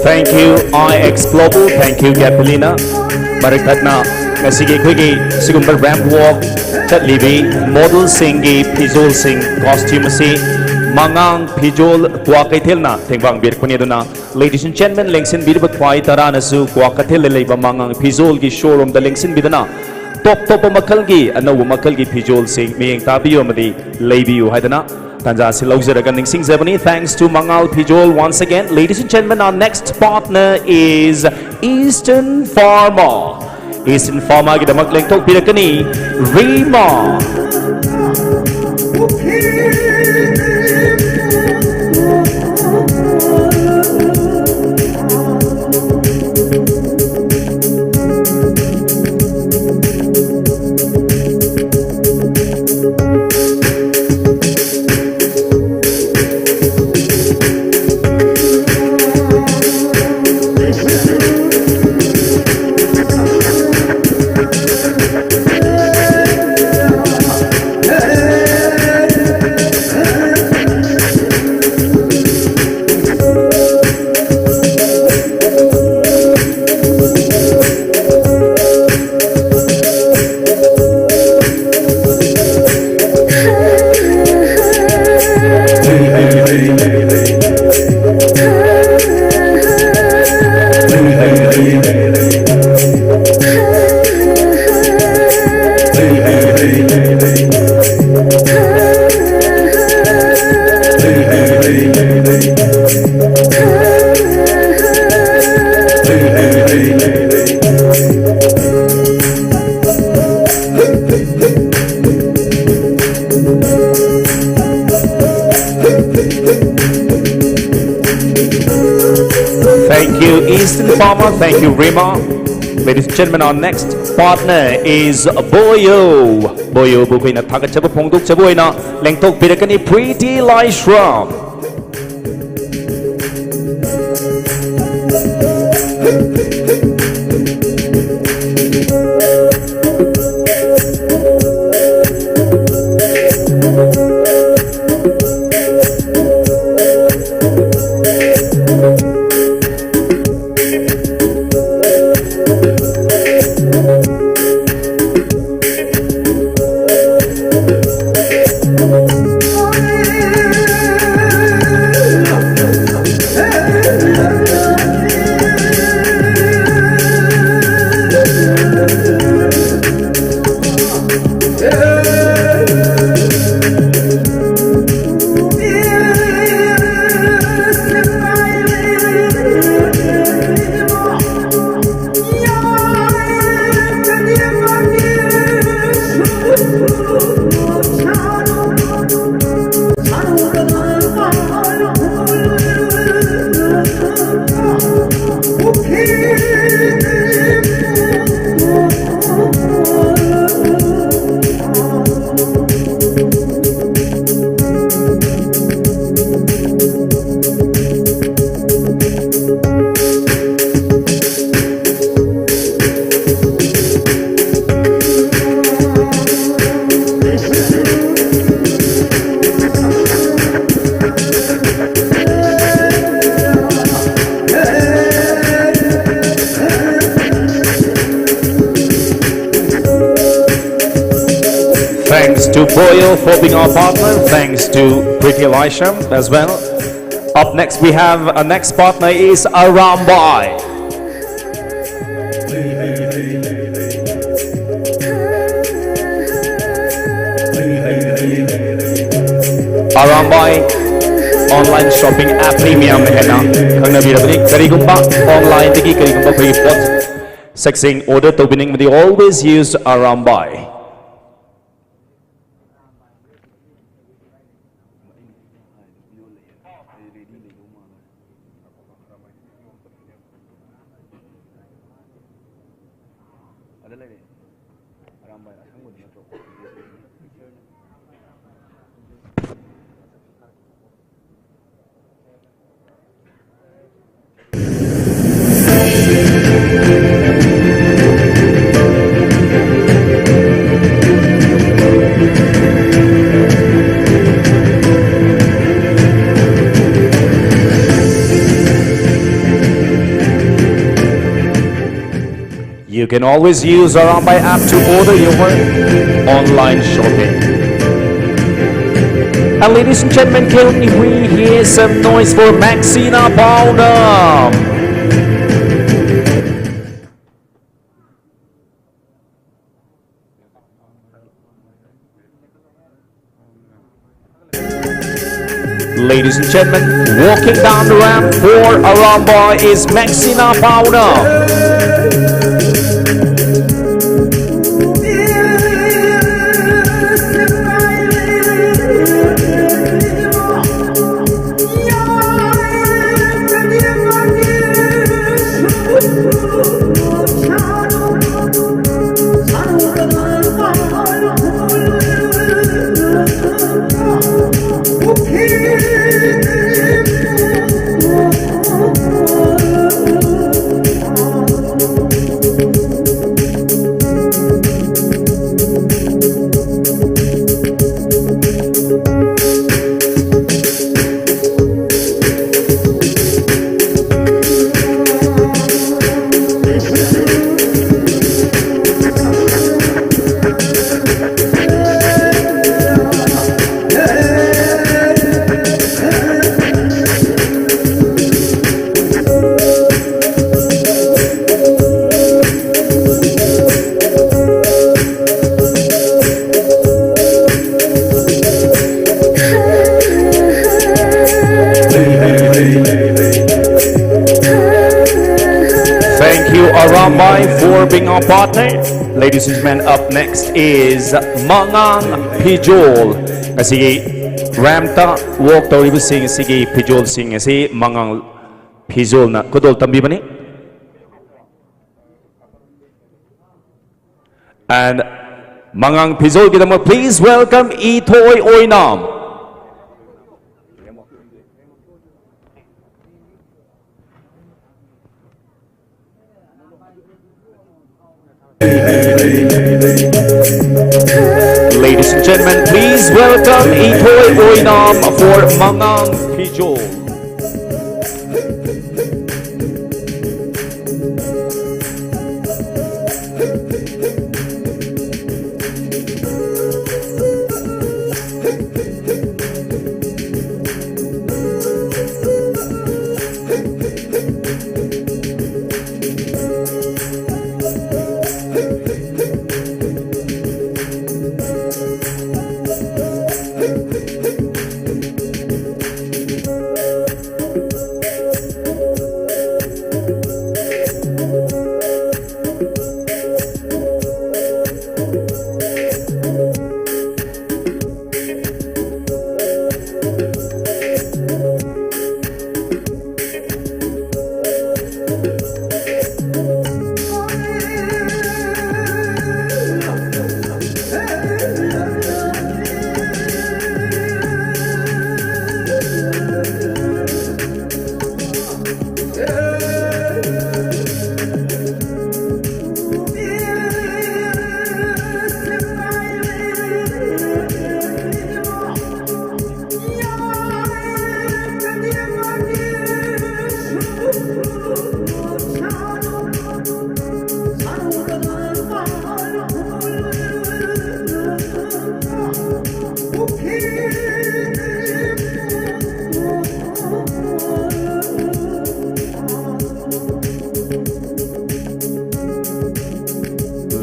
Thank you, I X Global. Thank you, Gabrielina. ꯃꯔꯛ ꯊꯠꯅ ꯉꯁꯤꯒꯤ ꯑꯩꯈꯣꯏꯒꯤ ꯁꯤꯒꯨꯝꯕ ramp walk ꯆꯠꯂꯤꯕꯤ modelꯁꯤꯡꯒꯤ ꯐꯤꯖꯣꯜꯁꯤꯡ, costume ꯑꯁꯤ ꯃꯉꯥꯡ ꯐꯤꯖꯣꯜ ꯀ꯭ꯋꯥ ꯀꯩꯊꯦꯜꯅ ꯇꯦꯡꯕꯥꯡꯕꯤꯔꯛꯄꯅꯤ꯫ ꯑꯗꯨꯅ, ladies and gentlemen, ꯂꯦꯡꯁꯤꯟꯕꯤꯔꯤꯕ ꯈ꯭ꯋꯥꯏ ꯇꯔꯥꯅꯁꯨ ꯀ꯭ꯋꯥ ꯀꯩꯊꯦꯜꯗ ꯂꯩꯕ ꯃꯉꯥꯡ ꯐꯤꯖꯣꯜꯒꯤ showroomꯗ ꯂꯦꯡꯁꯤꯟꯕꯤꯗꯨꯅ, top ꯇꯣꯞꯄ ꯃꯈꯜꯒꯤ, ꯑꯅꯧꯕ ꯃꯈꯜꯒꯤ ꯐꯤꯖꯣꯜꯁꯤꯡ ꯃꯤꯠꯌꯦꯡ ꯇꯥꯕꯤꯌꯨ ꯑꯃꯗꯤ ꯂꯩꯕꯤꯌꯨ ꯍꯥꯏꯗꯅ ꯇꯥꯟꯖꯥ ꯑꯁꯤ ꯂꯧꯖꯔꯒ ꯅꯤꯡꯁꯤꯡꯖꯕꯅꯤ꯫ Thanks to ꯃꯉꯥꯜ ꯐꯤꯖꯣꯜ once again. Ladies and gentlemen, our next partner is Eastern Pharma. Eastern Pharmaꯒꯤꯗꯃꯛ ꯂꯦꯡꯊꯣꯛꯄꯤꯔꯛꯀꯅꯤ Rima. Eastern Palmer, thank you, Rima. Ladies and gentlemen, our next partner is Boyo. Boyo ꯕꯨ ꯑꯩꯈꯣꯏꯅ ꯊꯥꯒꯠꯆꯕ ꯐꯣꯡꯗꯣꯛꯆꯕ ꯑꯣꯏꯅ ꯂꯦꯡꯊꯣꯛꯄꯤꯔꯛꯀꯅꯤ Pretty Laishram. Thanks to Boyo for being our partner. Thanks to Pretty Elisha as well. Up next, we have our next partner is Arambai. Arambai online shopping app ꯅꯤ ꯃꯌꯥꯝꯅ ꯍꯦꯟꯅ ꯈꯪꯅꯕꯤꯔꯕꯅꯤ꯫ ꯀꯔꯤꯒꯨꯝꯕ online ꯗꯒꯤ ꯀꯔꯤꯒꯨꯝꯕ ꯑꯩꯈꯣꯏꯒꯤ ꯄꯣꯠ ꯁꯛꯁꯤꯡ order ꯇꯧꯕꯤꯅꯤꯡꯕꯗꯤ always use Arambai. ꯑꯗ ꯂꯩꯔꯦ꯫ ꯑꯔꯥꯝꯕꯥꯏ ꯑꯁꯪꯕꯗꯨ ꯅꯠꯇ꯭ꯔꯣ? You can always use Arambai app to order your online shopping. And ladies and gentlemen, can we hear some noise for Maxina Pauna? Ladies and gentlemen, walking down the ramp for Arambai is Maxina Pauna. Thank you, Arambai, for being our partner. Ladies and gentlemen, up next is Mangang Pijol. Ngasi ramp-ꯇ walk ꯇꯧꯔꯤꯕꯁꯤꯡ ꯑꯁꯤꯒꯤ ꯐꯤꯖꯣꯜꯁꯤꯡ ꯑꯁꯤ ꯃꯉꯥꯡ ꯐꯤꯖꯣꯜꯅ ꯈꯨꯗꯣꯜ ꯇꯝꯕꯤꯕꯅꯤ꯫ And Mangang Phijolgidamot, please welcome Ithoi Oinam. Ladies and gentlemen, please welcome Ithoi Oinam for Mangang Phijol.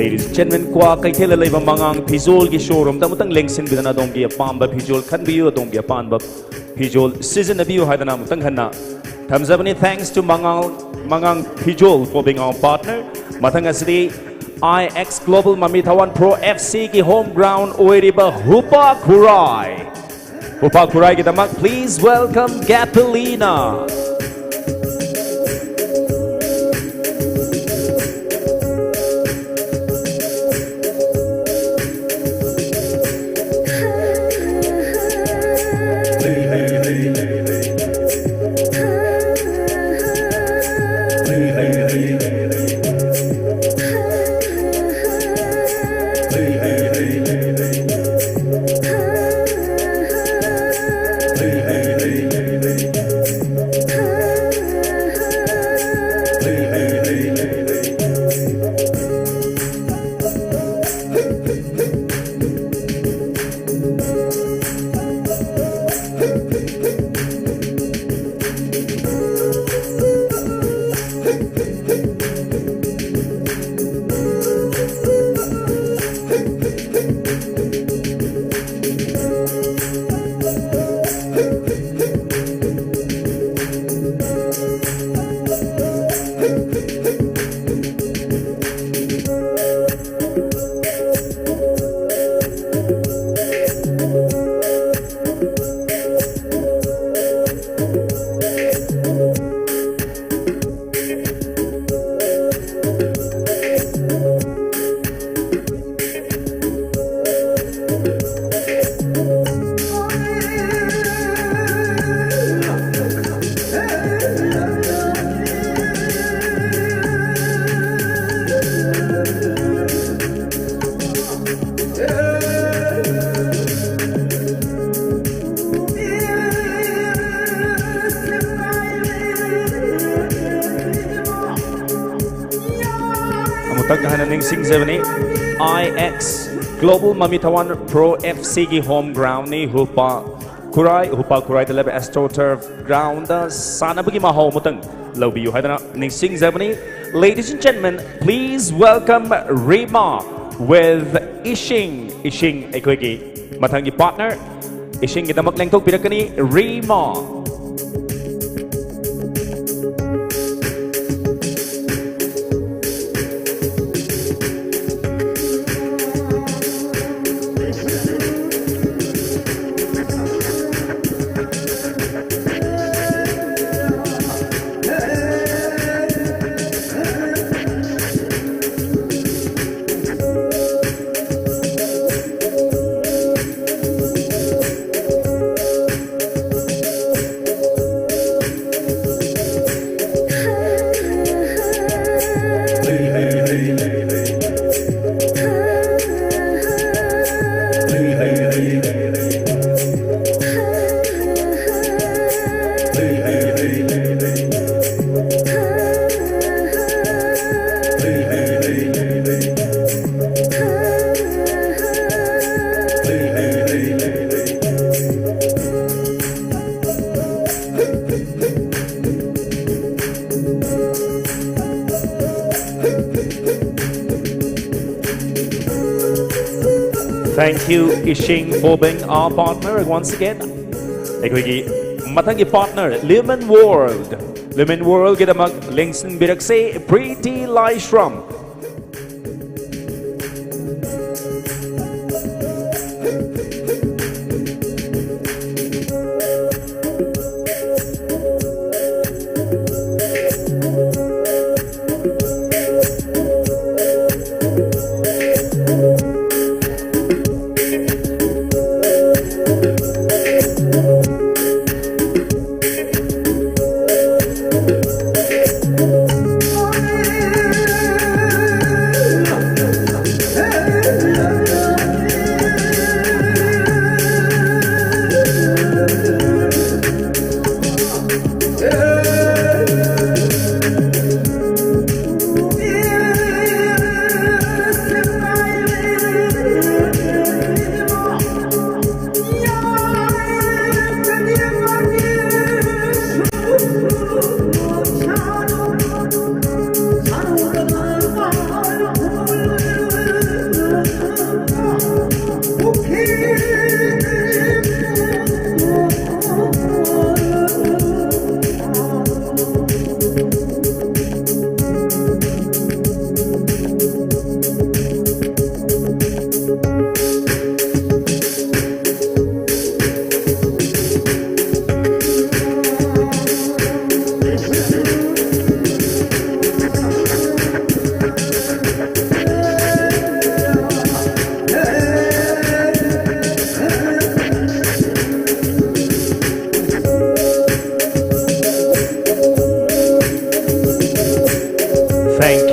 Ladies and gentlemen, ꯀ꯭ꯋꯥꯀꯩꯊꯦꯜꯗ ꯂꯩꯕ ꯃꯉꯥꯡ ꯐꯤꯖꯣꯜꯒꯤ showroomꯗ ꯑꯃꯨꯛꯇꯪ ꯂꯦꯡꯁꯤꯟꯕꯤꯗꯨꯅ ꯑꯗꯣꯝꯒꯤ ꯑꯄꯥꯝꯕ ꯐꯤꯖꯣꯜ ꯈꯟꯕꯤꯌꯨ, ꯑꯗꯣꯝꯒꯤ ꯑꯄꯥꯝꯕ ꯐꯤꯖꯣꯜ ꯁꯤꯖꯤꯟꯅꯕꯤꯌꯨ ꯍꯥꯏꯗꯅ ꯑꯃꯨꯛꯇꯪ ꯍꯟꯅ ꯊꯝꯖꯕꯅꯤ꯫ Thanks to ꯃꯉꯥꯡ, ꯃꯉꯥꯡ ꯐꯤꯖꯣꯜ for being our partner꯫ ꯃꯊꯪ ꯑꯁꯤꯗꯤ I X Global ꯃꯃꯤ ꯊꯋꯥꯟ Pro F Cꯒꯤ home ground ꯑꯣꯏꯔꯤꯕ ꯍꯨꯄꯥ ꯈꯨꯔꯥꯏ, ꯍꯨꯄꯥ ꯈꯨꯔꯥꯏꯒꯤꯗꯃꯛ please welcome Gapolina꯫ ꯍꯥꯏꯅ ꯅꯤꯡꯁꯤꯡꯖꯕꯅꯤ꯫ ꯑꯥꯏ ꯑꯦꯛꯁ Global ꯃꯃꯤ ꯊꯋꯥꯟ Pro F Cꯒꯤ home groundꯅꯤ꯫ ꯍꯨꯄꯥ ꯈꯨꯔꯥꯏ, ꯍꯨꯄꯥ ꯈꯨꯔꯥꯏꯗ ꯂꯩꯕ AstroTurf groundꯗ ꯁꯥꯟꯅꯕꯒꯤ ꯃꯍꯥꯎ ꯑꯃꯇꯪ ꯂꯧꯕꯤꯌꯨ ꯍꯥꯏꯗꯅ ꯅꯤꯡꯁꯤꯡꯖꯕꯅꯤ꯫ Ladies and gentlemen, please welcome Rima with ꯏꯁꯤꯡ꯫ ꯏꯁꯤꯡ ꯑꯩꯈꯣꯏꯒꯤ ꯃꯊꯪꯒꯤ partner, ꯏꯁꯤꯡꯒꯤꯗꯃꯛ ꯂꯦꯡꯊꯣꯛꯄꯤꯔꯛꯀꯅꯤ Rima. Thank you, Ishing, for being our partner once again. ꯑꯩꯈꯣꯏꯒꯤ ꯃꯊꯪꯒꯤ partner, Lumen World꯫ Lumen Worldꯒꯤꯗꯃꯛ ꯂꯦꯡꯁꯤꯟꯕꯤꯔꯛꯁꯦ Preeti Laishram.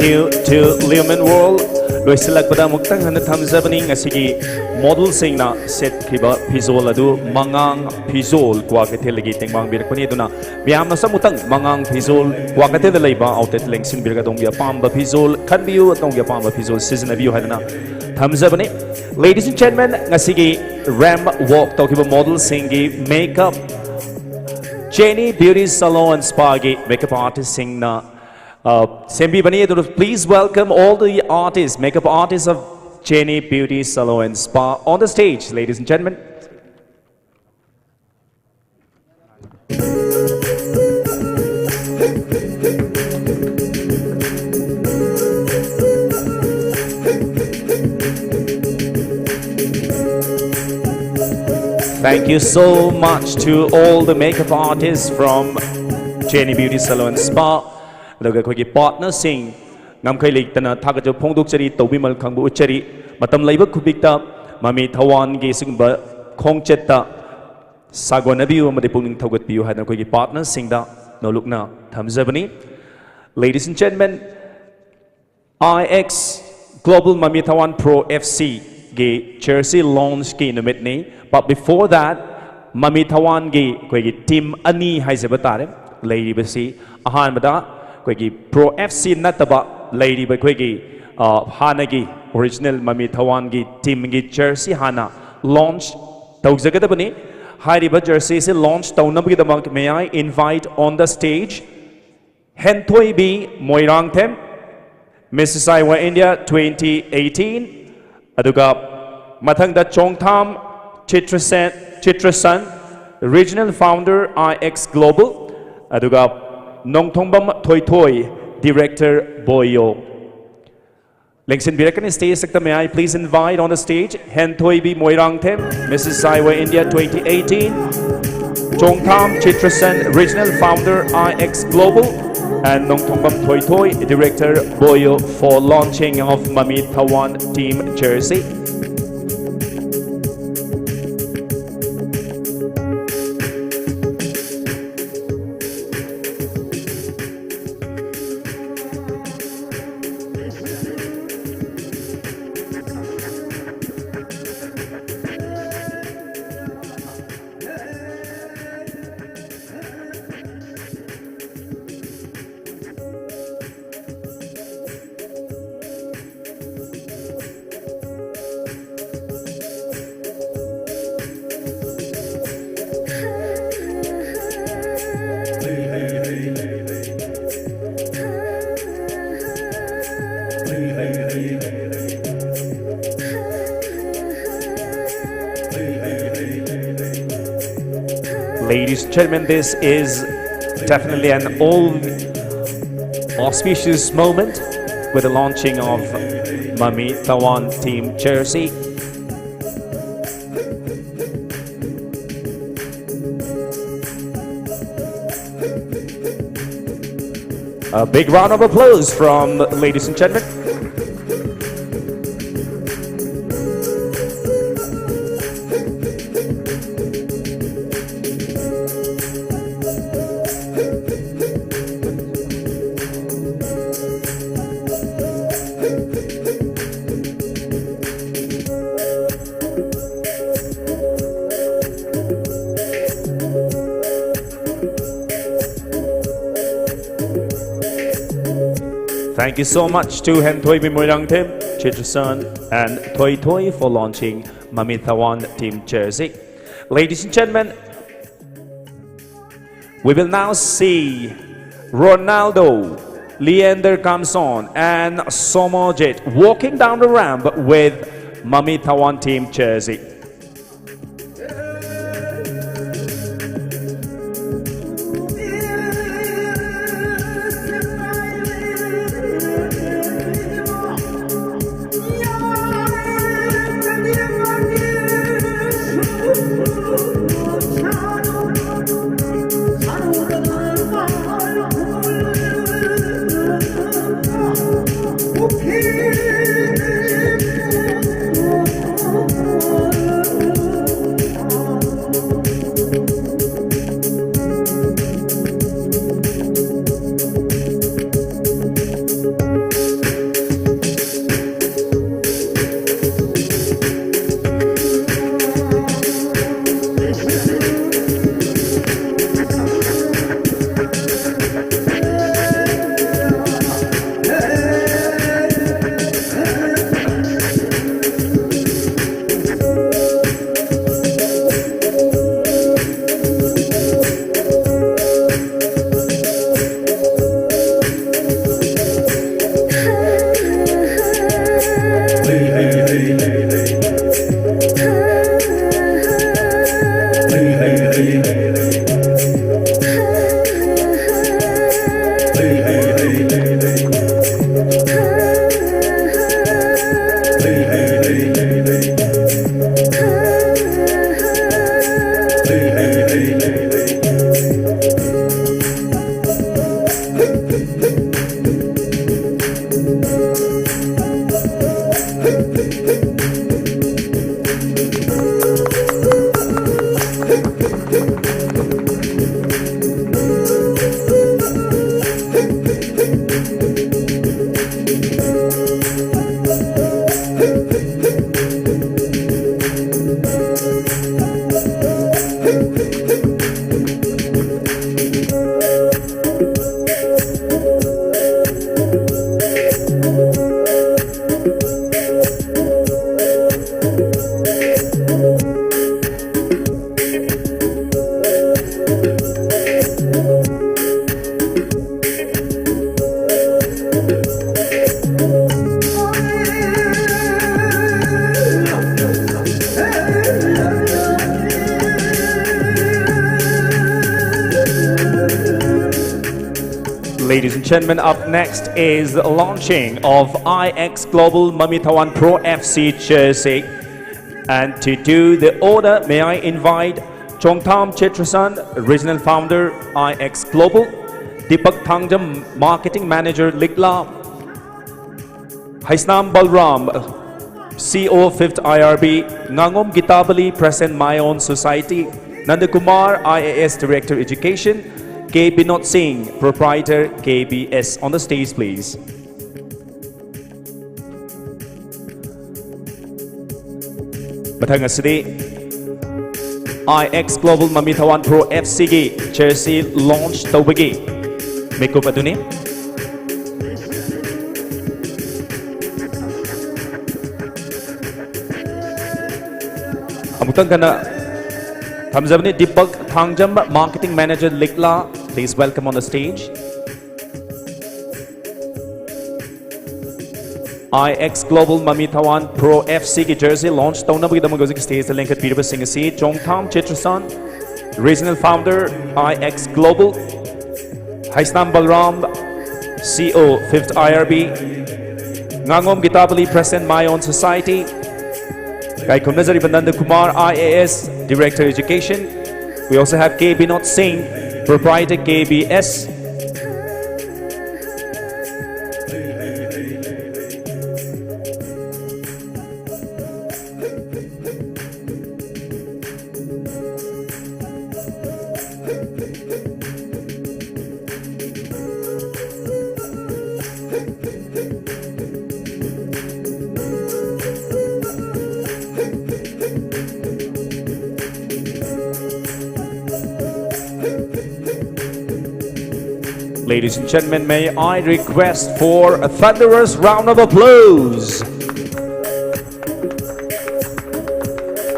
New to Lumen World. ꯂꯣꯏꯁꯤꯜꯂꯛꯄꯗ ꯑꯃꯨꯛꯇꯪ ꯍꯟꯅ ꯊꯝꯖꯕꯅꯤ, ꯉꯁꯤꯒꯤ ꯃꯣꯗꯦꯜꯁꯤꯡꯅ ꯁꯦꯠꯈꯤꯕ ꯐꯤꯖꯣꯜ ꯑꯗꯨ ꯃꯉꯥꯡ ꯐꯤꯖꯣꯜ ꯀ꯭ꯋꯥꯀꯩꯊꯦꯜꯗꯒꯤ ꯇꯦꯡꯕꯥꯡꯕꯤꯔꯛꯄꯅꯤ꯫ ꯑꯗꯨꯅ ꯃꯌꯥꯝꯅꯁꯨ ꯑꯃꯨꯛꯇꯪ ꯃꯉꯥꯡ ꯐꯤꯖꯣꯜ ꯀ꯭ꯋꯥꯀꯩꯊꯦꯜꯗ ꯂꯩꯕ ꯑꯥꯎꯠꯂꯦꯠ ꯂꯦꯡꯁꯤꯟꯕꯤꯔꯒ ꯑꯗꯣꯝꯒꯤ ꯑꯄꯥꯝꯕ ꯐꯤꯖꯣꯜ ꯈꯟꯕꯤꯌꯨ, ꯑꯗꯣꯝꯒꯤ ꯑꯄꯥꯝꯕ ꯐꯤꯖꯣꯜ ꯁꯤꯖꯤꯟꯅꯕꯤꯌꯨ ꯍꯥꯏꯗꯅ ꯊꯝꯖꯕꯅꯤ꯫ Ladies and gentlemen, ꯉꯁꯤꯒꯤ ꯔꯦꯝꯞ ꯋꯥꯛ ꯇꯧꯈꯤꯕ ꯃꯣꯗꯦꯜꯁꯤꯡꯒꯤ makeup Jenny Beauty Salon and Spaꯒꯤ ꯃꯦꯀꯞ ꯑꯥꯔꯇꯤꯁꯁꯤꯡꯅ ꯑ, ꯁꯦꯝꯕꯤꯕꯅꯤ꯫ ꯑꯗꯨꯅ please welcome all the artists, makeup artists of Jenny Beauty Salon and Spa on the stage, ladies and gentlemen. Thank you so much to all the makeup artists from Jenny Beauty Salon and Spa. ꯑꯗꯨꯒ ꯑꯩꯈꯣꯏꯒꯤ ꯄꯥꯔꯠꯅꯔꯁꯤꯡ, ꯉꯝꯈꯩ ꯂꯩꯇꯅ ꯊꯥꯒꯠꯆꯕ ꯐꯣꯡꯗꯣꯛꯆꯔꯤ, ꯇꯧꯕꯤꯃꯜ ꯈꯪꯕ ꯎꯠꯆꯔꯤ꯫ ꯃꯇꯝ ꯂꯩꯕ ꯈꯨꯗꯤꯡꯃꯛꯇ ꯃꯃꯤ ꯊꯋꯥꯟꯒꯤ ꯁꯤꯒꯨꯝꯕ ꯈꯣꯡꯆꯠꯇ ꯁꯥꯒꯣꯟꯅꯕꯤꯌꯨ ꯑꯃꯗꯤ ꯄꯨꯛꯅꯤꯡ ꯊꯧꯒꯠꯄꯤꯌꯨ ꯍꯥꯏꯗꯅ ꯑꯩꯈꯣꯏꯒꯤ ꯄꯥꯔꯠꯅꯔꯁꯤꯡꯗ ꯅꯣꯂꯨꯛꯅ ꯊꯝꯖꯕꯅꯤ꯫ Ladies and gentlemen, I X Global Mami Thawan Pro F C ꯒꯤ jersey launch ꯀꯤ ꯅꯨꯃꯤꯠꯅꯤ꯫ But before that, ꯃꯃꯤ ꯊꯋꯥꯟꯒꯤ ꯑꯩꯈꯣꯏꯒꯤ ꯇꯤꯝ ꯑꯅꯤ ꯍꯥꯏꯖꯕ ꯇꯥꯔꯦ ꯂꯩꯔꯤꯕꯁꯤ꯫ ꯑꯍꯥꯟꯕꯗ ꯑꯩꯈꯣꯏꯒꯤ ꯄ꯭ꯔꯣ ꯑꯦꯐ ꯁꯤ ꯅꯠꯇꯕ ꯂꯩꯔꯤꯕ ꯑꯩꯈꯣꯏꯒꯤ, ꯑ, ꯍꯥꯟꯅꯒꯤ ꯑꯣꯔꯤꯖꯤꯅꯦꯜ ꯃꯃꯤ ꯊꯋꯥꯟꯒꯤ ꯇꯤꯝꯒꯤ ꯖꯔꯁꯤ ꯍꯥꯟꯅ ꯂꯣꯟꯆ ꯇꯧꯖꯒꯗꯕꯅꯤ꯫ ꯍꯥꯏꯔꯤꯕ ꯖꯔꯁꯤꯁꯤ ꯂꯣꯟꯆ ꯇꯧꯅꯕꯒꯤꯗꯃꯛ may I invite on the stage Henthoibi Moirangthem, Missus I Y India twenty eighteen, ꯑꯗꯨꯒ ꯃꯊꯪꯗ ꯆꯣꯡꯊꯥꯝ Chitrasen, ꯆꯤꯇ꯭ꯔꯁꯟ, Regional Founder I X Global, ꯑꯗꯨꯒ ꯅꯣꯡꯊꯣꯡꯕꯝ ꯊꯣꯏꯊꯣꯏ, Director ꯕꯣꯌꯣ꯫ ꯂꯦꯡꯁꯤꯟꯕꯤꯔꯛꯀꯅꯤ stage ꯁꯛꯇ꯫ May I please invite on the stage Henthoibi Moirangthem, Missus I Y India twenty eighteen, Chongtham Chitrasen, Regional Founder I X Global, and Nongthongbam ꯊꯣꯏꯊꯣꯏ, Director ꯕꯣꯌꯣ, for launching of Mami Thawan team jersey. Ladies and gentlemen, this is definitely an all auspicious moment with the launching of Mami Tawan team jersey. A big round of applause from ladies and gentlemen. Thank you so much to Henthoibi Moirangthem, Chitrasan, and Thoi Thoi for launching Mami Tawan team jersey. Ladies and gentlemen, we will now see Ronaldo, Leander Kamson, and Somojit walking down the ramp with Mami Tawan team jersey. Ladies and gentlemen, up next is the launching of I X Global Mamithawan Pro F C jersey. And to do the honor, may I invite Chongtham Chetrasan, Regional Founder, I X Global, Deepak Thangjam, Marketing Manager, Likla, Haisnam Balram, C O, Fifth I R B, Ngangom Gitabali, President, My Own Society, Nandakumar, I A S, Director, Education, K Binod Singh, Proprietor, K B S. On the stage, please. ꯃꯊꯪ ꯑꯁꯤꯗꯤ I X Global Mamithawan Pro F C ꯒꯤ jersey launch ꯇꯧꯕꯒꯤ ꯃꯤꯀꯨꯞ ꯑꯗꯨꯅꯤ꯫ ꯑꯃꯨꯛꯇꯪ ꯀꯟꯅ ꯊꯝꯖꯕꯅꯤ꯫ Deepak Thangjam, Marketing Manager, Likla, please welcome on the stage. I X Global Mamithawan Pro F C ꯒꯤ jersey launch ꯇꯧꯅꯕꯒꯤꯗꯃꯛ ꯍꯧꯖꯤꯛ stage ꯇ ꯂꯦꯡꯈꯠꯄꯤꯔꯤꯕꯁꯤꯡ ꯑꯁꯤ ꯆꯣꯡꯊꯥꯝ ꯆꯤꯇ꯭ꯔꯁꯥꯟ, Regional Founder, I X Global, Heisnam Balram, C O, Fifth I R B, ꯉꯥꯉꯣꯝ ꯒꯤꯇꯥꯕꯂꯤ, President, My Own Society, ꯏꯀꯥꯏ ꯈꯨꯝꯅꯖꯔꯤꯕ Nanda Kumar, I A S, Director, Education. We also have K Binod Singh, Proprietor, K B S. Ladies and gentlemen, may I request for a thunderous round of applause.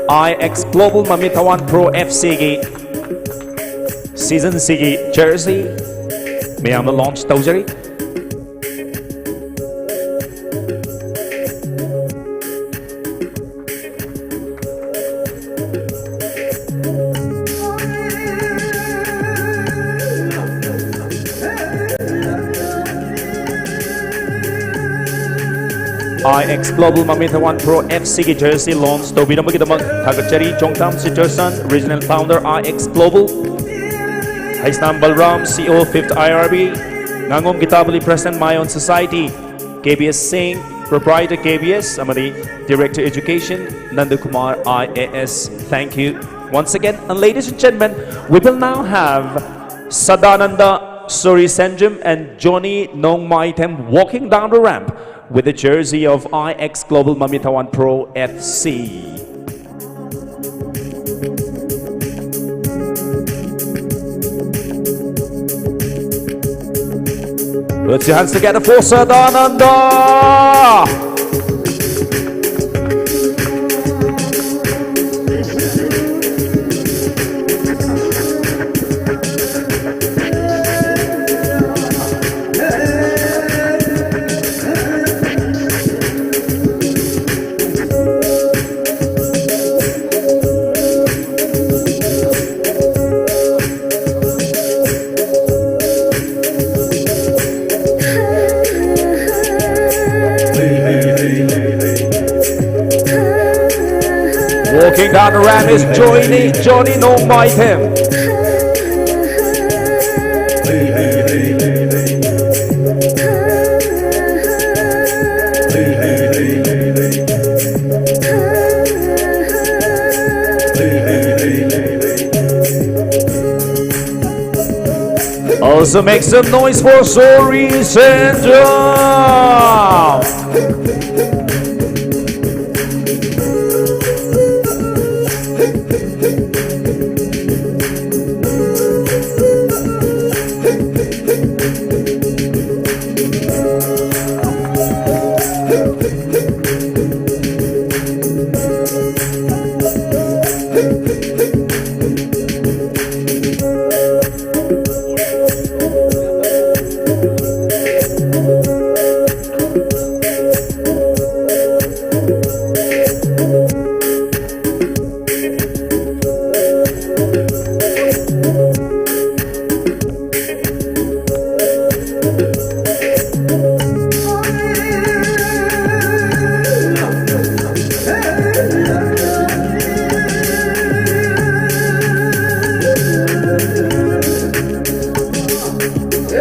I X Global Mamithawan Pro F C ꯒꯤ season ꯁꯤꯒꯤ jersey ꯃꯌꯥꯝꯅ launch ꯇꯧꯖꯔꯤ꯫ I X Global Mamithawan Pro F C ꯒꯤ jersey launch ꯇꯧꯕꯤꯔꯝꯕꯒꯤꯗꯃꯛ ꯊꯥꯒꯠꯆꯔꯤ꯫ ꯆꯣꯡꯊꯥꯝ ꯁꯤꯇꯔꯁꯟ, Regional Founder, I X Global, Heisnam Balram, C O, Fifth I R B, ꯉꯥꯉꯣꯝ ꯒꯤꯇꯥꯕꯂꯤ, President, My Own Society, K B S Singh, Proprietor, K B S, ꯑꯃꯗꯤ Director, Education, Nandakumar, I A S. Thank you once again. And ladies and gentlemen, we will now have Sadananda, Suri Sanjum, and Johnny Nongmaithem walking down the ramp with the jersey of I X Global Mamithawan Pro F C. Put your hands together for Sadananda! Walking down the ramp is Johnny, Johnny Nongmaithem. Also make some noise for Suri Sanjum. So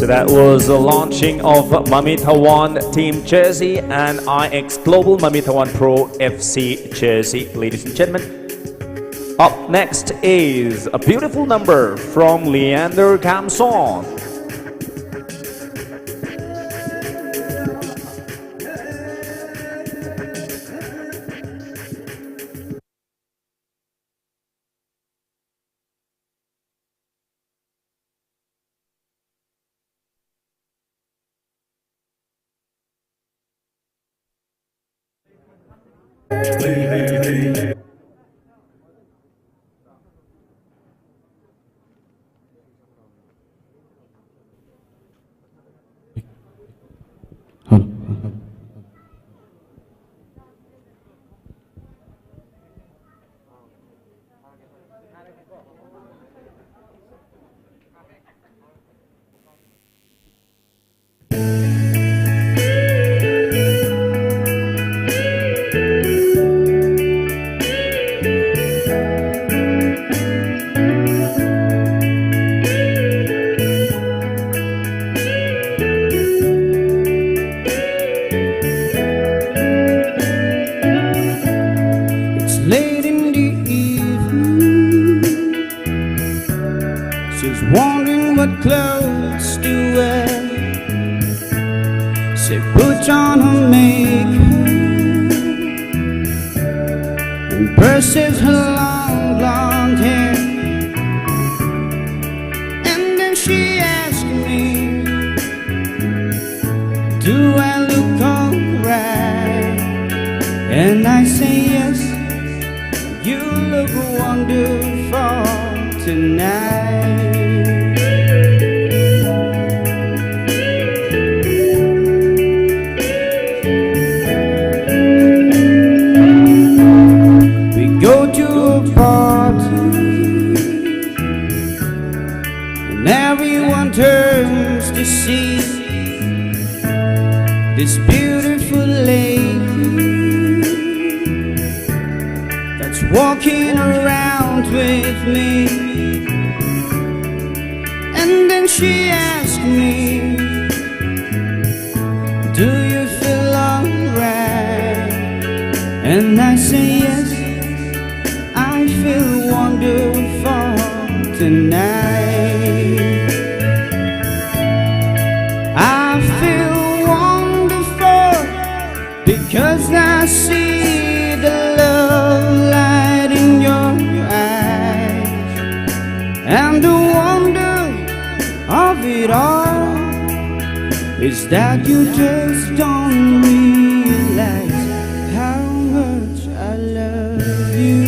that was the launching of Mami Taiwan team jersey and I X Global Mami Taiwan Pro F C jersey, ladies and gentlemen. Up next is a beautiful number from Leander Kamson. It's late in the evening. She's wondering what clothes to wear. She puts on her makeup and brushes her long blonde hair. And then she asks me, "Do I look alright?" And I say, "Yes, you look wonderful." tonight. We go to a party and everyone turns to see this beautiful lady that's walking around with me. And then she asked me, "Do you feel alright?" And I say, "Yes, I feel wonderful tonight. I feel wonderful because I see the love light in your eyes. And the wonder of it all is that you just don't realize how much I love you."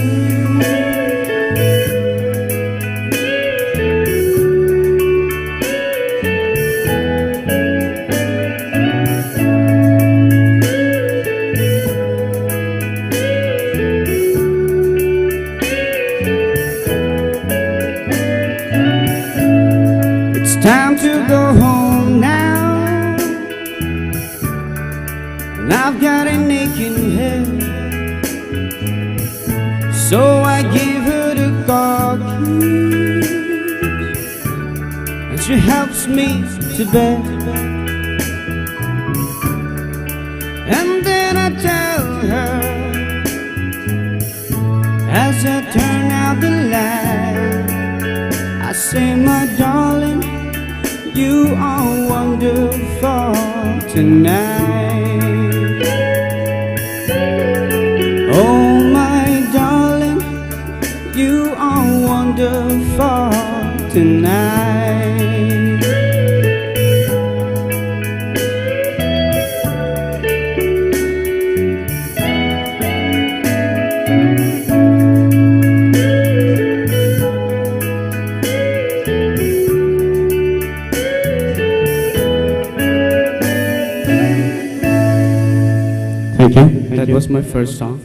It's time to go home now, and I've got an aching head. So I give her the call, and she helps me to bed. And then I tell her, as I turn out the light, I say, "My darling, you are wonderful tonight. Oh, my darling, you are wonderful tonight." It was my first song.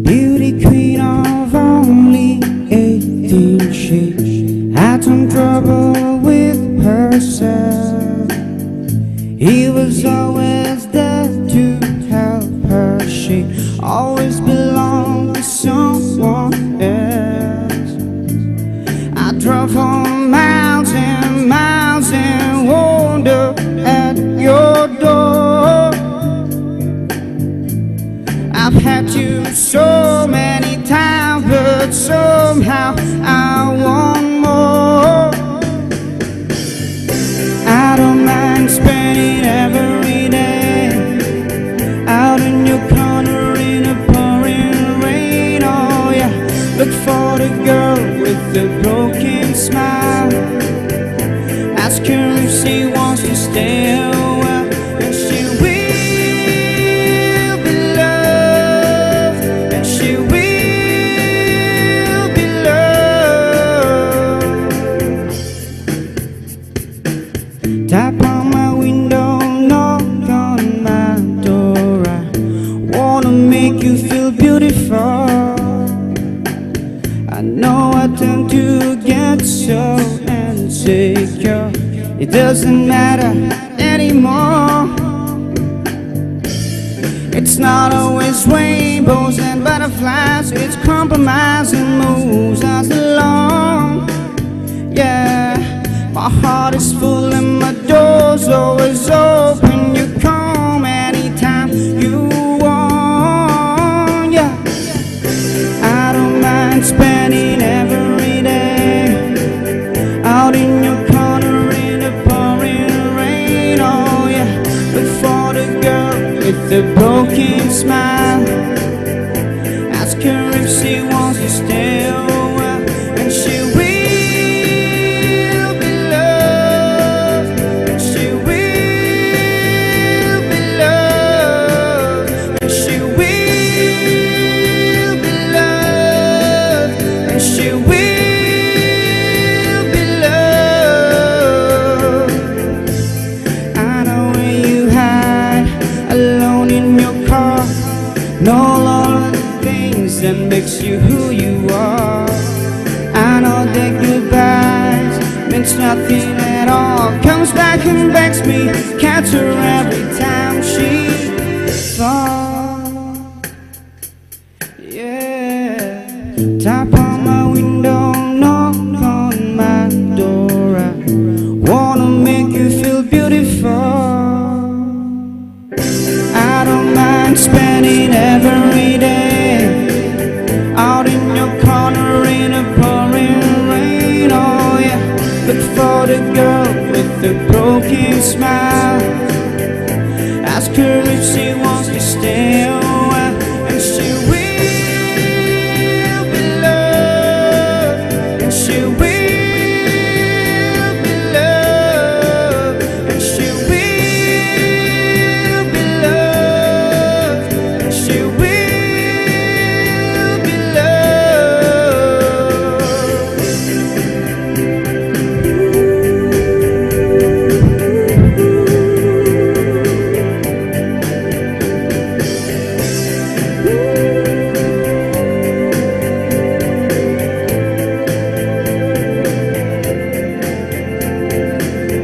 Beauty queen of only eighteen, she had some trouble with herself. He was always there to help her, she always belonged to someone else. I drove for miles and miles and wandered at your door. I've had you so many times, but somehow I want more. I don't mind spending every day out in your corner in a pouring rain. Oh yeah, look for the girl with the broken smile. Ask her if she wants to stay a while, and she will be loved, and she will be loved. Tap on my window, knock on my door. I wanna make you feel beautiful. I know I tend to get so insecure. It doesn't matter anymore. It's not always rainbows and butterflies, it's compromise and moves us along. Yeah, my heart is full and my door's always open. You come anytime you want. Yeah, I don't mind spending every day out in your With a broken smile, ask her if she wants to stay a while, and she will be loved, and she will be loved, and she will be loved, and she will be loved. I know where you hide, alone in your car. Know all the things that makes you who you are. I know that goodbyes means nothing at all. Comes back and begs me, catch her every time she falls. Yeah. Tap on my window, knock on my door. I wanna make you feel beautiful. I don't mind spending every day out in your corner in a pouring rain. Oh yeah, look for the girl with the broken smile. Ask her if she wants to stay a while, and she will be loved, and she will be loved, and she will be loved, and she will be loved.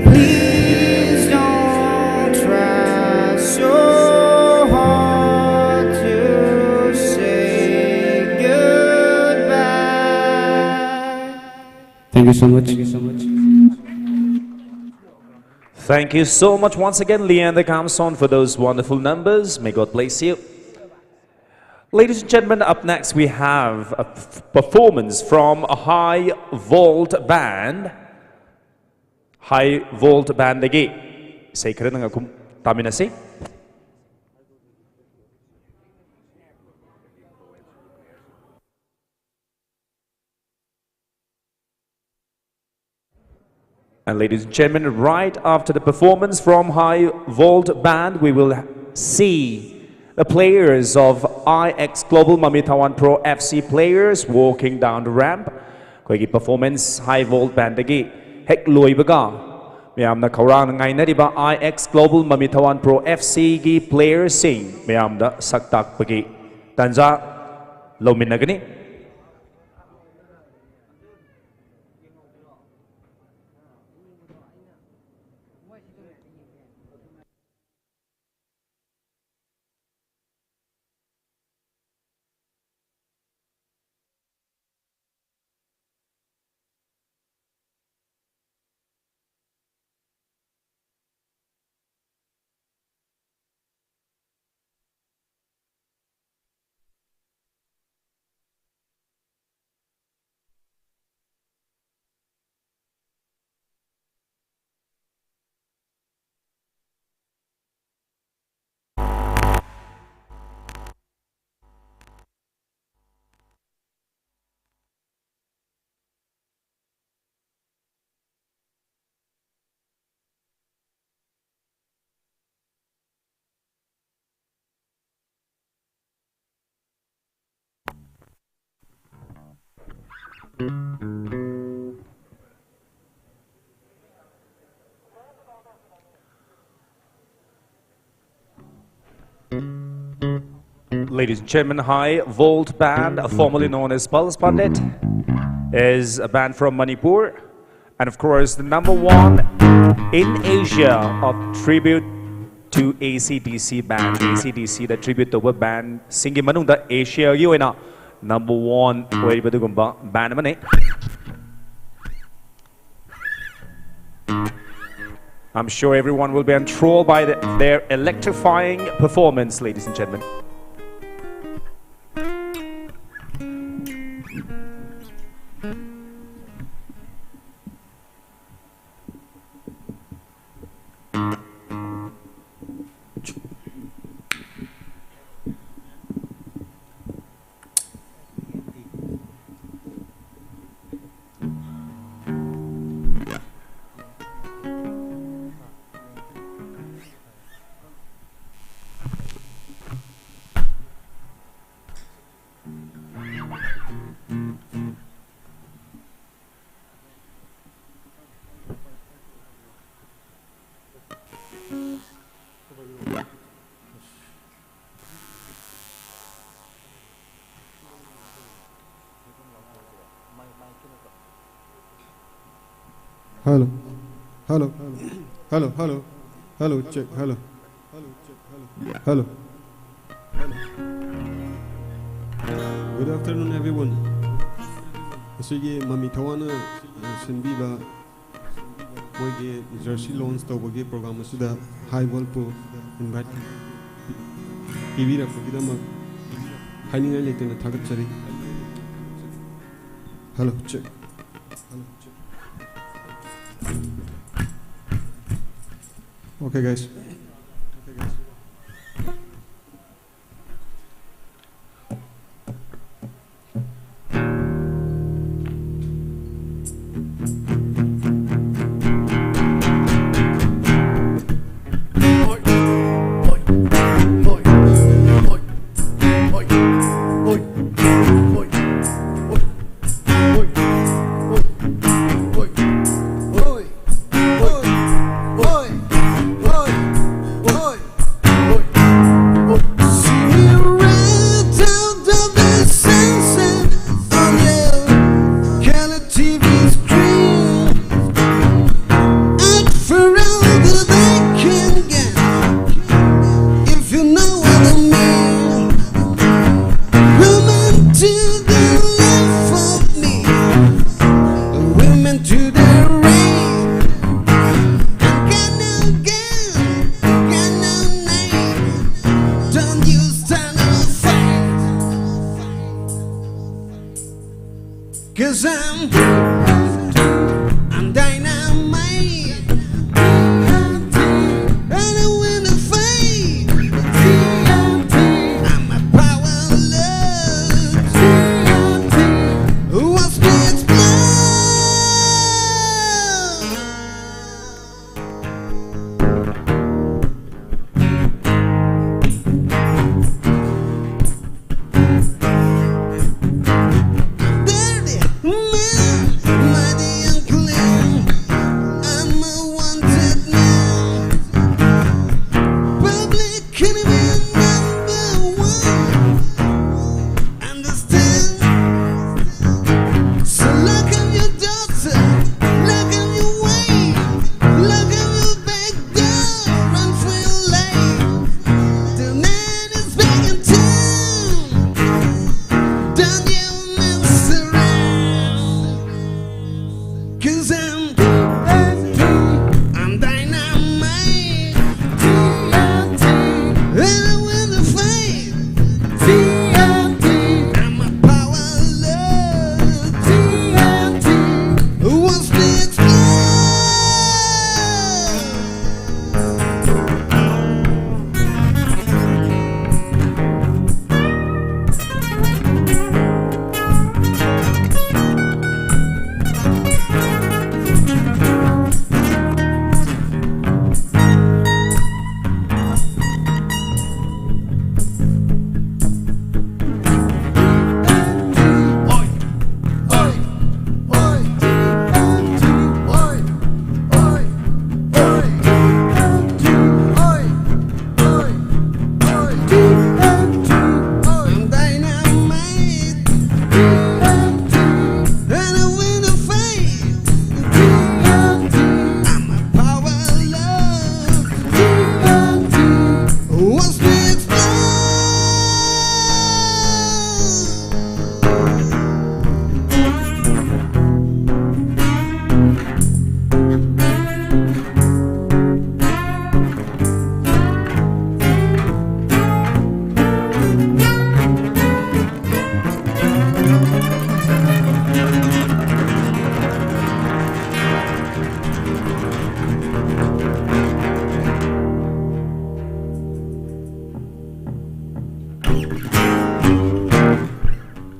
Please don't try so hard to say goodbye. Thank you so much. Thank you so much. Thank you so much once again, Leander Kamson, for those wonderful numbers. May God bless you. Ladies and gentlemen, up next we have a p- performance from a High Vault Band. High Vault Bandꯗꯒꯤ ꯏꯁꯩ ꯈꯔ ꯅꯪ ꯑꯈꯨꯝ ꯇꯥꯃꯤꯟꯅꯁꯤ. And ladies and gentlemen, right after the performance from High Volt Band, we will see the players of I X Global Mami Thawan Pro F C players walking down the ramp. ꯑꯩꯈꯣꯏꯒꯤ performance High Volt Bandꯗꯒꯤ ꯍꯦꯛ ꯂꯣꯏꯕꯒ, ꯃꯌꯥꯝꯅ ꯈꯧꯔꯥꯡꯅ ꯉꯥꯏꯅꯔꯤꯕ I X Global Mami Thawan Pro F Cꯒꯤ playerꯁꯤꯡ ꯃꯌꯥꯝꯗ ꯁꯛ ꯇꯥꯛꯄꯒꯤ ꯇꯥꯟꯖꯥ ꯂꯧꯃꯤꯟꯅꯒꯅꯤ꯫ Ladies and gentlemen, High Volt Band, formerly known as Pulse Pandit, is a band from Manipur. And of course, the number one in Asia of tribute to A C D C band, A C D Cꯗ tribute ꯇꯧꯕ bandꯁꯤꯡꯒꯤ ꯃꯅꯨꯡꯗ Asiaꯒꯤ ꯑꯣꯏꯅ number one ꯑꯣꯏꯔꯤꯕ ꯑꯗꯨꯒꯨꯝꯕ band ꯑꯃꯅꯤ꯫ I'm sure everyone will be enthralled by the, their electrifying performance, ladies and gentlemen. Hello. Hello. Hello, hello. Hello, check. Hello. Hello. Good afternoon, everyone. ꯑꯁꯤꯒꯤ ꯃꯃꯤ ꯊꯋꯥꯅ, ꯑ, ꯁꯤꯟꯕꯤꯕ ꯃꯣꯏꯒꯤ ꯖꯔꯁꯤ ꯂꯣꯟꯆ ꯇꯧꯕꯒꯤ ꯄ꯭ꯔꯣꯒ꯭ꯔꯥꯝ ꯑꯁꯤꯗ ꯍꯥꯏ ꯋꯥꯔꯜꯄꯨ ꯏꯟꯚꯥꯏꯠ ꯄꯤꯕꯤꯔꯛꯄꯒꯤꯗꯃꯛ ꯍꯥꯏꯅꯤꯡꯉꯥꯏ ꯂꯩꯇꯅ ꯊꯥꯒꯠꯆꯔꯤ꯫ Hello, check. Okay, guys. See me right out of the sunset on your color T V screen. Act for all that I can get. If you know what I mean. Woman to the left of me, woman to the right. I got no gun, got no name. Don't you stand and fight. 'Cause I'm, I'm dynamite. I don't wanna fight. I'm a power love. Who wants to explode? Dirty man.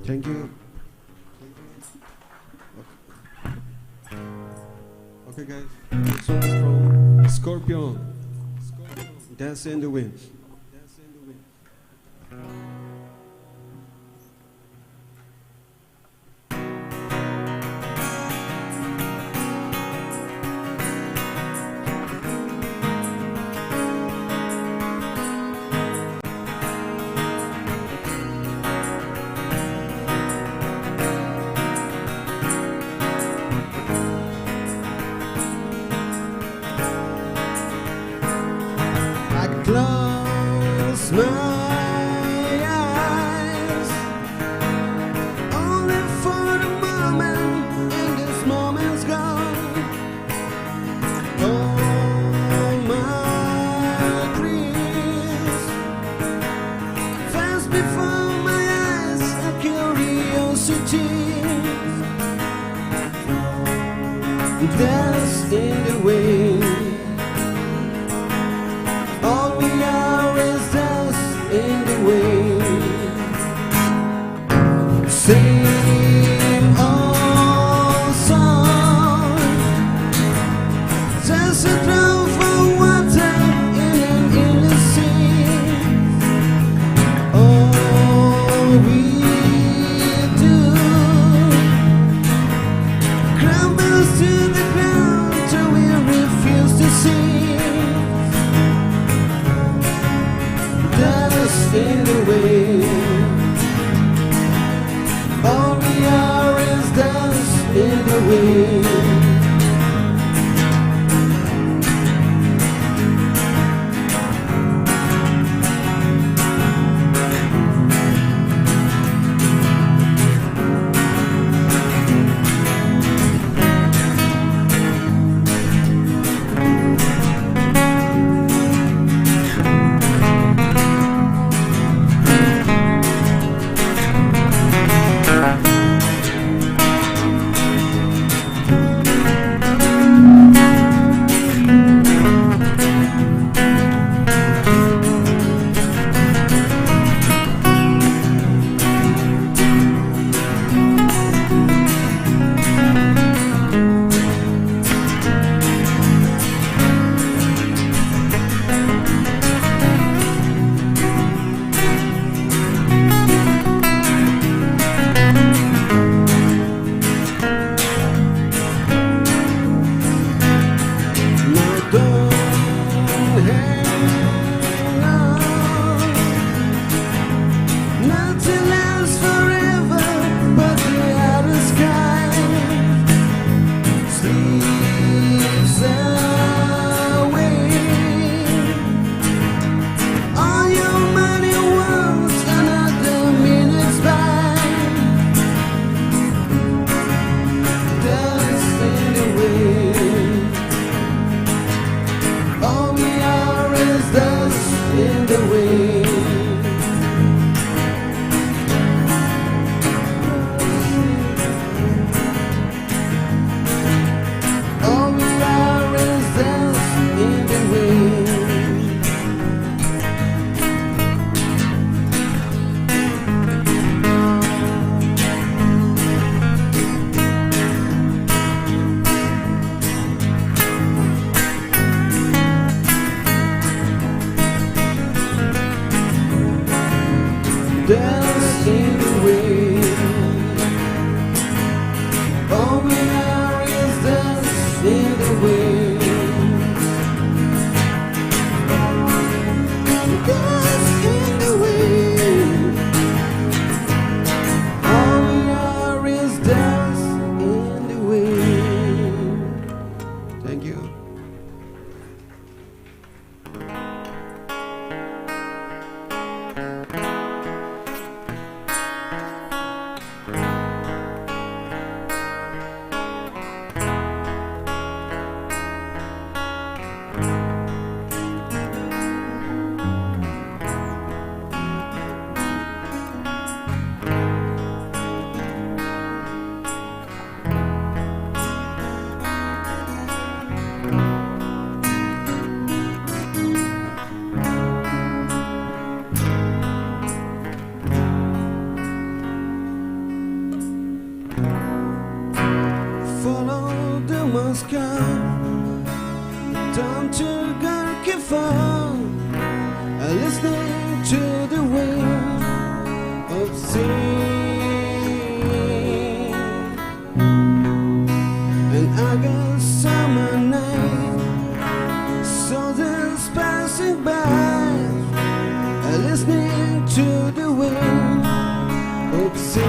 Thank you. Okay, guys. This song is from Scorpion. Dance in the Wind. I close my eyes, only for a moment, and this moment's gone. All my dreams flash before my eyes, a curiosity. Dust in the wind. All we are is dust in the wind. Same old song. Just a drop of water in an endless sea. All we do crumbles to the ground, so we refuse to see. Dust in the wind. All we are is dust in the wind. Dust in the wind. All we are is dust in the wind. Dust in the wind. All we are is dust in the wind. Thank you. Follow the Moscow down to Gorky Falls, listening to the wind of sea. An August summer night, soldiers passing by, listening to the wind of sea.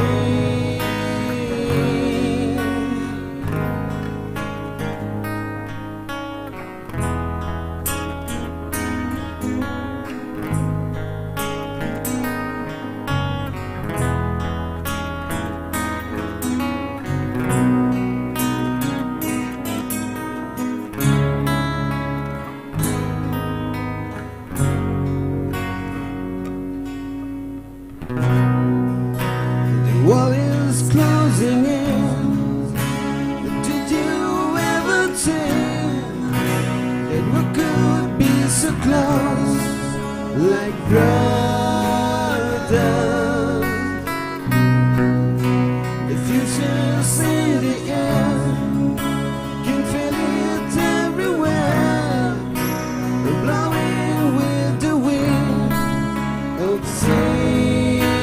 The wall is closing in. Did you ever think that we could be so close, like brothers? The future's in the air, can feel it everywhere, blowing with the wind of sea.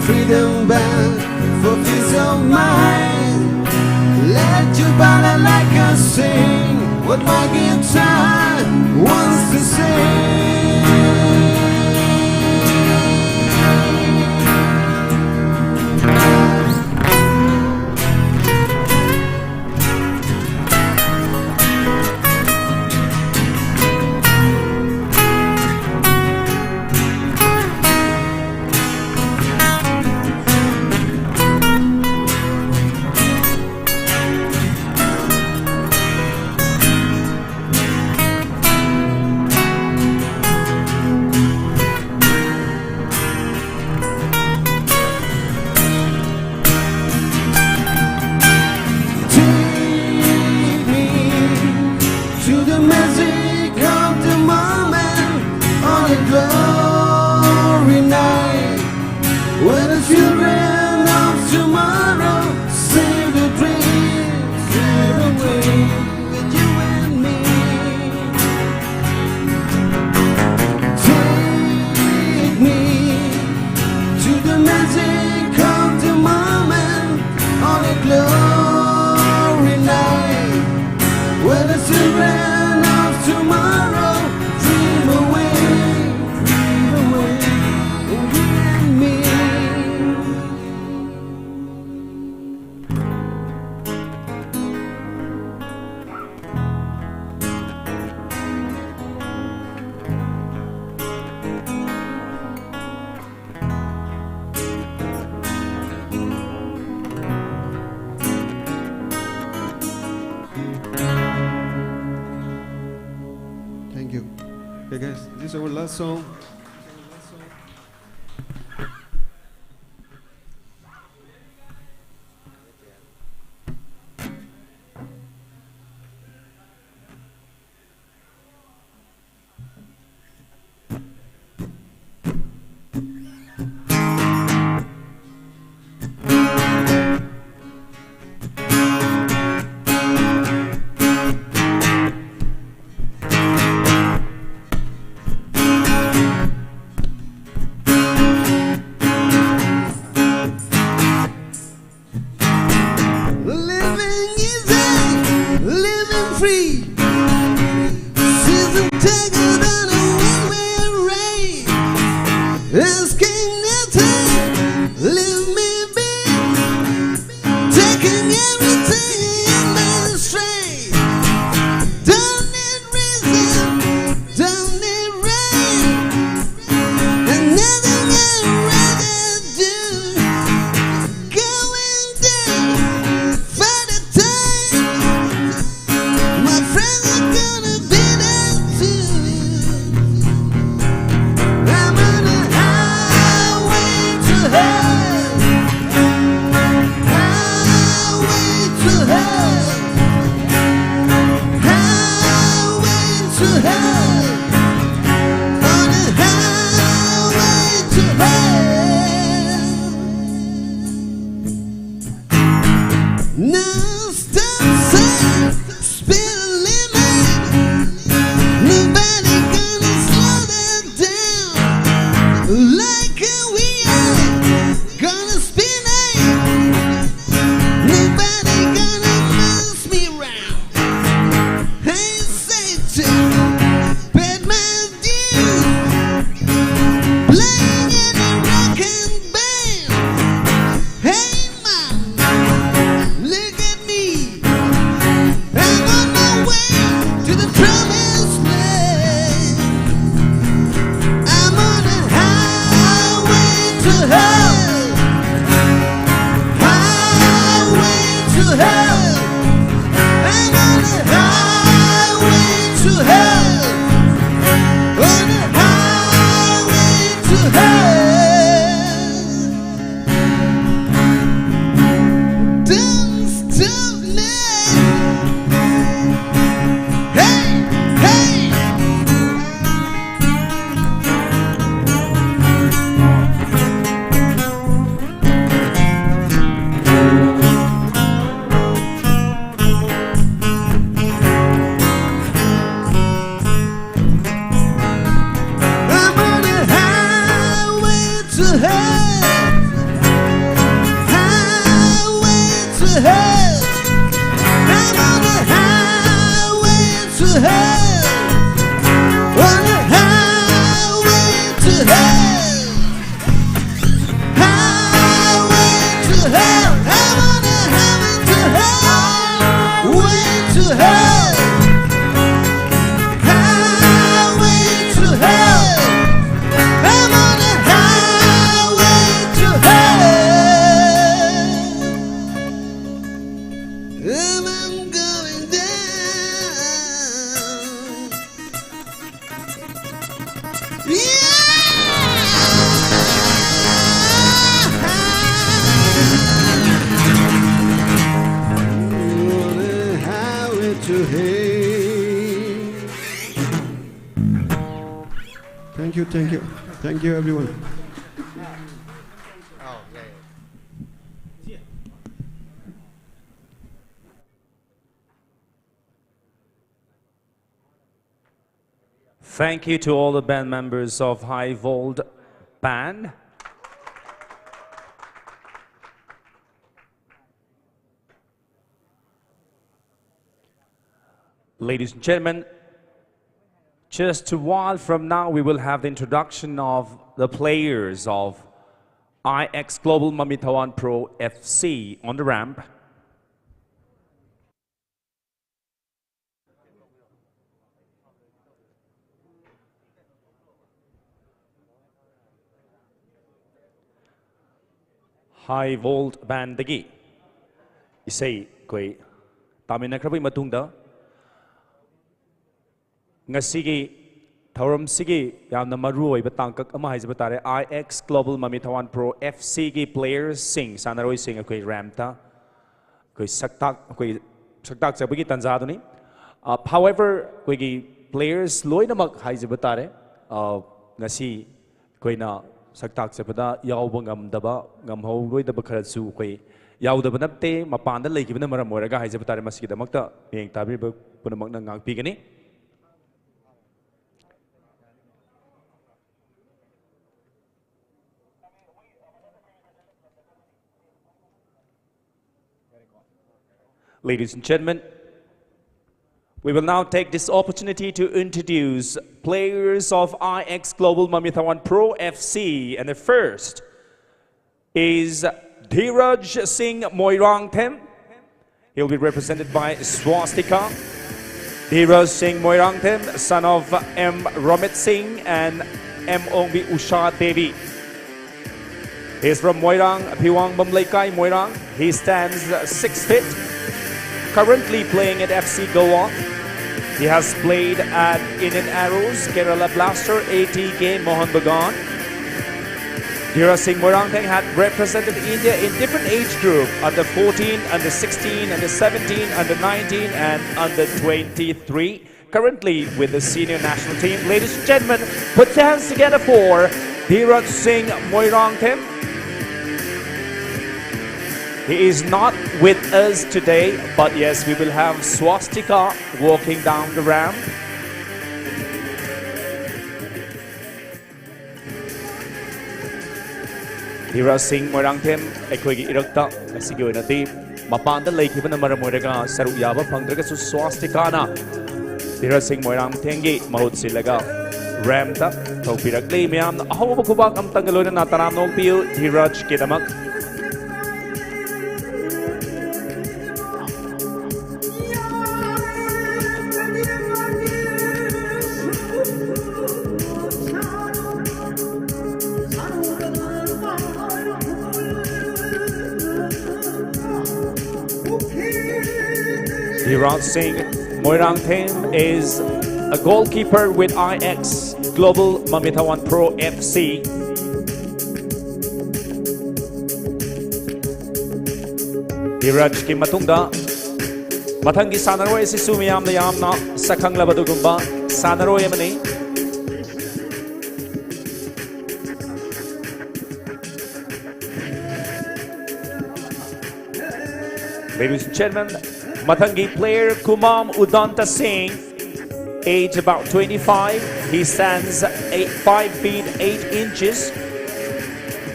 Freedom band for peace of mind. Let your body like a sing what my guitar wants to sing. Take me to the magic of the moment on a glory night, when the children of tomorrow save the dreams, save the dreams with you and me. Take me to the magic of the moment on a glory night, where the children of tomorrow dream away, dream away, you and me. Thank you. Okay, guys, this is our last song. Asking nothing, leave me be. Taking everything in my stride. Don't need reason, don't need rain. And nothing I'd rather do. Going down for the time. My friends are gonna be there too. I'm on a highway to hell. Highway to hell. Highway to hell. On a highway to hell. No stop sign, speed limit. Nobody gonna slow that down. Like a wheel, gonna spin it. Nobody gonna mess me around. Hey, Satan, bet my dues. Playing in a rock and band. Hey, mama, look at me. I'm on my way to the promised land. I'm on a high Thank you, thank you. Thank you, everyone. Thank you to all the band members of High Volt Band. Ladies and gentlemen, just a while from now, we will have the introduction of the players of I X Global Mamithawan Pro F C on the ramp. High Volt Bandꯗꯒꯤ ꯏꯁꯩ ꯑꯩꯈꯣꯏ ꯇꯥꯃꯤꯟꯅꯈ꯭ꯔꯕꯒꯤ ꯃꯇꯨꯡꯗ, ꯉꯁꯤꯒꯤ ꯊꯧꯔꯝꯁꯤꯒꯤ ꯌꯥꯝꯅ ꯃꯔꯨ ꯑꯣꯏꯕ ꯇꯥꯡꯀꯛ ꯑꯃ ꯍꯥꯏꯖꯕ ꯇꯥꯔꯦ, I X Global Mamithawan Pro F Cꯒꯤ playerꯁꯤꯡ, ꯁꯥꯟꯅꯔꯣꯏꯁꯤꯡ ꯑꯩꯈꯣꯏ rampꯇ ꯑꯩꯈꯣꯏ ꯁꯛꯇꯥꯛ ꯑꯩꯈꯣꯏ ꯁꯛꯇꯥꯛꯆꯕꯒꯤ ꯇꯥꯟꯖꯥꯗꯨꯅꯤ꯫ However, ꯑꯩꯈꯣꯏꯒꯤ players ꯂꯣꯏꯅꯃꯛ ꯍꯥꯏꯖꯕ ꯇꯥꯔꯦ, ꯉꯁꯤ ꯑꯩꯈꯣꯏꯅ ꯁꯛꯇꯥꯛꯆꯕꯗ ꯌꯥꯎꯕ ꯉꯝꯗꯕ, ꯉꯝꯍꯧꯔꯣꯏꯗꯕ ꯈꯔꯁꯨ ꯑꯩꯈꯣꯏ ꯌꯥꯎꯗꯕ ꯅꯠꯇꯦ, ꯃꯄꯥꯟꯗ ꯂꯩꯈꯤꯕꯅ ꯃꯔꯝ ꯑꯣꯏꯔꯒ ꯍꯥꯏꯖꯕ ꯇꯥꯔꯦ꯫ ꯃꯁꯤꯒꯤꯗꯃꯛꯇ ꯃꯤꯠꯌꯦꯡ ꯇꯥꯕꯤꯔꯤꯕ ꯄꯨꯝꯅꯃꯛꯅ ꯉꯥꯛꯄꯤꯒꯅꯤ꯫ Ladies and gentlemen, we will now take this opportunity to introduce players of I X Global Mamithawan Pro F C, and the first is Dhiraj Singh Moirangthem. He'll be represented by Swastika. Dhiraj Singh Moirangthem, son of M Romit Singh and M Ongbi Usha Devi. He's from Moirang, Phiwangbam Leikai, Moirang. He stands six feet. Currently playing at F C Goa. He has played at Indian Arrows, Kerala Blaster, A T K, Mohun Bagan. Dhiraj Singh Moirangtheng had represented India in different age group, under fourteen, under sixteen, under seventeen, under nineteen, and under twenty-three. Currently with the senior national team. Ladies and gentlemen, put your hands together for Dhiraj Singh Moirangtheng. He is not with us today, but yes, we will have Swastika walking down the ramp. Dhiraj Singh Moirangtheng ꯑꯩꯈꯣꯏꯒꯤ ꯏꯔꯛꯇ ꯉꯁꯤꯒꯤ ꯑꯣꯏꯅꯗꯤ ꯃꯄꯥꯟꯗ ꯂꯩꯈꯤꯕꯅ ꯃꯔꯝ ꯑꯣꯏꯔꯒ ꯁꯔꯨꯛ ꯌꯥꯕ ꯐꯪꯗ꯭ꯔꯒꯁꯨ, ꯁ꯭ꯋꯥꯁꯇꯤꯀꯥꯅ ꯙꯤꯔꯖ ꯁꯤꯡ ꯃꯣꯏꯔꯥꯡꯊꯦꯝꯒꯤ ꯃꯍꯨꯠ ꯁꯤꯜꯂꯒ ꯔꯦꯝꯞꯇ ꯊꯧꯕꯤꯔꯛꯂꯤ꯫ ꯃꯌꯥꯝꯅ ꯑꯍꯧꯕ ꯈꯨꯕꯥꯛ ꯑꯃꯇꯪꯒ ꯂꯣꯏꯅꯅ ꯇꯔꯥꯝꯅ ꯑꯣꯛꯄꯤꯌꯨ ꯙꯤꯔꯖꯀꯤꯗꯃꯛ꯫ Dhiraj Singh Moirangthem is a goalkeeper with I X Global Mamithawan Pro F C꯫ ꯙꯤꯔꯥꯖꯀꯤ ꯃꯇꯨꯡꯗ ꯃꯊꯪꯒꯤ ꯁꯥꯟꯅꯔꯣꯏ ꯑꯁꯤꯁꯨ ꯃꯤꯌꯥꯝꯅ ꯌꯥꯝꯅ ꯁꯛꯈꯪꯂꯕ ꯑꯗꯨꯒꯨꯝꯕ ꯁꯥꯟꯅꯔꯣꯏ ꯑꯃꯅꯤ꯫ Ladies and gentlemen, ꯃꯊꯪꯒꯤ player ꯀꯨꯃꯥꯝ ꯎꯗꯥꯟꯇ ꯁꯤꯡ, age about twenty-five, he stands eight, five feet eight inches꯫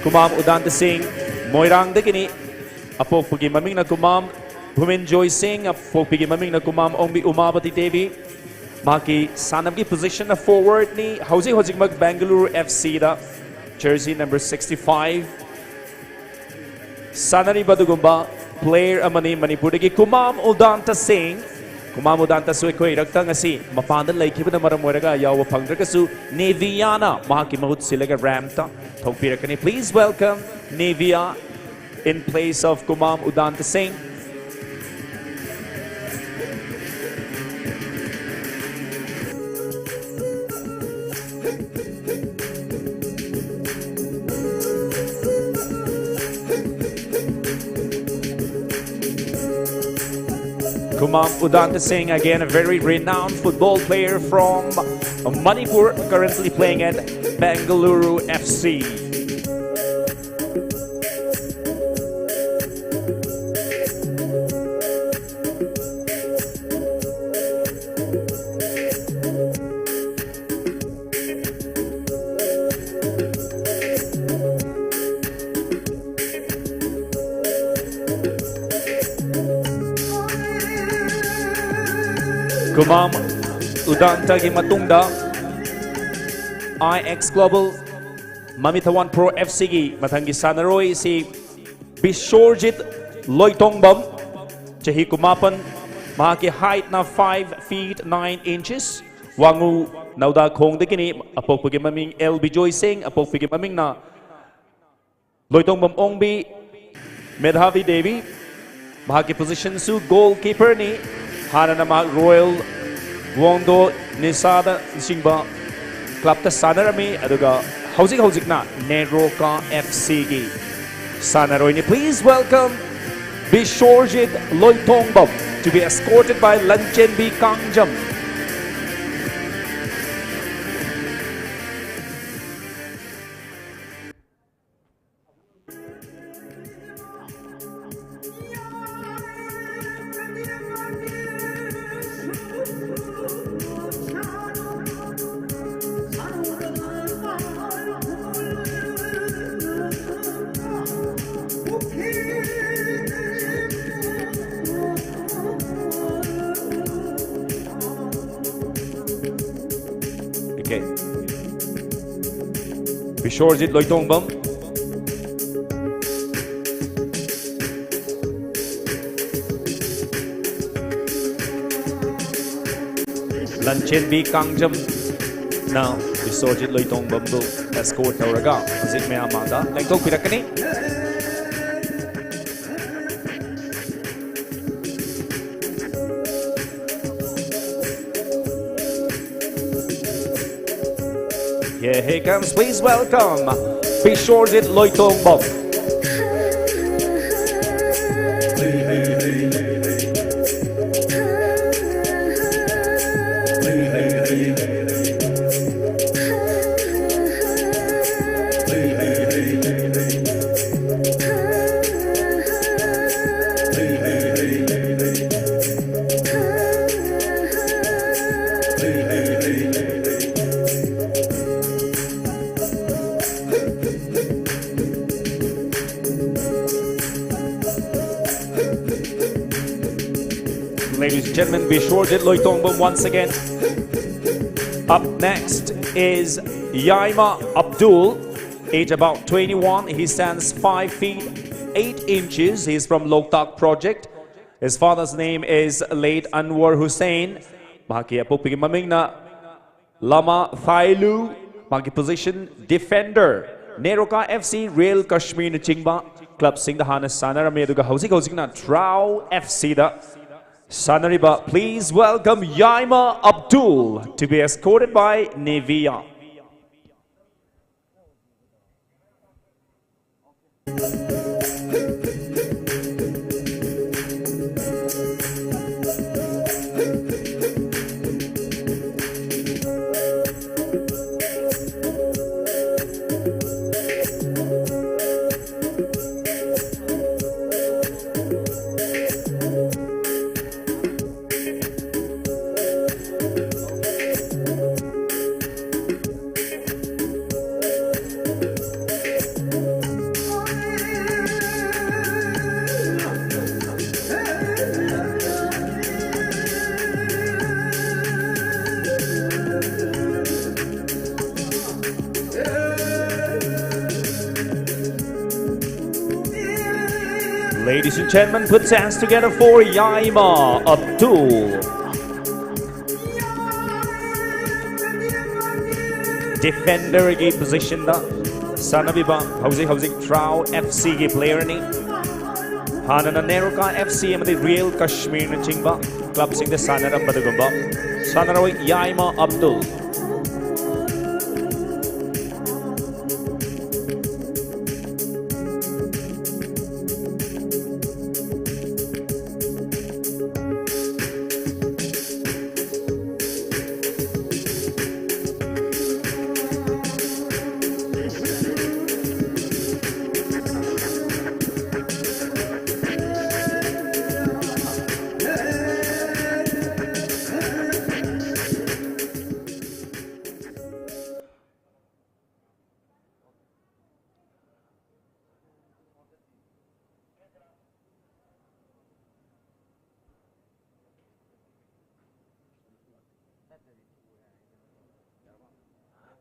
ꯀꯨꯃꯥꯝ ꯎꯗꯥꯟꯇ ꯁꯤꯡ ꯃꯣꯏꯔꯥꯡꯗꯒꯤꯅꯤ꯫ ꯑꯄꯣꯛꯄꯒꯤ ꯃꯃꯤꯡꯅ ꯀꯨꯃꯥꯝ ꯚꯨꯃꯤꯟꯖꯣꯏ ꯁꯤꯡ, ꯑꯄꯣꯛꯄꯤꯒꯤ ꯃꯃꯤꯡꯅ ꯀꯨꯃꯥꯝ ꯑꯣꯡꯕꯤ ꯎꯃꯥꯕꯇꯤ ꯗꯦꯕꯤ꯫ ꯃꯍꯥꯛꯀꯤ ꯁꯥꯟꯅꯕꯒꯤ position ꯅ forward ꯅꯤ꯫ ꯍꯧꯖꯤꯛ ꯍꯧꯖꯤꯛꯃꯛ ꯕꯦꯡꯒꯂꯨꯔꯨ F C ꯗ jersey number sixty-five ꯁꯥꯟꯅꯔꯤꯕ ꯑꯗꯨꯒꯨꯝꯕ player ꯑꯃꯅꯤ ꯃꯅꯤꯄꯨꯔꯗꯒꯤ ꯀꯨꯃꯥꯝ ꯎꯗꯥꯟꯇ ꯁꯤꯡ꯫ ꯀꯨꯃꯥꯝ ꯎꯗꯥꯟꯇꯁꯨ ꯑꯩꯈꯣꯏ ꯏꯔꯛꯇ ꯉꯁꯤ ꯃꯄꯥꯟꯗ ꯂꯩꯈꯤꯕꯅ ꯃꯔꯝ ꯑꯣꯏꯔꯒ ꯌꯥꯎꯕ ꯐꯪꯗ꯭ꯔꯒꯁꯨ, ꯅꯦꯚꯤꯌꯥꯅ ꯃꯍꯥꯛꯀꯤ ꯃꯍꯨꯠ ꯁꯤꯜꯂꯒ ꯔꯦꯝꯞꯇ ꯊꯧꯕꯤꯔꯛꯀꯅꯤ꯫ Please welcome Nevia in place of Kumam Udanta Singh. Kumam Udanta Singh, again a very renowned football player from Manipur, currently playing at Bengaluru F C. Kumam Udantagi matungda I X Global Mamithawan Pro F C gi mathanggi sanaroi si Bishorjit Loitongbam, chahi kumapan, mahaki height na five feet nine inches, Wangu Nauda Khongdagini, apokpagi maming L Bijoy Singh, apokpagi maming na Loitongbam Ongbi, Medhavi Devi, mahaki position su goalkeeper ni, hana nama Royal Wongdo Nisada Singba club ta sanarami, aduga hauzik hauzikna Neroka F C gi sanaroini. Please welcome Bishorjit Loitongbam to be escorted by Lanchenbi Kangjam. Okay. Bishorjit Loitongbam. Lanchenbi Kangjam na Bishorjit Loitongbam bu escort tawraga hauzik mayam mangda lengthokpirakani. Here he comes. Please welcome Bishorjit Loitongbam. Ladies and gentlemen, Bishwarjit Loitongam once again. Up next is Yaima Abdul, age about twenty-one. He stands five feet eight inches. He's from Loktak Project. His father's name is late Anwar Hussain. ꯃꯍꯥꯛꯀꯤ ꯑꯄꯣꯛꯄꯒꯤ ꯃꯃꯤꯡꯅ ꯂꯃꯥ ꯐꯥꯏꯂꯨ꯫ ꯃꯥꯒꯤ position defender꯫ NEROCA F C, Real Kashmirꯅꯆꯤꯡꯕ clubꯁꯤꯡꯗ ꯍꯥꯟꯅ ꯁꯥꯟꯅꯔꯝꯃꯤ, ꯑꯗꯨꯒ ꯍꯧꯖꯤꯛ ꯍꯧꯖꯤꯛꯅ Trao F Cꯗ ꯁꯥꯟꯅꯔꯤꯕ꯫ Please welcome Yaima Abdul to be escorted by Neviya. Ladies and gentlemen, put your hands together for Yaima Abdul. Defenderꯒꯤ positionꯗ ꯁꯥꯟꯅꯕꯤꯕ ꯍꯧꯖꯤꯛ ꯍꯧꯖꯤꯛ Trao F Cꯒꯤ playerꯅꯤ꯫ ꯍꯥꯟꯅꯅ ꯅꯦꯔꯣꯀꯥ F C ꯑꯃꯗꯤ Real Kashmirꯅꯆꯤꯡꯕ clubꯁꯤꯡꯗ ꯁꯥꯟꯅꯔꯝꯕ ꯑꯗꯨꯒꯨꯝꯕ ꯁꯥꯟꯅꯔꯣꯏ Yaima Abdul꯫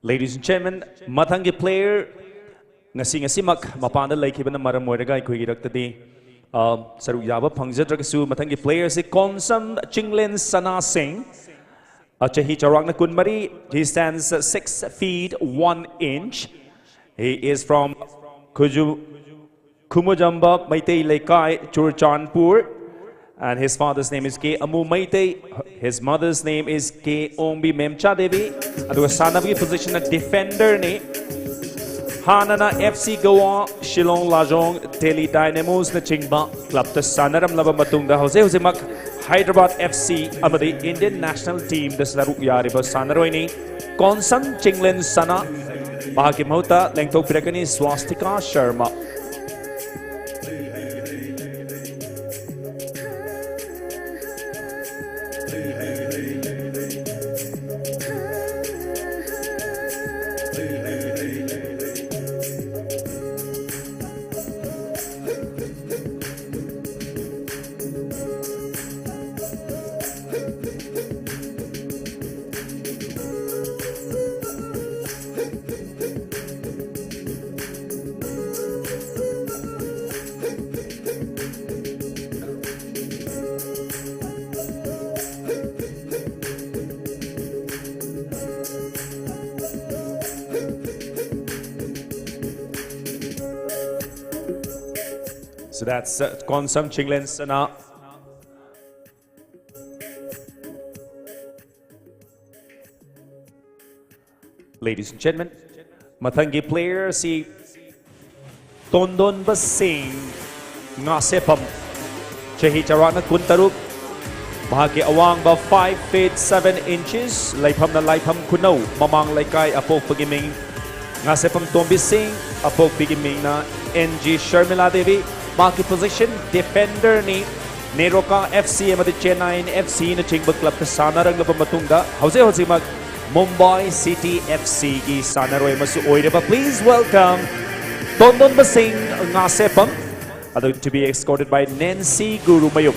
Ladies and gentlemen, ꯃꯊꯪꯒꯤ player ꯉꯁꯤ ꯉꯁꯤꯃꯛ ꯃꯄꯥꯟꯗ ꯂꯩꯈꯤꯕꯅ ꯃꯔꯝ ꯑꯣꯏꯔꯒ ꯑꯩꯈꯣꯏꯒꯤ ꯔꯛꯇꯗꯤ, ꯑ, ꯁꯔꯨꯛ ꯌꯥꯕ ꯐꯪꯖꯗ꯭ꯔꯒꯁꯨ, ꯃꯊꯪꯒꯤ player ꯑꯁꯤ ꯀꯣꯟꯁꯝ ꯆꯤꯡꯂꯦꯟ ꯁꯅꯥ ꯁꯤꯡ, ꯑ, ꯆꯍꯤ ꯆꯥꯎꯔꯥꯛꯅ ꯀꯨꯟꯃꯔꯤ, he stands six feet one inch, he is from ꯈꯨꯖꯨ ꯈꯨꯃꯨꯖꯝꯕ Meitei ꯂꯩꯀꯥꯏ, Churachandpur. And his father's name is K Amu Meitei. His mother's name is K Ongbi Memcha Devi. ꯑꯗꯨꯒ ꯁꯥꯟꯅꯕꯒꯤ position ꯅ defender ꯅꯤ꯫ ꯍꯥꯟꯅꯅ F C Goa, Shillong Lajong, Delhi Dynamos ꯅꯆꯤꯡꯕ club ꯇ ꯁꯥꯟꯅꯔꯝꯂꯕ ꯃꯇꯨꯡꯗ ꯍꯧꯖꯤꯛ ꯍꯧꯖꯤꯛꯃꯛ Hyderabad F C ꯑꯃꯗꯤ Indian national team ꯗ ꯁꯔꯨꯛ ꯌꯥꯔꯤꯕ ꯁꯥꯟꯅꯔꯣꯏꯅꯤ꯫ ꯀꯣꯟꯁꯝ ꯆꯤꯡꯂꯦꯟ ꯁꯅꯥ꯫ ꯃꯍꯥꯛꯀꯤ ꯃꯍꯨꯠꯇ ꯂꯦꯡꯊꯣꯛꯄꯤꯔꯛꯀꯅꯤ ꯁ꯭ꯋꯥꯁꯇꯤꯀꯥ Sharma. So that's, uh, Konsam Chinglen Sana. Ladies and gentlemen, ꯃꯊꯪꯒꯤ player ꯑꯁꯤ ꯇꯣꯟꯗꯣꯟꯕ ꯁꯤꯡ ꯉꯥꯁꯦꯐꯝ, ꯆꯍꯤ ꯆꯥꯎꯔꯥꯛꯅ ꯀꯨꯟꯇꯔꯨꯛ, ꯃꯍꯥꯛꯀꯤ ꯑꯋꯥꯡꯕ five feet seven inches, ꯂꯩꯐꯝꯅ ꯂꯥꯏꯐꯝ ꯈꯨꯅꯧ ꯃꯃꯥꯡ ꯂꯩꯀꯥꯏ꯫ ꯑꯄꯣꯛꯄꯒꯤ ꯃꯤꯡ ꯉꯥꯁꯦꯐꯝ ꯇꯣꯝꯕꯤ ꯁꯤꯡ, ꯑꯄꯣꯛꯄꯤꯒꯤ ꯃꯤꯡꯅ N G ꯁꯔꯃꯤꯂꯥ ꯗꯦꯕꯤ꯫ ꯃꯍꯥꯛꯀꯤ position defender ꯅꯤ꯫ ꯅꯦꯔꯣꯀꯥ F C ꯑꯃꯗꯤ ꯆꯦꯟꯅꯥꯏꯟ F C ꯅꯆꯤꯡꯕ club ꯇ ꯁꯥꯟꯅꯔꯛꯂꯕ ꯃꯇꯨꯡꯗ ꯍꯧꯖꯤꯛ ꯍꯧꯖꯤꯛꯃꯛ ꯃꯨꯝꯕꯥꯏ ꯁꯤꯇꯤ F C ꯒꯤ ꯁꯥꯟꯅꯔꯣꯏ ꯑꯃꯁꯨ ꯑꯣꯏꯔꯤꯕ꯫ Please welcome ꯇꯣꯟꯗꯣꯟꯕ ꯁꯤꯡ ꯉꯥꯁꯦꯐꯝ, ꯑꯗꯨ to be escorted by Nancy Gurumayum.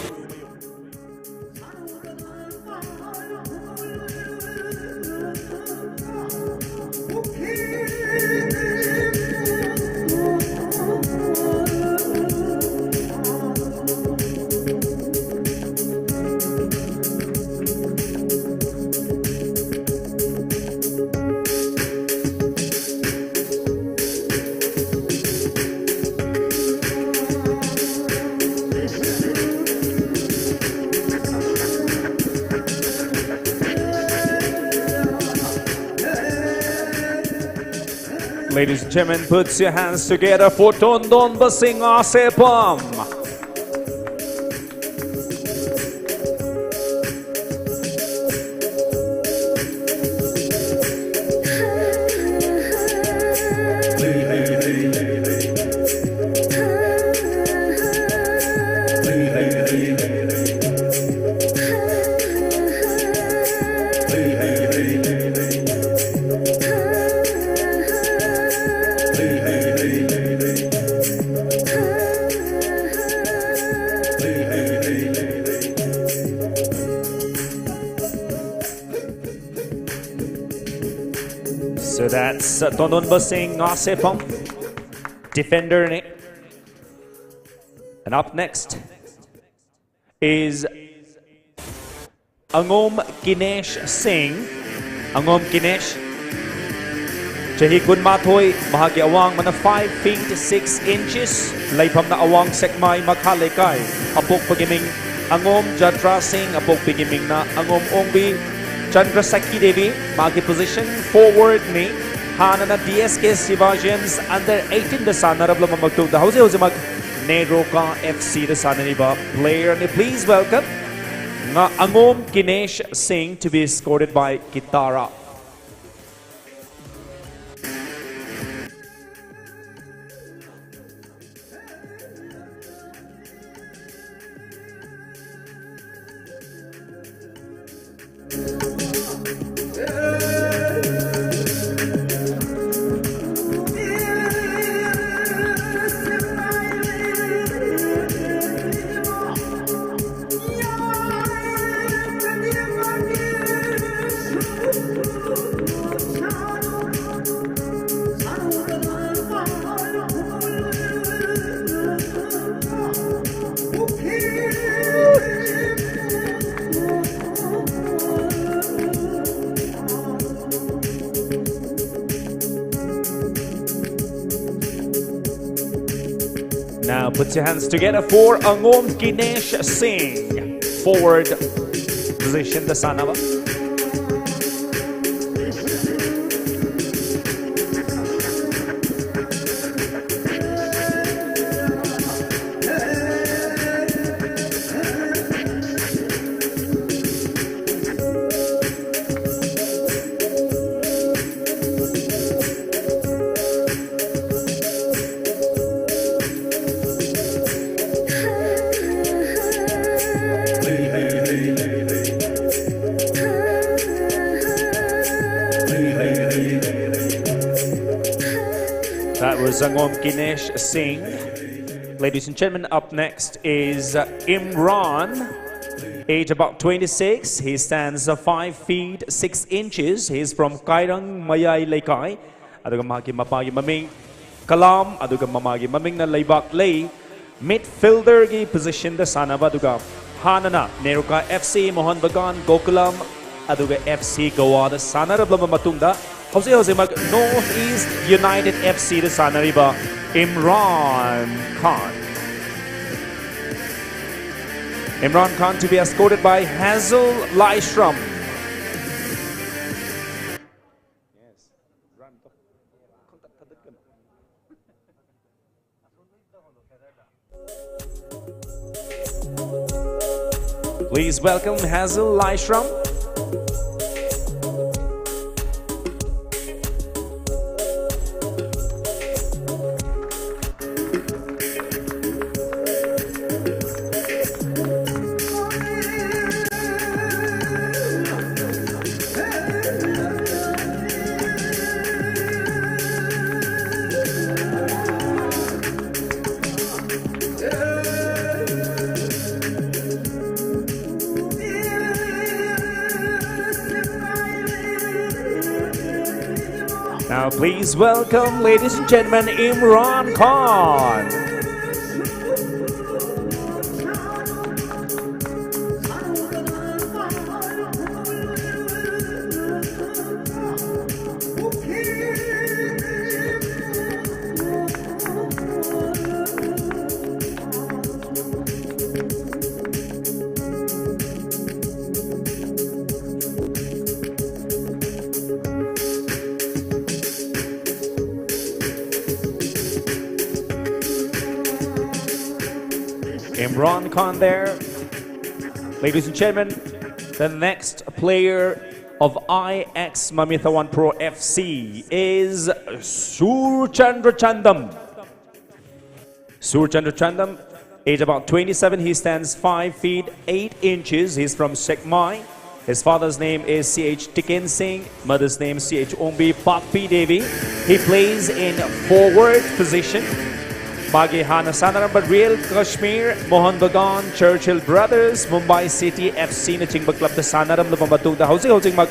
Ladies and gentlemen, put your hands together for Tondon Basing Asepam. So that's uh, Tondon Basing Ngasepam, defender ni. And up next is Angom Kinesh Singh. Angom Kinesh. Chahi kun mathoi, mahaki awang mana five feet six inches. Laipam na awang sekmai makha lekai. Apok pagiming Angom Jatra Singh, apok pagiming na Angom Ongbi Chandrasakhi Devi, mahaki position forward ni. Hana na D S K Sivajians under eighteen da sana rabla mamaktuk da hauze hauze mak Neroka F C da sana ni ba player ni. Please welcome nga Angom Kinesh Singh to be escorted by Kitara. Now put your hands together for Angom Kinesh Singh. Forward position da sana ba. That was Zangom Kinesh Singh. Ladies and gentlemen, up next is uh, Imran, age about twenty-six. He stands uh, five feet six inches. He's from Kairang Mayai Leikai. ꯑꯗꯨꯒ ꯃꯍꯥꯛꯀꯤ ꯃꯄꯥꯒꯤ ꯃꯃꯤꯡ ꯀꯂꯥꯝ, ꯑꯗꯨꯒ ꯃꯃꯥꯒꯤ ꯃꯃꯤꯡꯅ ꯂꯩꯕꯥꯛꯂꯩ꯫ Midfielder ꯒꯤ position ꯗ ꯁꯥꯟꯅꯕ, ꯑꯗꯨꯒ ꯍꯥꯟꯅꯅ ꯅꯦꯔꯣꯀꯥ F C, ꯃꯣꯍꯟ ꯕꯒꯥꯟ, ꯒꯣꯀꯨꯂꯝ, ꯑꯗꯨꯒ F C ꯒꯣꯋꯥꯗ ꯁꯥꯟꯅꯔꯕ ꯃꯇꯨꯡꯗ ꯍꯧꯖꯤꯛ ꯍꯧꯖꯤꯛꯃꯛ North East United F C ꯗ ꯁꯥꯟꯅꯔꯤꯕ ꯏꯝꯔꯥꯟ ꯈꯥꯟ꯫ Imran Khan to be escorted by Hazel Laishram. Please welcome Hazel Laishram. Now please welcome, ladies and gentlemen, Imran Khan. Imran Khan there. Ladies and gentlemen, the next player of I X Mamithawan Pro F C is Surchandra Chandam. Surchandra Chandam, age about twenty-seven, he stands five feet eight inches. He's from Sekmai. His father's name is C H Tiken Singh, mother's name C H Ongbi Pakpi Devi. He plays in forward position. ꯃꯥꯒꯤ ꯍꯥꯟꯅ ꯁꯥꯟꯅꯔꯝꯕ Real Kashmir, Mohun Bagan, Churchill Brothers, Mumbai City F C ꯅꯆꯤꯡꯕ clubꯇ ꯁꯥꯟꯅꯔꯝꯂꯕ ꯃꯇꯨꯡꯗ ꯍꯧꯖꯤꯛ ꯍꯧꯖꯤꯛꯃꯛ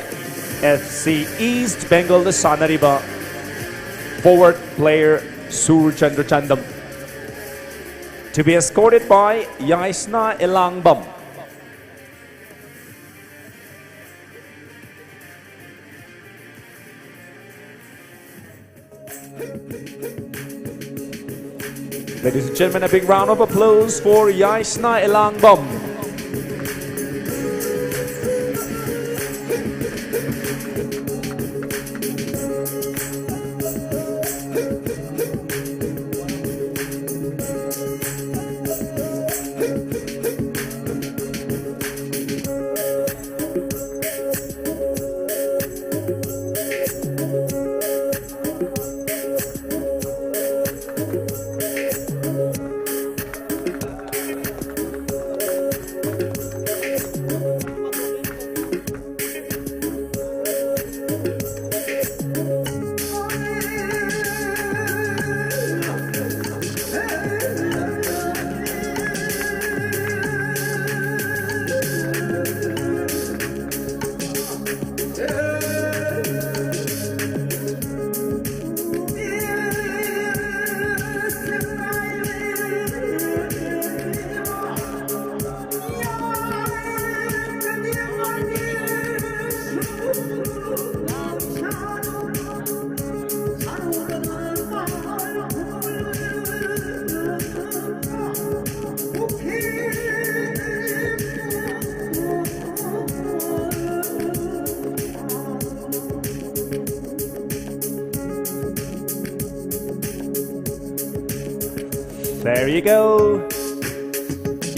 F C East Bengalꯗ ꯁꯥꯟꯅꯔꯤꯕ forward player Surchandra Chandam. To be escorted by Yaisna Elangbam. Ladies and gentlemen, a big round of applause for Yaisna Elangbam. There you go.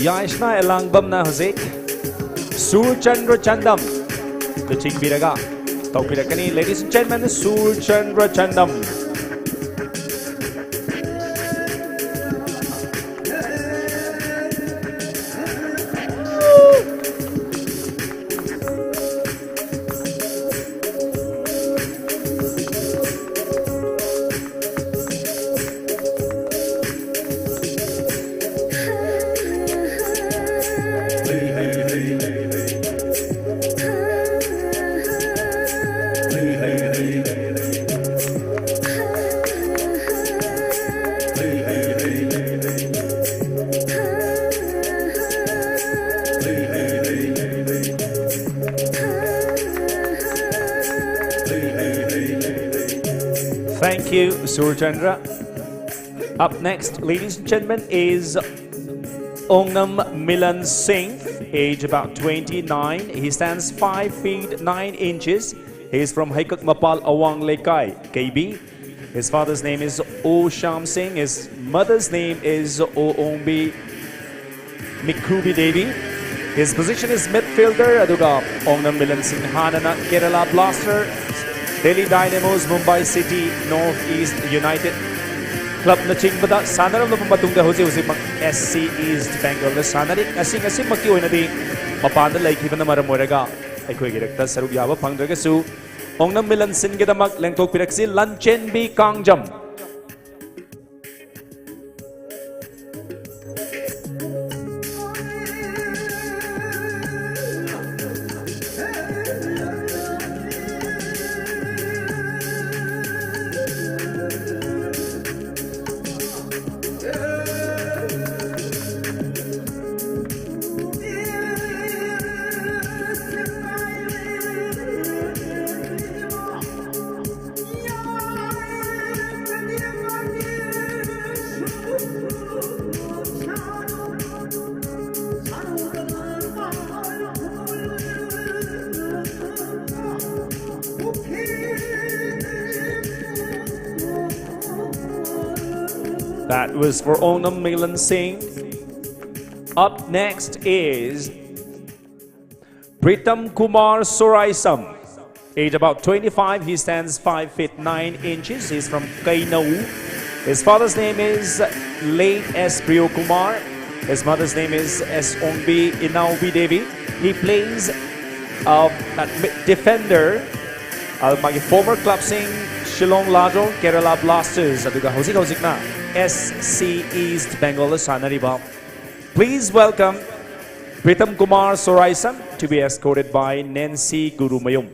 Yaishna Elangbamꯅ ꯍꯧꯖꯤꯛ Surchandra Chandam ꯂꯨꯆꯤꯡꯕꯤꯔꯒ ꯇꯧꯕꯤꯔꯛꯀꯅꯤ꯫ Ladies and gentlemen, Surchandra Chandam. Thank you, Surchandra. Up next, ladies and gentlemen, is Ongnam Milan Singh, age about twenty-nine. He stands five feet nine inches. He is from Haikak Mapal Awang Lekai, K B. His father's name is O Sham Singh. His mother's name is O Ongbi Mikhubi Devi. His position is midfielder. ꯑꯗꯨꯒ Ongnam Milan Singh ꯍꯥꯟꯅꯅ Kerala Blaster, Delhi Dynamos, Mumbai City, North East United clubꯅꯆꯤꯡꯕꯗ ꯁꯥꯟꯅꯔꯝꯂꯕ ꯃꯇꯨꯡꯗ ꯍꯧꯖꯤꯛ ꯍꯧꯖꯤꯛꯃꯛ S C East Bengalꯗ ꯁꯥꯟꯅꯔꯤ꯫ ꯉꯁꯤ ꯉꯁꯤꯃꯛꯀꯤ ꯑꯣꯏꯅꯗꯤ ꯃꯄꯥꯟꯗ ꯂꯩꯈꯤꯕꯅ ꯃꯔꯝ ꯑꯣꯏꯔꯒ ꯑꯩꯈꯣꯏꯒꯤ ꯏꯔꯛꯇ ꯁꯔꯨꯛ ꯌꯥꯕ ꯐꯪꯗ꯭ꯔꯒꯁꯨ, Ongnam Milan Singhꯒꯤꯗꯃꯛ ꯂꯦꯡꯊꯣꯛꯄꯤꯔꯛꯁꯤ Lanchenbi Kangjam. That was for Ongnam Milan Singh. Up next is Pritam Kumar Soraisam. Age about twenty-five, he stands five feet nine inches. He's from Kainau. His father's name is late S Priyo Kumar. His mother's name is S Ongbi Inaubi Devi. He plays uh, at mid defender. Uh, ꯃꯥꯒꯤ former clubꯁꯤꯡ Shillong Lajong, Kerala Blasters, ꯑꯗꯨꯒ ꯍꯧꯖꯤꯛ ꯍꯧꯖꯤꯛꯅ S C East Bengalꯗ ꯁꯥꯟꯅꯔꯤꯕ. Please welcome Pritam Kumar Soraisam to be escorted by Nancy Gurumayum.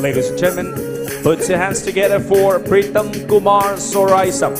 Ladies and gentlemen, put your hands together for Pritam Kumar Soraisam.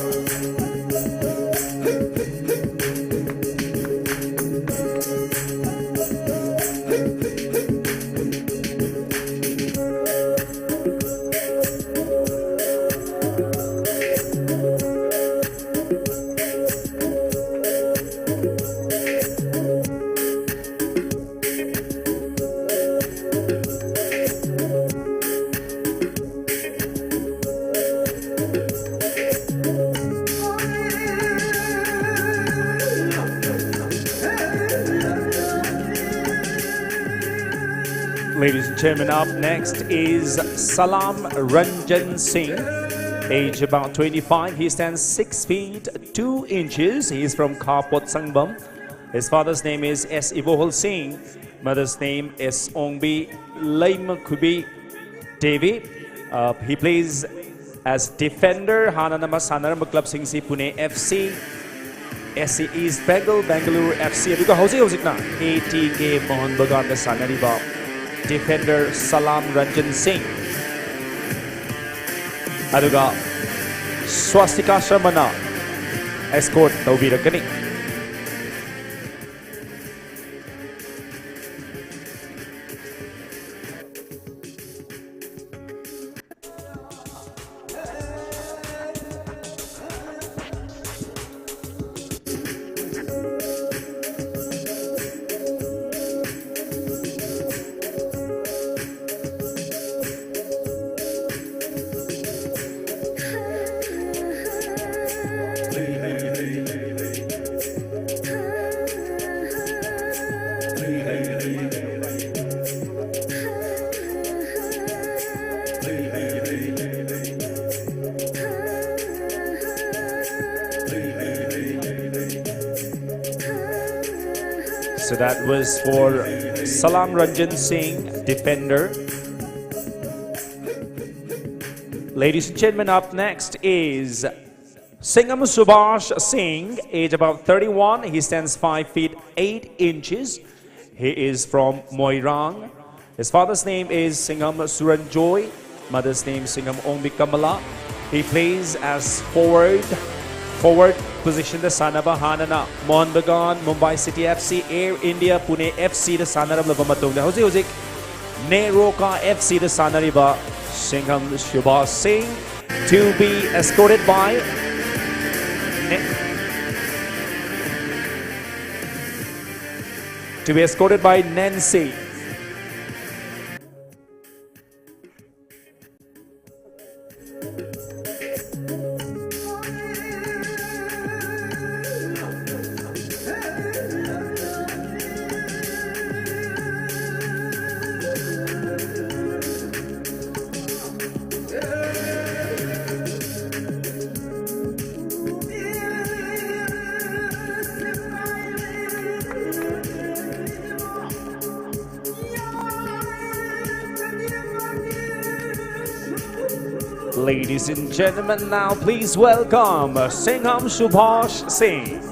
Ladies and gentlemen, up next is Salam Ranjan Singh, age about twenty-five. He stands six feet two inches. He is from Kharpot Sangbam. His father's name is S Ibohol Singh. Mother's name is Ongbi Leimakhubi Devi. Uh, he plays as defender. ꯍꯥꯟꯅꯅ ꯃꯥ ꯁꯥꯟꯅꯔꯝꯕ clubꯁꯤꯡꯁꯤ Pune F C, S C East Bengal, Bengaluru F C, ꯑꯗꯨꯒ ꯍꯧꯖꯤꯛ ꯍꯧꯖꯤꯛꯅ A T K Mohun Bagan ꯗ ꯁꯥꯟꯅꯔꯤꯕ defender Salam Ranjan Singh꯫ ꯑꯗꯨꯒ Swastika Sharmana escort ꯇꯧꯕꯤꯔꯛꯀꯅꯤ꯫ So that was for Salam Ranjan Singh, defender. Ladies and gentlemen, up next is Singham Subhash Singh, age about thirty-one. He stands five feet eight inches. He is from Moirang, His father's name is Singham Suranjoy, mother's name Singham Ongbi Kamala. He plays as forward, forward position ꯗ ꯁꯥꯟꯅꯕ ꯍꯥꯟꯅꯅ Mohun Bagan, Mumbai City F C, Air India, Pune F C ꯗ ꯁꯥꯟꯅꯔꯝꯂꯕ ꯃꯇꯨꯡꯗ ꯍꯧꯖꯤꯛ ꯍꯧꯖꯤꯛ NEROCA F C ꯗ ꯁꯥꯟꯅꯔꯤꯕ Singham Subhash Singh to be escorted by Ne- to be escorted by Nancy. Ladies and gentlemen, now please welcome Singham Subhash Singh.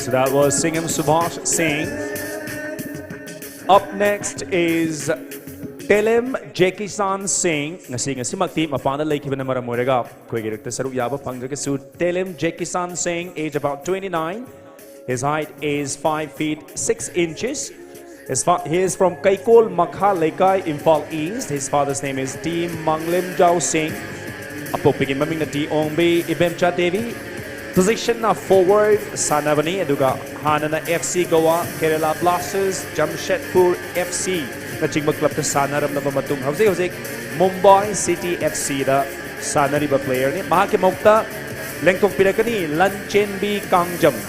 So that was Singham Subhash Singh. Up next is Telem Jackie Chan Singh. Ngasi ngasi makti mapana lei kibana mara morega. Koi girik ta saru yaba pangja ke su Telem Jackie Chan Singh, age about twenty-nine. His height is five feet six inches. His fa- he is from Kaikol Makha Leikai, Imphal East. His father's name is T Manglem Jao Singh. ꯑꯄꯣꯛꯄꯒꯤ ꯃꯃꯤꯡꯅ ꯇꯤ ꯑꯣꯡꯕꯤ ꯏꯕꯦꯝꯆꯥ ꯗꯦꯕꯤ꯫ Position ꯅ forward ꯁꯥꯟꯅꯕꯅꯤ, ꯑꯗꯨꯒ ꯍꯥꯟꯅꯅ F C Goa, Kerala Blasters, Jamshedpur F C ꯅꯆꯤꯡꯕ club ꯇ ꯁꯥꯟꯅꯔꯝꯂꯕ ꯃꯇꯨꯡ ꯍꯧꯖꯤꯛ ꯍꯧꯖꯤꯛ Mumbai City F C ꯗ ꯁꯥꯟꯅꯔꯤꯕ player ꯅꯤ꯫ ꯃꯍꯥꯛꯀꯤ ꯃꯍꯨꯠꯇ ꯂꯦꯡꯊꯣꯛꯄꯤꯔꯛꯀꯅꯤ ꯂꯟꯆꯦꯟꯕꯤ Kangjam.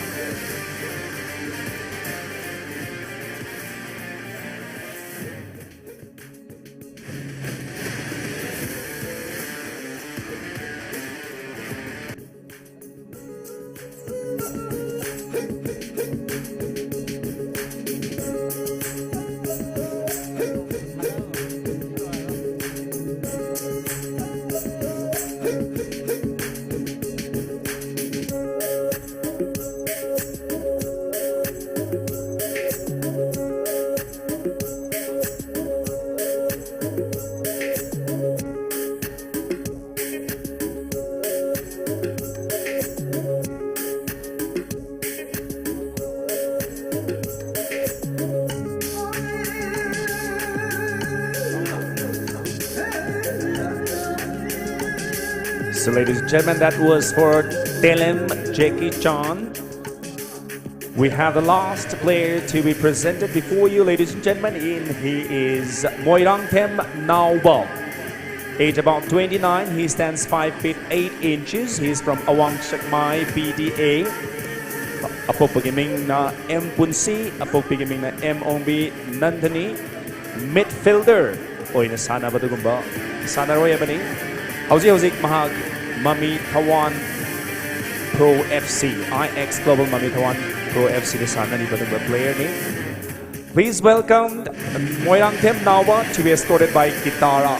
So, ladies and gentlemen, that was for Telem Jackie Chan. We have the last player to be presented before you, ladies and gentlemen. In he is Moirangthem Naoba. Age about twenty-nine, he stands five feet eight inches. He's from Awang Chakmai P D A. ꯑꯄꯣꯛꯄꯒꯤ ꯃꯤꯡꯅ ꯑꯦꯝ ꯄꯨꯟꯁꯤ, ꯑꯄꯣꯛꯄꯤꯒꯤ ꯃꯤꯡꯅ ꯑꯦꯝ ꯑꯣꯡꯕꯤ ꯅꯟꯗꯅꯤ꯫ Midfielder ꯑꯣꯏꯅ ꯁꯥꯟꯅꯕ ꯑꯗꯨꯒꯨꯝꯕ ꯁꯥꯟꯅꯔꯣꯏ ꯑꯃꯅꯤ꯫ ꯍꯧꯖꯤꯛ ꯍꯧꯖꯤꯛ ꯃꯍꯥꯛ ꯃꯃꯤ ꯊꯋꯥꯟ Pro F C, I X Global ꯃꯃꯤ ꯊꯋꯥꯟ Pro F Cꯗ ꯁꯥꯟꯅꯔꯤꯕ ꯑꯗꯨꯒꯨꯝꯕ playerꯅꯤ꯫ Please welcome Moirangthem Naoba to be escorted by Kitara.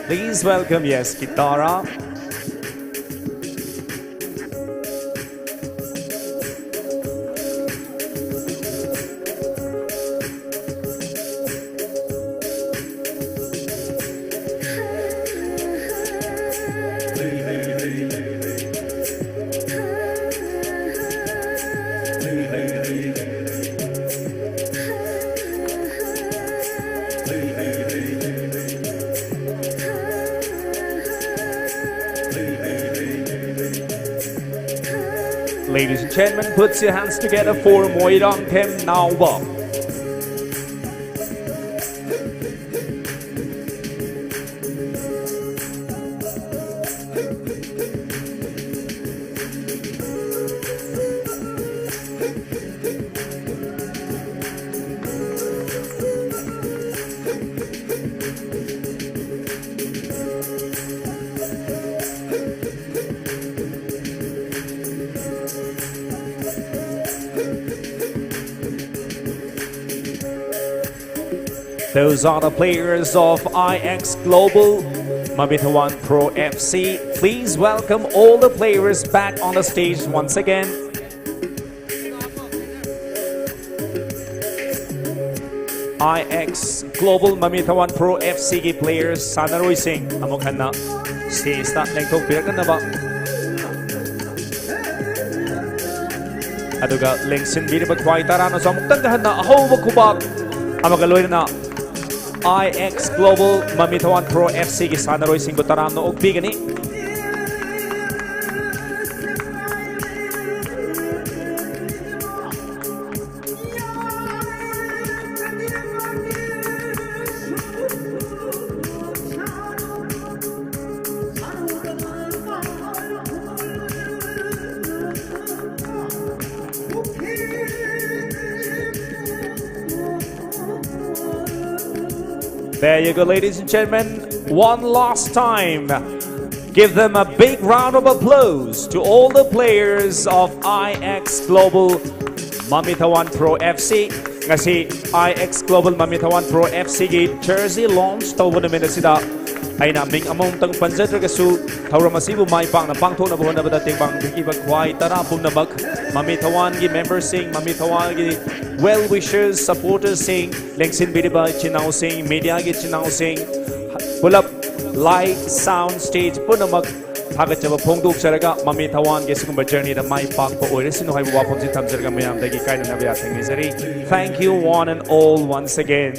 Please welcome, yes, Kitara. Ladies and gentlemen, put your hands together for Moirangthem Naoba. Those are the players of I X Global Mamitawan Pro F C. Please welcome all the players back on the stage once again. I X Global Mamitawan Pro F Cꯒꯤ players, ꯁꯥꯟꯅꯔꯣꯏꯁꯤꯡ ꯑꯃꯨꯛ ꯍꯟꯅ ꯁ꯭ꯇꯦꯖꯇ ꯂꯦꯡꯊꯣꯛꯄꯤꯔꯛꯅꯅꯕ꯫ ꯑꯗꯨꯒ ꯂꯦꯡꯁꯤꯟꯕꯤꯔꯤꯕ ꯈ꯭ꯋꯥꯏ ꯇꯔꯥꯅꯁꯨ ꯑꯃꯨꯛꯇꯪꯒ ꯍꯟꯅ ꯑꯍꯧꯕ ꯈꯨꯕꯥꯛ ꯑꯃꯒ ꯂꯣꯏꯅꯅ I X Global ꯃꯃꯤ ꯊꯋꯥꯟ Pro F Cꯒꯤ ꯁꯥꯟꯅꯔꯣꯏꯁꯤꯡꯕꯨ ꯇꯔꯥꯝꯅ ꯑꯣꯛꯄꯤꯒꯅꯤ꯫ There you go, ladies and gentlemen. One last time, give them a big round of applause to all the players of I X Global Mami Thawan Pro F C. ꯉꯁꯤ I X Global Mami Thawan Pro F Cꯒꯤ jersey launch ꯇꯧꯕ ꯅꯨꯃꯤꯠ ꯑꯁꯤꯗ ꯑꯩꯅ ꯃꯤꯡ ꯑꯃꯃꯝꯇꯪ ꯄꯟꯖꯗ꯭ꯔꯒꯁꯨ, ꯊꯧꯔꯝ ꯑꯁꯤꯕꯨ ꯃꯥꯏ ꯄꯥꯛꯅ ꯄꯥꯡꯊꯣꯛꯅꯕ ꯍꯣꯠꯅꯕꯗ ꯇꯦꯡꯕꯥꯡ ꯄꯤꯈꯤꯕ ꯈ꯭ꯋꯥꯏ ꯇꯔꯥ ꯄꯨꯝꯅꯃꯛ, ꯃꯃꯤ ꯊꯋꯥꯟꯒꯤ memberꯁꯤꯡ, ꯃꯃꯤ ꯊꯋꯥꯟꯒꯤ well wishers, supportersꯁꯤꯡ, ꯂꯦꯡꯁꯤꯟꯕꯤꯔꯤꯕ ꯏꯆꯤꯟ ꯏꯅꯥꯎꯁꯤꯡ, mediaꯒꯤ ꯏꯆꯤꯟ ꯏꯅꯥꯎꯁꯤꯡ, ꯄꯨꯂꯞ light, sound, stage ꯄꯨꯝꯅꯃꯛ ꯊꯥꯒꯠꯆꯕ ꯐꯣꯡꯗꯣꯛꯆꯔꯒ, ꯃꯃꯤ ꯊꯋꯥꯟꯒꯤ ꯑꯁꯤꯒꯨꯝꯕ journeyꯗ ꯃꯥꯏ ꯄꯥꯛꯄ ꯑꯣꯏꯔꯁꯅꯨ ꯍꯥꯏꯕ ꯋꯥꯐꯝꯁꯤ ꯊꯝꯖꯔꯒ ꯃꯌꯥꯝꯗꯒꯤ ꯀꯥꯏꯅꯅꯕ ꯌꯥꯊꯪ ꯅꯤꯖꯔꯤ꯫ Thank you one and all once again.